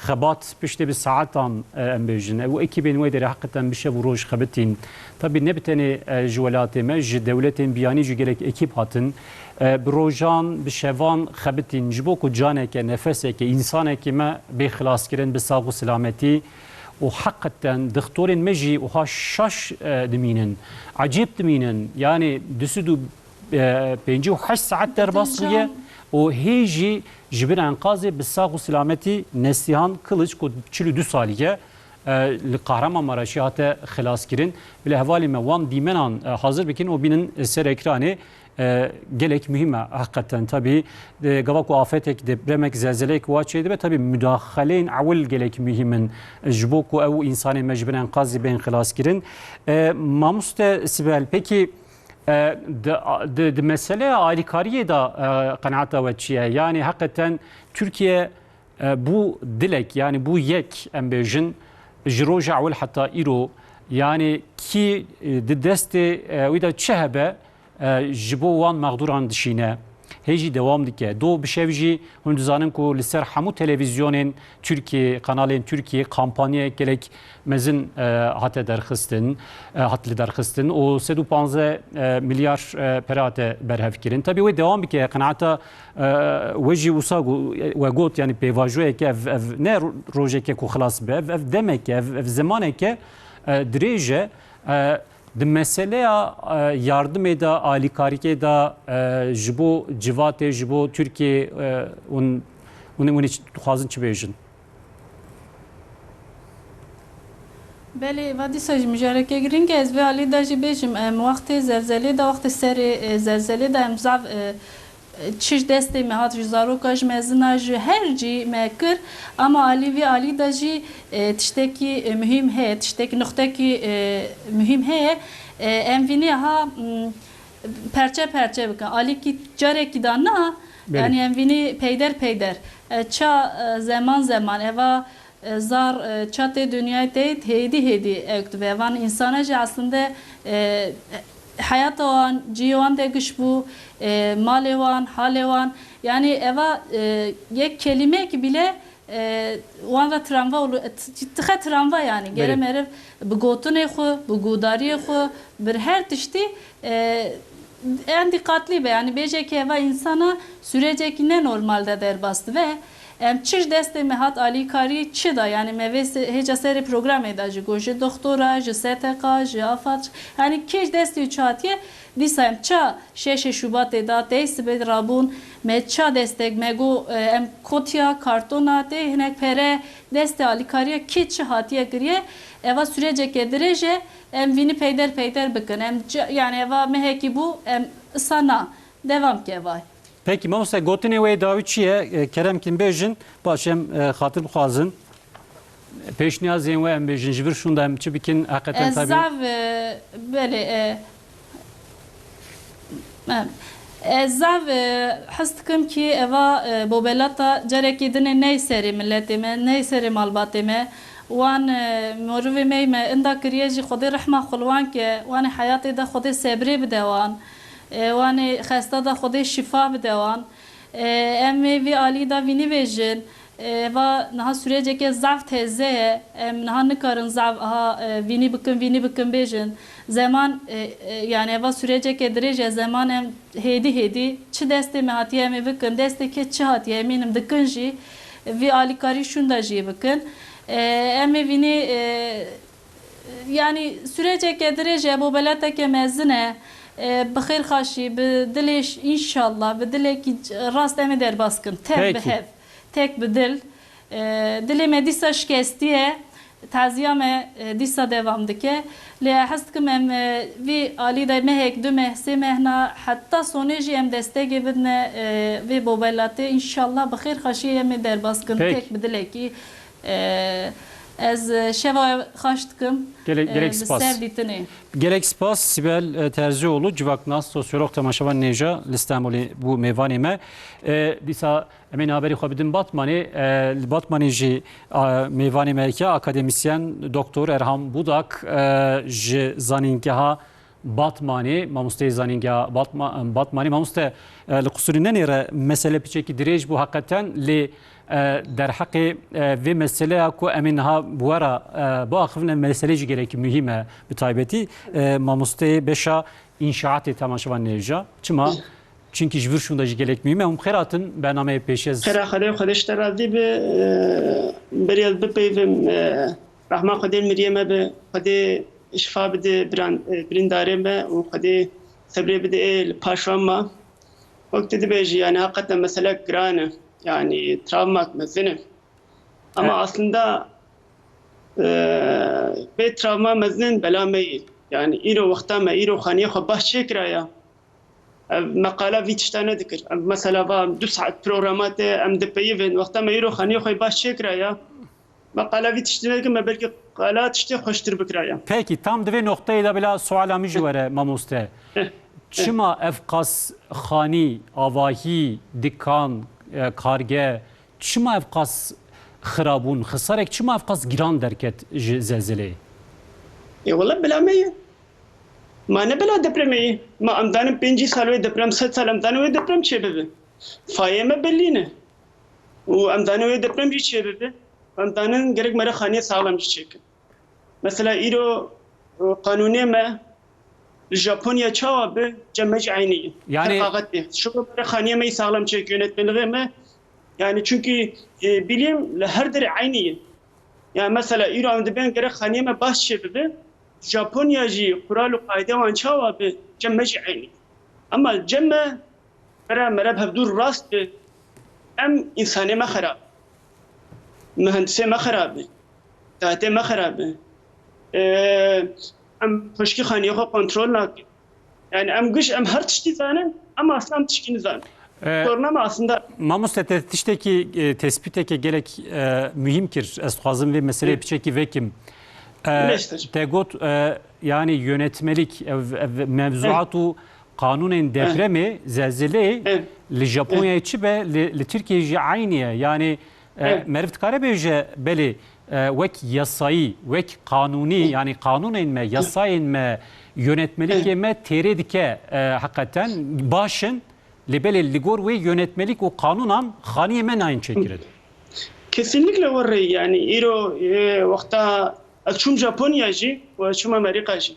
xebat piştê bi saetan, e, em bêjin. Ew ekîbên wê derê heqeten bi şev û roj xebitîn. Tabî ne bi tenê, e, ji welatê me, ji dewletên biyanî jî gelek ekîb hatin. E, bi rojan, bi şevan xebitîn. Ji bo ku caneke, nefeseke, însanekê me bê xilaskirin bi sax û silametî. Û heqeten dixtorên me jî wiha şaş, e, dimînin. Ecêb dimînin. Yanî du sed û, e, pêncî û heşt saet derbas bûye û hê jî ji bin enqazê bi sax û silametî Neslihan Kılıç ku çil û du salî ye, e, li Kahramanmaraşê hate xilaskirin. Bilê hevalê me wan dîmenan, e, hazir bikin û bînin ser ekranê. E, gelek muhîm e heqeten. Tabî, e, gava ku afetek, depremek, zelzeleyek wa çêdibe, tabî mudaxeleyên ewil gelek muhîm in, e, ji bo ku ew însanên me ji bin enqazî bên xilaskirin. E, mamoste Sibel, pekî, e, di, di, di meseleya alîkariyê de, e, qenaeta we çi ye? Yanî heqeten Tirkiye E, bû dilek, yanî bû yek, em bêjin, ji roja ewil heta îro, yanî kî, e, di destê, e, wî de çi hebe, e, ji bo wan mexdûran dişîne, hê jî dewam dike. Do bi şev jî hûn dizanin ku li ser hemû televîzyonên Tirkiyê, kanalên Tirkiyê kampanyayek gelek mezin, e, hate derxistin, e, hat li derxistin û sed û panzdeh, e, milyar, e, pere hate berhevkirin. Tabî wê dewam bike, qenaeta E, we jî wisa got, we got, yanî pêvajoyeke, ev, ev ne ro-, rojeke ku xilas be, ev, ev demeke, ev, ev zemaneke, e, dirêj e. E, di meseleya, e, yardimê de, alîkariyê de, e, ji bo civatê, ji bo Tirkiyê, e, hûn, hûn, hûn ê dixwazin çi bêjin? Belê, va dîsa jî mijareke girîng e. Ez vê alî de jî bêjim, em wextê zelzelê de, wextê serê, e, zelzelê de em zaf, e, e, çi ji destê me hat, ji zaroka, ji mezina, ji her cî me kir. Ama alî vî alî de jî, e, tiştekî, e, muhîm heye, tiştekî, nuxtekî, e, muhîm heye. E, em vînê ha, m, perçe perçe bikin. Alîkî carekî da na, Belê. yanî em vînî peyder peyder. E, ça, e, zeman zeman eva, e, zar, e, ça tê dinyayê tê hêdî hêdî ewk dibe. Van însana jî aslinde, e, heyata wan, cihê wan de giş bû, e, malê wan, halê wan. Yanî eva, e, yek kelîmeyek bile, e, wan re travma û, e, t-, tixe travma yanî. Gere Belê. meriv bi gotinê xwe, bi guhdariyê xwe, bi her tiştî, e, en dîqatlî be, yanî bêje ki eva însana sûrecekî ne normal de derbas dibe. Em çi ji destê me hat alîkarî çi da, yanî me vê se-, hêja serê programê de ji got, ji doxtora, ji S T K, ji AFAD, yanî kê ji destê çi hatiye, dîsa em ça şeşê Şubatê da tey sibê rabûn, me ça destek, me got, e, em kotiya, kartona, tê hinek pere, destê alîkariya kê çi hatiye kiriye, eva sûreceke dirêj e, em vînî peyder peyder bikin. Em ca-, yanî eva mehekî bû, em isana devam ke vay. Pekî, mamoste, gotinê wê dawî çi ye? E, kerem kin bêjin, baş em, e, xatir bixwazin. Pêşniyazên we em bêjin, ji vir şûnda em çi bikin, heqeten Ez tabî. Zav, e, belê, e, em, ez zav, e, hez dikim ki eva, e, bobelata carekî dinê ney serê miletê me, ney serê malbatê me. Wan, e, morivê me, me inda kiriye jî Xwedê rehma xwe li wan ke, wan ê heyatê de Xwedê sebrê bide wan. E, wan ê xesta de Xwedê şifa bide wan. E, em ê vî alî de vînî vêjin. E, va niha sûreceke zaf teze ye. Em niha nikarin zaf aha, e, vînî bikin, vînî bikin bêjin. Zeman, e, e, yanî eva sûreceke dirêj e. Zeman em hêdî hêdî çi destê me hatiye em ê bikin. Destê kê çi hatiye emînim dikin jî. Vî alîkarî şûnda jî bikin. E, em ê vînî, e, Yanî sûreceke dirêj e, bobeleteke mezin e. E, bi xêrxaşî, bi dilê ş-, înşallah, bi dilekî c-, rast em ê derbas kin. Tev bi Peki. hev, tek bi dil. E, dilê me dîsa şikestî ye. Taziya me, e, dîsa devam dike. Lê hez dikim em, e, vî alî de mehek, du meh, sê mehna, heta sonê jî em destegê bidine, e, vê bobelatê. Înşallah bi xêrxaşî em ê derbas kin. Peki. Tek bi dilekî. E, ez, e, şeva xweş dikim. Gelek, E, gelek bi spas. ser dîtinê. Gelek spas Sibel, e, Terzioğlu, civaknas, sosyolog, temaşevan nêja li Stenbolê bû mêvanê me. E, dîsa em ê haberî xwe bidin Batmanê. E, li Batmanê jî, a, mêvanê me heke akademisyen Doktor Erhan Budak, e, ji zanîngeha Batmanê, mamosteyê zanîngeha Batma-, Batmanê. Mamoste, e, li qusûrî nenêre, mesele piçekî dirêj bû heqeten, lê, e, derheqê, e, vê meseleya ku em ê niha bi we re, e, biaxivin, ev mesele jî gelekî muhîm e bi taybetî. E, mamosteyê beşa înşaatê temaşevan nêja. Çima? Çimkî ji vir şûnda jî gelek muhîm e. Hûn bi xêr hatin bernameyê pêşiya. Xêra Xwedê, Xwedê ji te razî be. E, berî ez bipeyvim, e, rehma Xwedê miriyê me be. Xwedê şifa bide biran-, e, birîndarê me û Xwedê sebrê bide ê li paş wan ma. Wek tu dibêjî, yani, heqeten mesele giran e. Yani, travmak mezin e. Ama Evet. aslında, e, vê travma mezin bela me yî. Yani, îro wexta me, îro xaniyê xwe baş çêkiraya. Ev me qala vî tişta nedikir. Ev mesela va du saet programate em dipeyivin. Wexta me îro xaniyê xwe baş çêkiraya. Me qala vî tiştî nedikin, me belkî qala tiştê xweştir bikiraya. Pekî, tam di vê noqteyê de bila suala min ji were, mamoste. Çima ev qas xanî, avahî, dikan, e, kargeh, çima ev qas xirabûn, xisarek çima ev qas giran derket ji zelzeleyê? Ê, wele bila me ye. Ma ne bila depremê ye. Ma em danin pêncî sal wê deprem, sed sal em danin wê deprem çêbibe. Fayê me belî ne. Û em danin wê deprem jî çêbibe. Em danin gerek me re xaniyê saxlem jî çêkin. Mesela îro, e, qanûnê me li Japonya çawa bi, cem me jî eynî ye. Yani Her qaxetê. Şuko me re xaniyê me yî saxlem çêk, yönetmeliğê me. Yani çünkü, e, bilim li her derê eynî ye. Yani mesela îro em dibên gerek xaniyê me baş çêbibe. Japonya jî kural û qaîde wan çawa bi, cem me jî eynî. Ama cem me, mere, mere bi hevdû rast bi, em însanê me xerab, mühendisê me xerab bi, daetê me xerab bi. Ee, em xweşkî xaniyê xwe kontrol nakin. Yani em giş, em her tiştî zanin, ama aslında em tişkî nizanin. Ee, Soruna me aslında Mamoste, te tiştekî, e, tespîtekê gelek, e, muhîm kir. Ez dixwazim vê meseleyê Hı. piçekî vekim. E, Leştir. te got, e, yani yönetmelik, ev, ev mevzuat Hı. û qanûnên Hı. depremê, zelzeleyê Hı. li Japonyayê Hı. çi be, li, li Tirkiyeyê jî eynî ye. Yani, e, Hı. meriv dikare bêje, belê, e, wek yasayî, wek qanûnî, Hı. yani qanûnên me, Hı. yasayên me, yönetmelikê Hı. me têrê dike, e, heqeten baş in. Lê belê li gor wê yönetmelik û qanûnan xaniyê me nayên çêkirin. Kesinlikle were, yani îro, e, wexta ez çûm Japonya jî û ez çûm Amerîka jî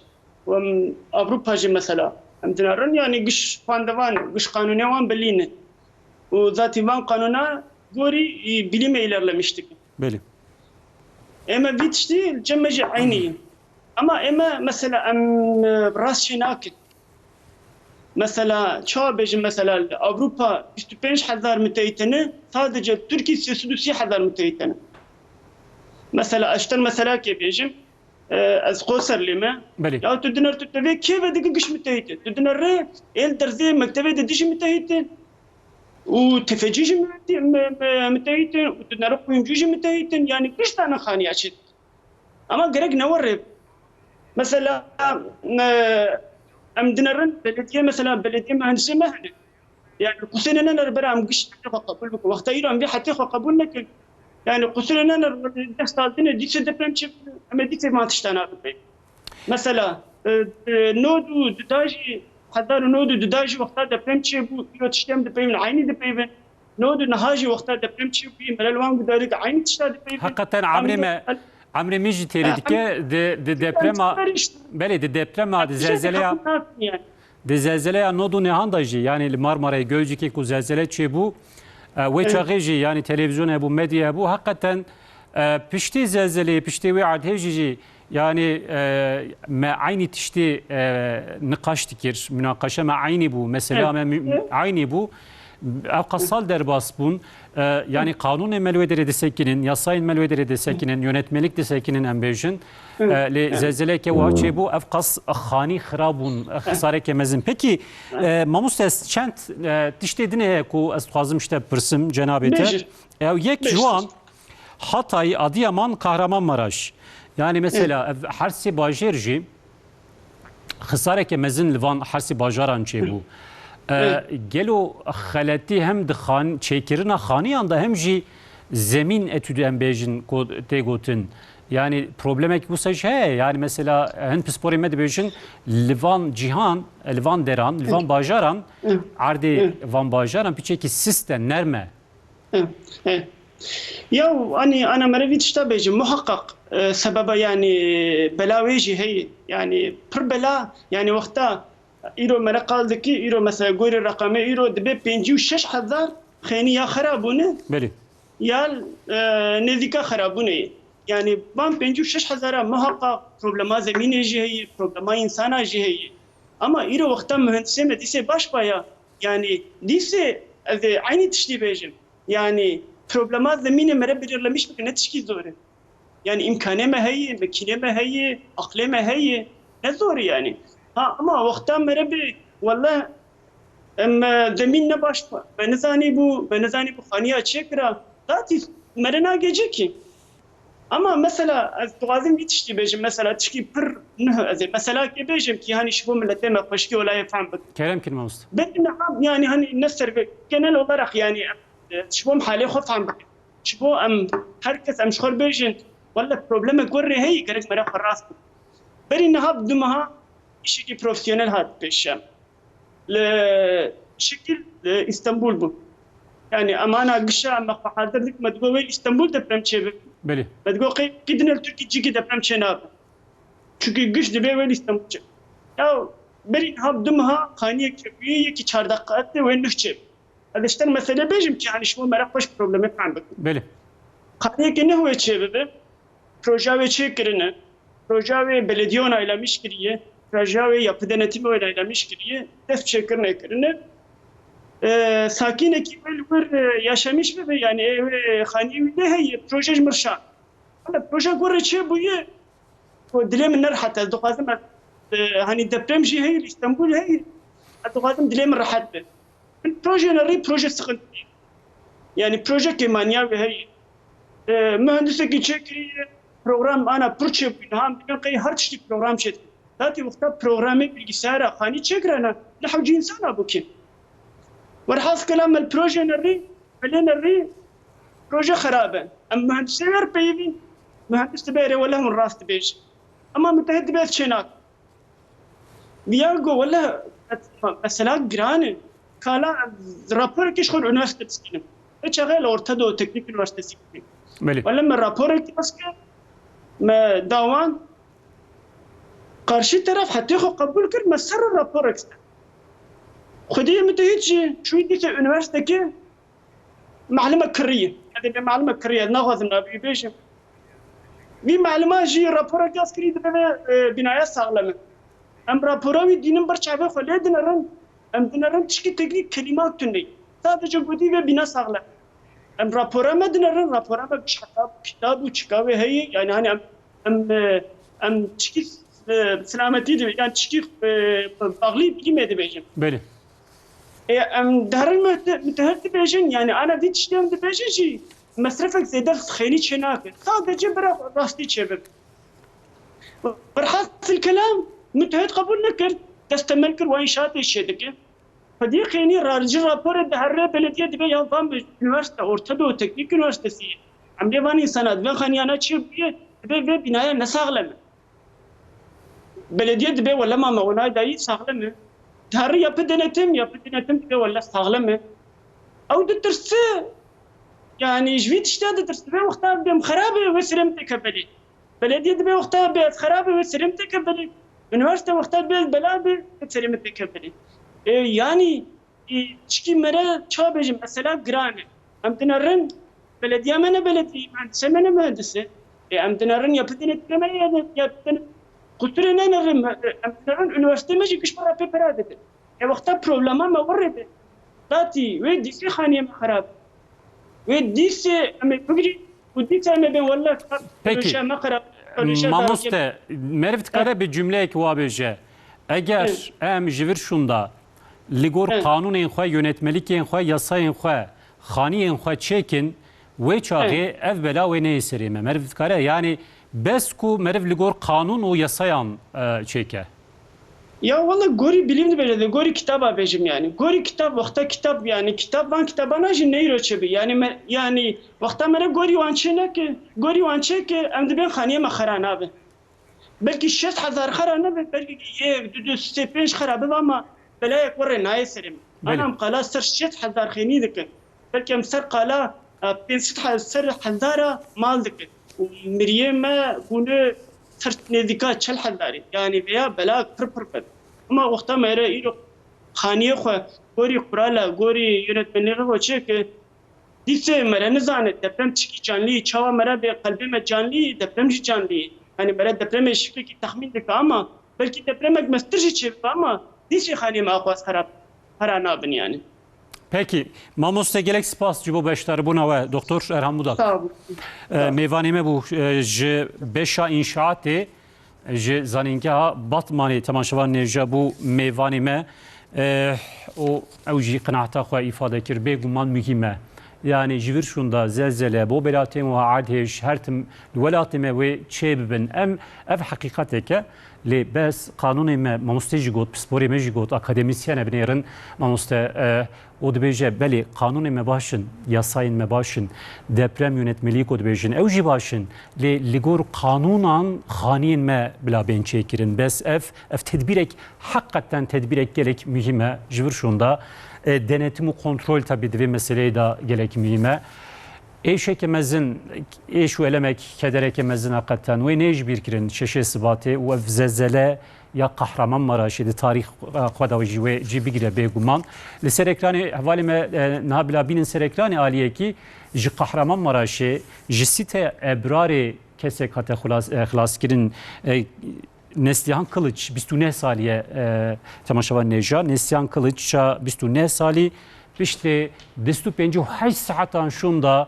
û em Avrupa jî mesela. Em dinarin, yani giş xwendevan, giş qanûnê wan belî ne. Û zatî van qanûna gorî, e, bilîme îlerlemiş dikin. Belê. Ême vî tiştî li cem me jî eynî ye. Ama ême mesela em, e, rast çê nakin. Mesela, çawa bêjim, mesela li Ewropa bîst û pênc hezar müteahhit hene, sadece Tirkî sê sed û sî hezar müteahhit hene. Mesela, ez ji te meselakê bêjim, e, ez Qoser lê me. Belê. Ya tu diner tu tevê kê ve dike giş müteahhit e. Tu diner rê êl derzê mektevê de dijî müteahhit in. Û tefecî jî müteahhit in, me-, me-, müteahhit in, û tu diner kuyumcû jî müteahhit in. Yani giş dane xaniya çê. Ama gerek ne werê. Mesela, e, em dinerin belediye, mesela belediye mühendisê me hene. Yani qusê ne nener bera em giş heyê xwe qebûl bikin. Wexta îro em vê hetê xwe qebûl nekin. Yani qusê ne nener deh sal dinê dîsê deprem çê, em ê dîsê van tişta nakin pey. Mesela, e, e, nod û duda jî, hezar û nod û duda jî wexta deprem çêbû, îro tiştê em dipeyvin, eynî dipeyvin. Nod û niha jî wexta deprem çêbûyî, me li wan guhdarî de eynî tişta dipeyvin. Heqeten emrê me, emrê min jî têrê dike, di, di deprema, belê, di deprema, di zelzeleya, di zelzeleya nod û nehan de jî, yani li Marmarayê, Gölcikê ku zelzele çêbû, e, wê çaxê jî, yani televîzyon hebû, medya hebû, heqeten, e, piştî zelzeleyê, piştî wê erdhêjî jî, yani, e, me eynî tiştê, e, niqaş dikir, münaqeşe me eynî bû, meseleya me mü-, eynî bû. Ev qas sal derbas bûn. E, yani qanûnê me li wê derê disekinin, yasayên me li wê derê disekinin, yönetmelik disekinin, em bêjin. E, lê zelzeleke wiha çêbû, ev qas xanî xira bûn, e, xisareke mezin. Pekî, e, mamoste, ez çend, e, tiştê din heye ku ez dixwazim ji te bipirsim, cenabê te. Bêjin. Ew yek ji wan, Hatay, Adiyaman, Kahramanmaraş. Yani mesela ev her sê bajêr jî xisareke mezin li van her sê bajaran çêbû. E, gelo xeletî hem di xan-, çêkirina xaniyan de hem jî zemîn etûdî em bêjin ku tê gotin. Yani problemek wisa jî heye. Yani mesela hin pisporên me dibêjin li van cîhan, li van deran, li van bajaran, erdê van bajaran piçekî sist e, nerm e. He, he. Ya, anî, ana mere vî tişta bêjim, muhaqqaq, e, sebeba, yani, bela wê jî heye. Yani, pir bela, yani, wexta îro mere qal dikî, îro, mesela, gorî reqemê îro dibe pêncî û şeş hezar xênî ya xera bûne, Belê. ya, e, nêzîka xera bûne ye. Yani, van pêncî û şeş hezara muhaqqaq problema zemînê jî heye, problema însana jî heye. Ama îro wexta mühendisê me dîsê baş baya, yani, dîsê ez ê eynî tiştî bêjim. Yani, problema zemînê mere belirlemiş bike, ne tişkî zor e. Yani, îmkanê me heye, mekînê me heye, aqlê me heye. Ne zor e yani. Ha, ama wexta mere bê, welle, em, e, zemîn ne baş bû. Me nizanî bû, me nizanî bû xaniya çêkira. Zatî mere nagê cekî. Ama mesela, ez dixwazim vî tiştî bêjim, mesela, tişkî pir nuh ez ê. Mesela, kê bêjim ki, hani, ji bo miletê me xweşkî olayê fehm bikin. Kerem kin mamoste. Belki niha, yani, hani, ne ser vê, genel olarak, yani, e, ji bo em halê xwe fehm bikin. Ji bo em, her kes em ji xwe bêjin, welle problemek werê heye, gerek mere xwe rast bikin. Berî niha bi du meha îşekî profesyonel hat pêşiya me. Li şekil, e, Îstanbul bû. Yani, em ana gişa me xwe hazir dik, me digot wê li Îstanbul deprem çêbibin. Belê. Me digot qey kî dine li Tirkî cîkî deprem çênabe. Çünkü giş divê wê li Îstanbul çê. Ya, berî niha bi du meha xaniyek çêbûye, yekî çar deqe etê wê nuh çêbû. Ez ji te meselê bêjim ki, hani, ji bo mere xweş problemê fehm bikin. Belê. Xaniyekê nuh wê çêbibe, proja wê çêkirine, proja wê belediye onaylamiş kiriye, proja wê yapı denetimi onaylamiş kiriye, dest çêkirine kirine. E, sakînekî wê li wir, e, yaşamiş bibe, yani ê wê xaniyê wî ne heye, proje ji mir şan. Wele proje gorê çêbûye, ku dilê min nerehet e, ez dixwazim ez, e, hani deprem jî heye, li Îstanbul heye, ez dixwazim dilê min rehet be. Min projeyê rî proje sıkıntı. Yani proje kêmaniya wê heye. E, mühendisekî çêkiriye, program ana pir çêbû. Niha em dibên qey her tiştî program çêdikin. Datî wexta programê bilgisayara xanî çêkirana, ne hewcî însana bû kê. Werhas kelam me li projeyê rî, belê rî, proje xerab e. Em mühendisê wer peyivîn, mühendis dibe erê wele hûn rast dibêjin. Ama müteahhit dibe ez çênakim. Viya go, wele, mesela giran e. Kala raporekê ji xwe li üniversite diskînim. Vê çaxê li Orta Doğu Teknik Üniversitesi kirî. Belê. Wele me raporek nas kir, me dawan, karşı taraf hetê xwe qebûl kir, me ser raporek ser. Xwediyê min te hîç jî çûyî dîse unîverstekê, malime kirî ye. Edê bê malime kirî ye, naxwazim navê wî bêjim. Vî malima jî rapora gaz kirî dibe vê, e, bînaya saxlem e. Em rapora wî dînin ber çavê xwe lê dinerin, em dinerin tişkî teknîk kelîma tune ye. Sadece gotî vê bîna saxlem e. Em rapora me dinerin, rapora me bi hesab, kitab û çika wê heye, yani hani em, em, e, em tişkî, e, silametî dibe, yani tişkî, e, baxlî bilîmê dibêjin. Belê. Ê, em derin müte-, müteahhit dibêjin, yani ana vî tiştê em dibêjin jî mesrefek zêde xênî çê nake. Sadece bira rastî çê bibe. Werhasil kelam, müteahhit qebûl nekir, dest temel kir, wa înşaatê çê dike. Xwedî xênî ra-, ji raporê dihere, belediye dibe ya van bi unîversîte, orta do, teknîk unîversîtesi ye. Em lê van însana dibe xaniyana çê bûye, dibe vê bînaya ne saxlem e. Belediye dibe wele ma me onay dayî saxlem e. Dihere yapı denetim, yapı denetim dibe wele saxlem e. Ew ditirse, yani ji vî tiştê ditirse, dibe wexta bêm xerab e, wê serê min têke belê. Belediye dibe wexta bê ez xerab e, wê serê min têke belê. Unîversîte wexta bê ez bela be, wê serê min têke belê. E, yani, e, çikî mere ça bêjim, mesela giran e. Em dinerin, belediye me ne belediyê, mühendisê me ne mühendis e. E, em dinerin yapı denetimi me ne yapı denet-, qusûrê ne nerin, em dinerin unîversîtê me jî giş para pê pera didin. E, wexta problema me wir e be. Datî, wê dîsê xaniyê me xerab. Wê dîsê em ê bigirî û dîsê em ê bên welle. Peki. Rewşa me xerab. Rewşa Mamoste, meriv dikare bi cümleyek wa bêje. Eger em ji vir şûnda li gor qanûnên xwe, yönetmelikên xwe, yasayên xwe, xaniyên xwe çêkin, wê çaxê ev bela wê neyê serê me. Meriv dikare, yani bes ku meriv li gor qanûn û yasayan, e, çêke. Ya wele gorî bilîm dibêje, li gorî kitaba bêjim yani. Gorî kitab, wexta kitab yani, kitab van kitabana jî neyro çi bi. Yani me, yani wexta mere gorî wan çê neke, gorî wan çêke, em dibên xaniyê me xera nabe. Belkî şêst hezar xera nebe, belkî yek, du, du, sê, pênc xera bibe ama belayek werê nayê serê me. Belê. Anam qala ser şêst hezar xênî dikin. Belkî em ser qala, e, pênc sed he-, ser hezara mal dikin. Û miriyê me bûne ser nêzîka çel hezarî. Yani veya bela pir pir be. Ama wexta me re îro xaniyê xwe gorî qurala, gorî yönetmenliğê xwe çêke, dîsê mere nizane deprem çikî canlî, çawa mere bê qelbê me canlî, deprem jî canlî. Yani mere depremê şiklekî texmîn dike ama belkî depremek mestir jî çêbibe ama dîsê xaniyê me axwaz xerab, xera nabin yani. Peki, mamoste gelek spas ji bo beşdarbûna we. Doktor Erhan Budak. Sağ olun. E, mêvanê me bû, e, ji beşa înşaatê, ji zanîngeha Batmanê, temaşevan nêja bû mêvanê me. E, û ew jî qenaeta xwe îfade kir. Bêguman muhîm e. Yani ji vir şûnda zelzele, bobelatên wiha erdhêj, her tim li welatê me wê çê bibin. Em, ev heqîqetek e. Lê bes qanûnê me, mamostê jî got, pisporê me jî got, akademîsyen e binêrin, mamoste, e, û dibêje, belê, qanûnê me baş in, yasayên me baş in, deprem yönetmeliği ku dibêjin, ew jî baş in. Lê li gor qanûnan xaniyên me bila bên çêkirin. Bes ev, ev tedbîrek, heqeten tedbîrek gelek muhîm e. Ji vir şûnda, e, denetim û kontrol tabî di vê meseleyê de gelek muhîm e. Êşeke mezin, êş û elemek, kedereke mezin heqeten wê neyê ji bîr kirin şeşê Sibatê û ev zelzele ya Qehremanmaraşê di tarîx, e, xwe de jî wê cî bigire bêguman. Li ser ekranê hevalê me, e, niha bila bînin ser ekranê aliyekî ji Qehremanmaraşê, ji sîte Ebrarê kesek hate xilas, e, xilaskirin, e, Neslihan Kılıç, bîst û neh salî ye, e, temaşevan nêja. Neslihan Kılıç, ça bîst û neh salî, piştê bîst û pênc û heşt saetan şûnda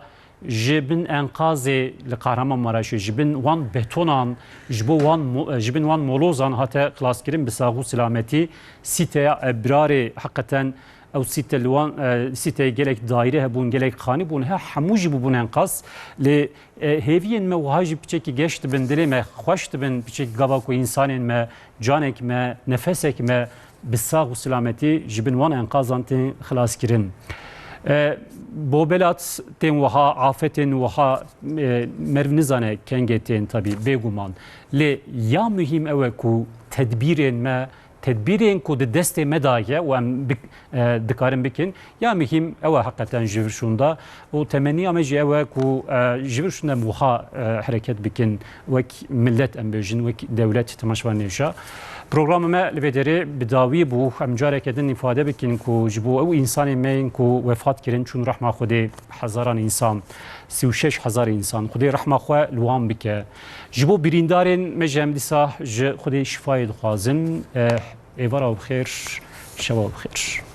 ji bin enqazê li Kahramanmaraşê, ji bin wan betonan, ji bo wan mo-, ji bin wan molozan hate xilaskirin bi sax û silametî. Sîteya Ebrarê heqeten ew sîte li wan, e, sîteyê gelek daîre hebûn, gelek xanî bûn, he hemû jî bûbûn enqaz. Lê, e, hêviyên me wiha jî piçekî geş dibin, dilê me xweş dibin, piçekî gava ku însanên me, canek me, nefesek me bi sax û silametî ji bin wan enqazan tên xilaskirin. E, bobelat tên wiha, afetên wiha, e, meriv nizane kengê tên tabî, bêguman. Lê ya muhîm ew e ku tedbîrên me, tedbîrên ku di destê me de ye û em bik-, e, dikarin bikin, ya muhîm ew e heqeten ji vir şûnda û temenniya me jî ew e ku, e, ji vir şûnde wiha, e, hereket bikin, wek millet em bêjin, wek dewlet temaşevanên hêja. Programa me li vê derê bi dawî bû. Em careke din îfade bikin ku ji bo ew însanên me yên ku wefat kirin, çûn rehma Xwedê, hezaran însan, sî û şeş hezar însan, Xwedê rehma xwe li wan bike. Ji bo birîndarên me jî em dîsa ji Xwedê şîfayê dixwazin. Eh, êvara we bi xêr, şeva we bi xêr.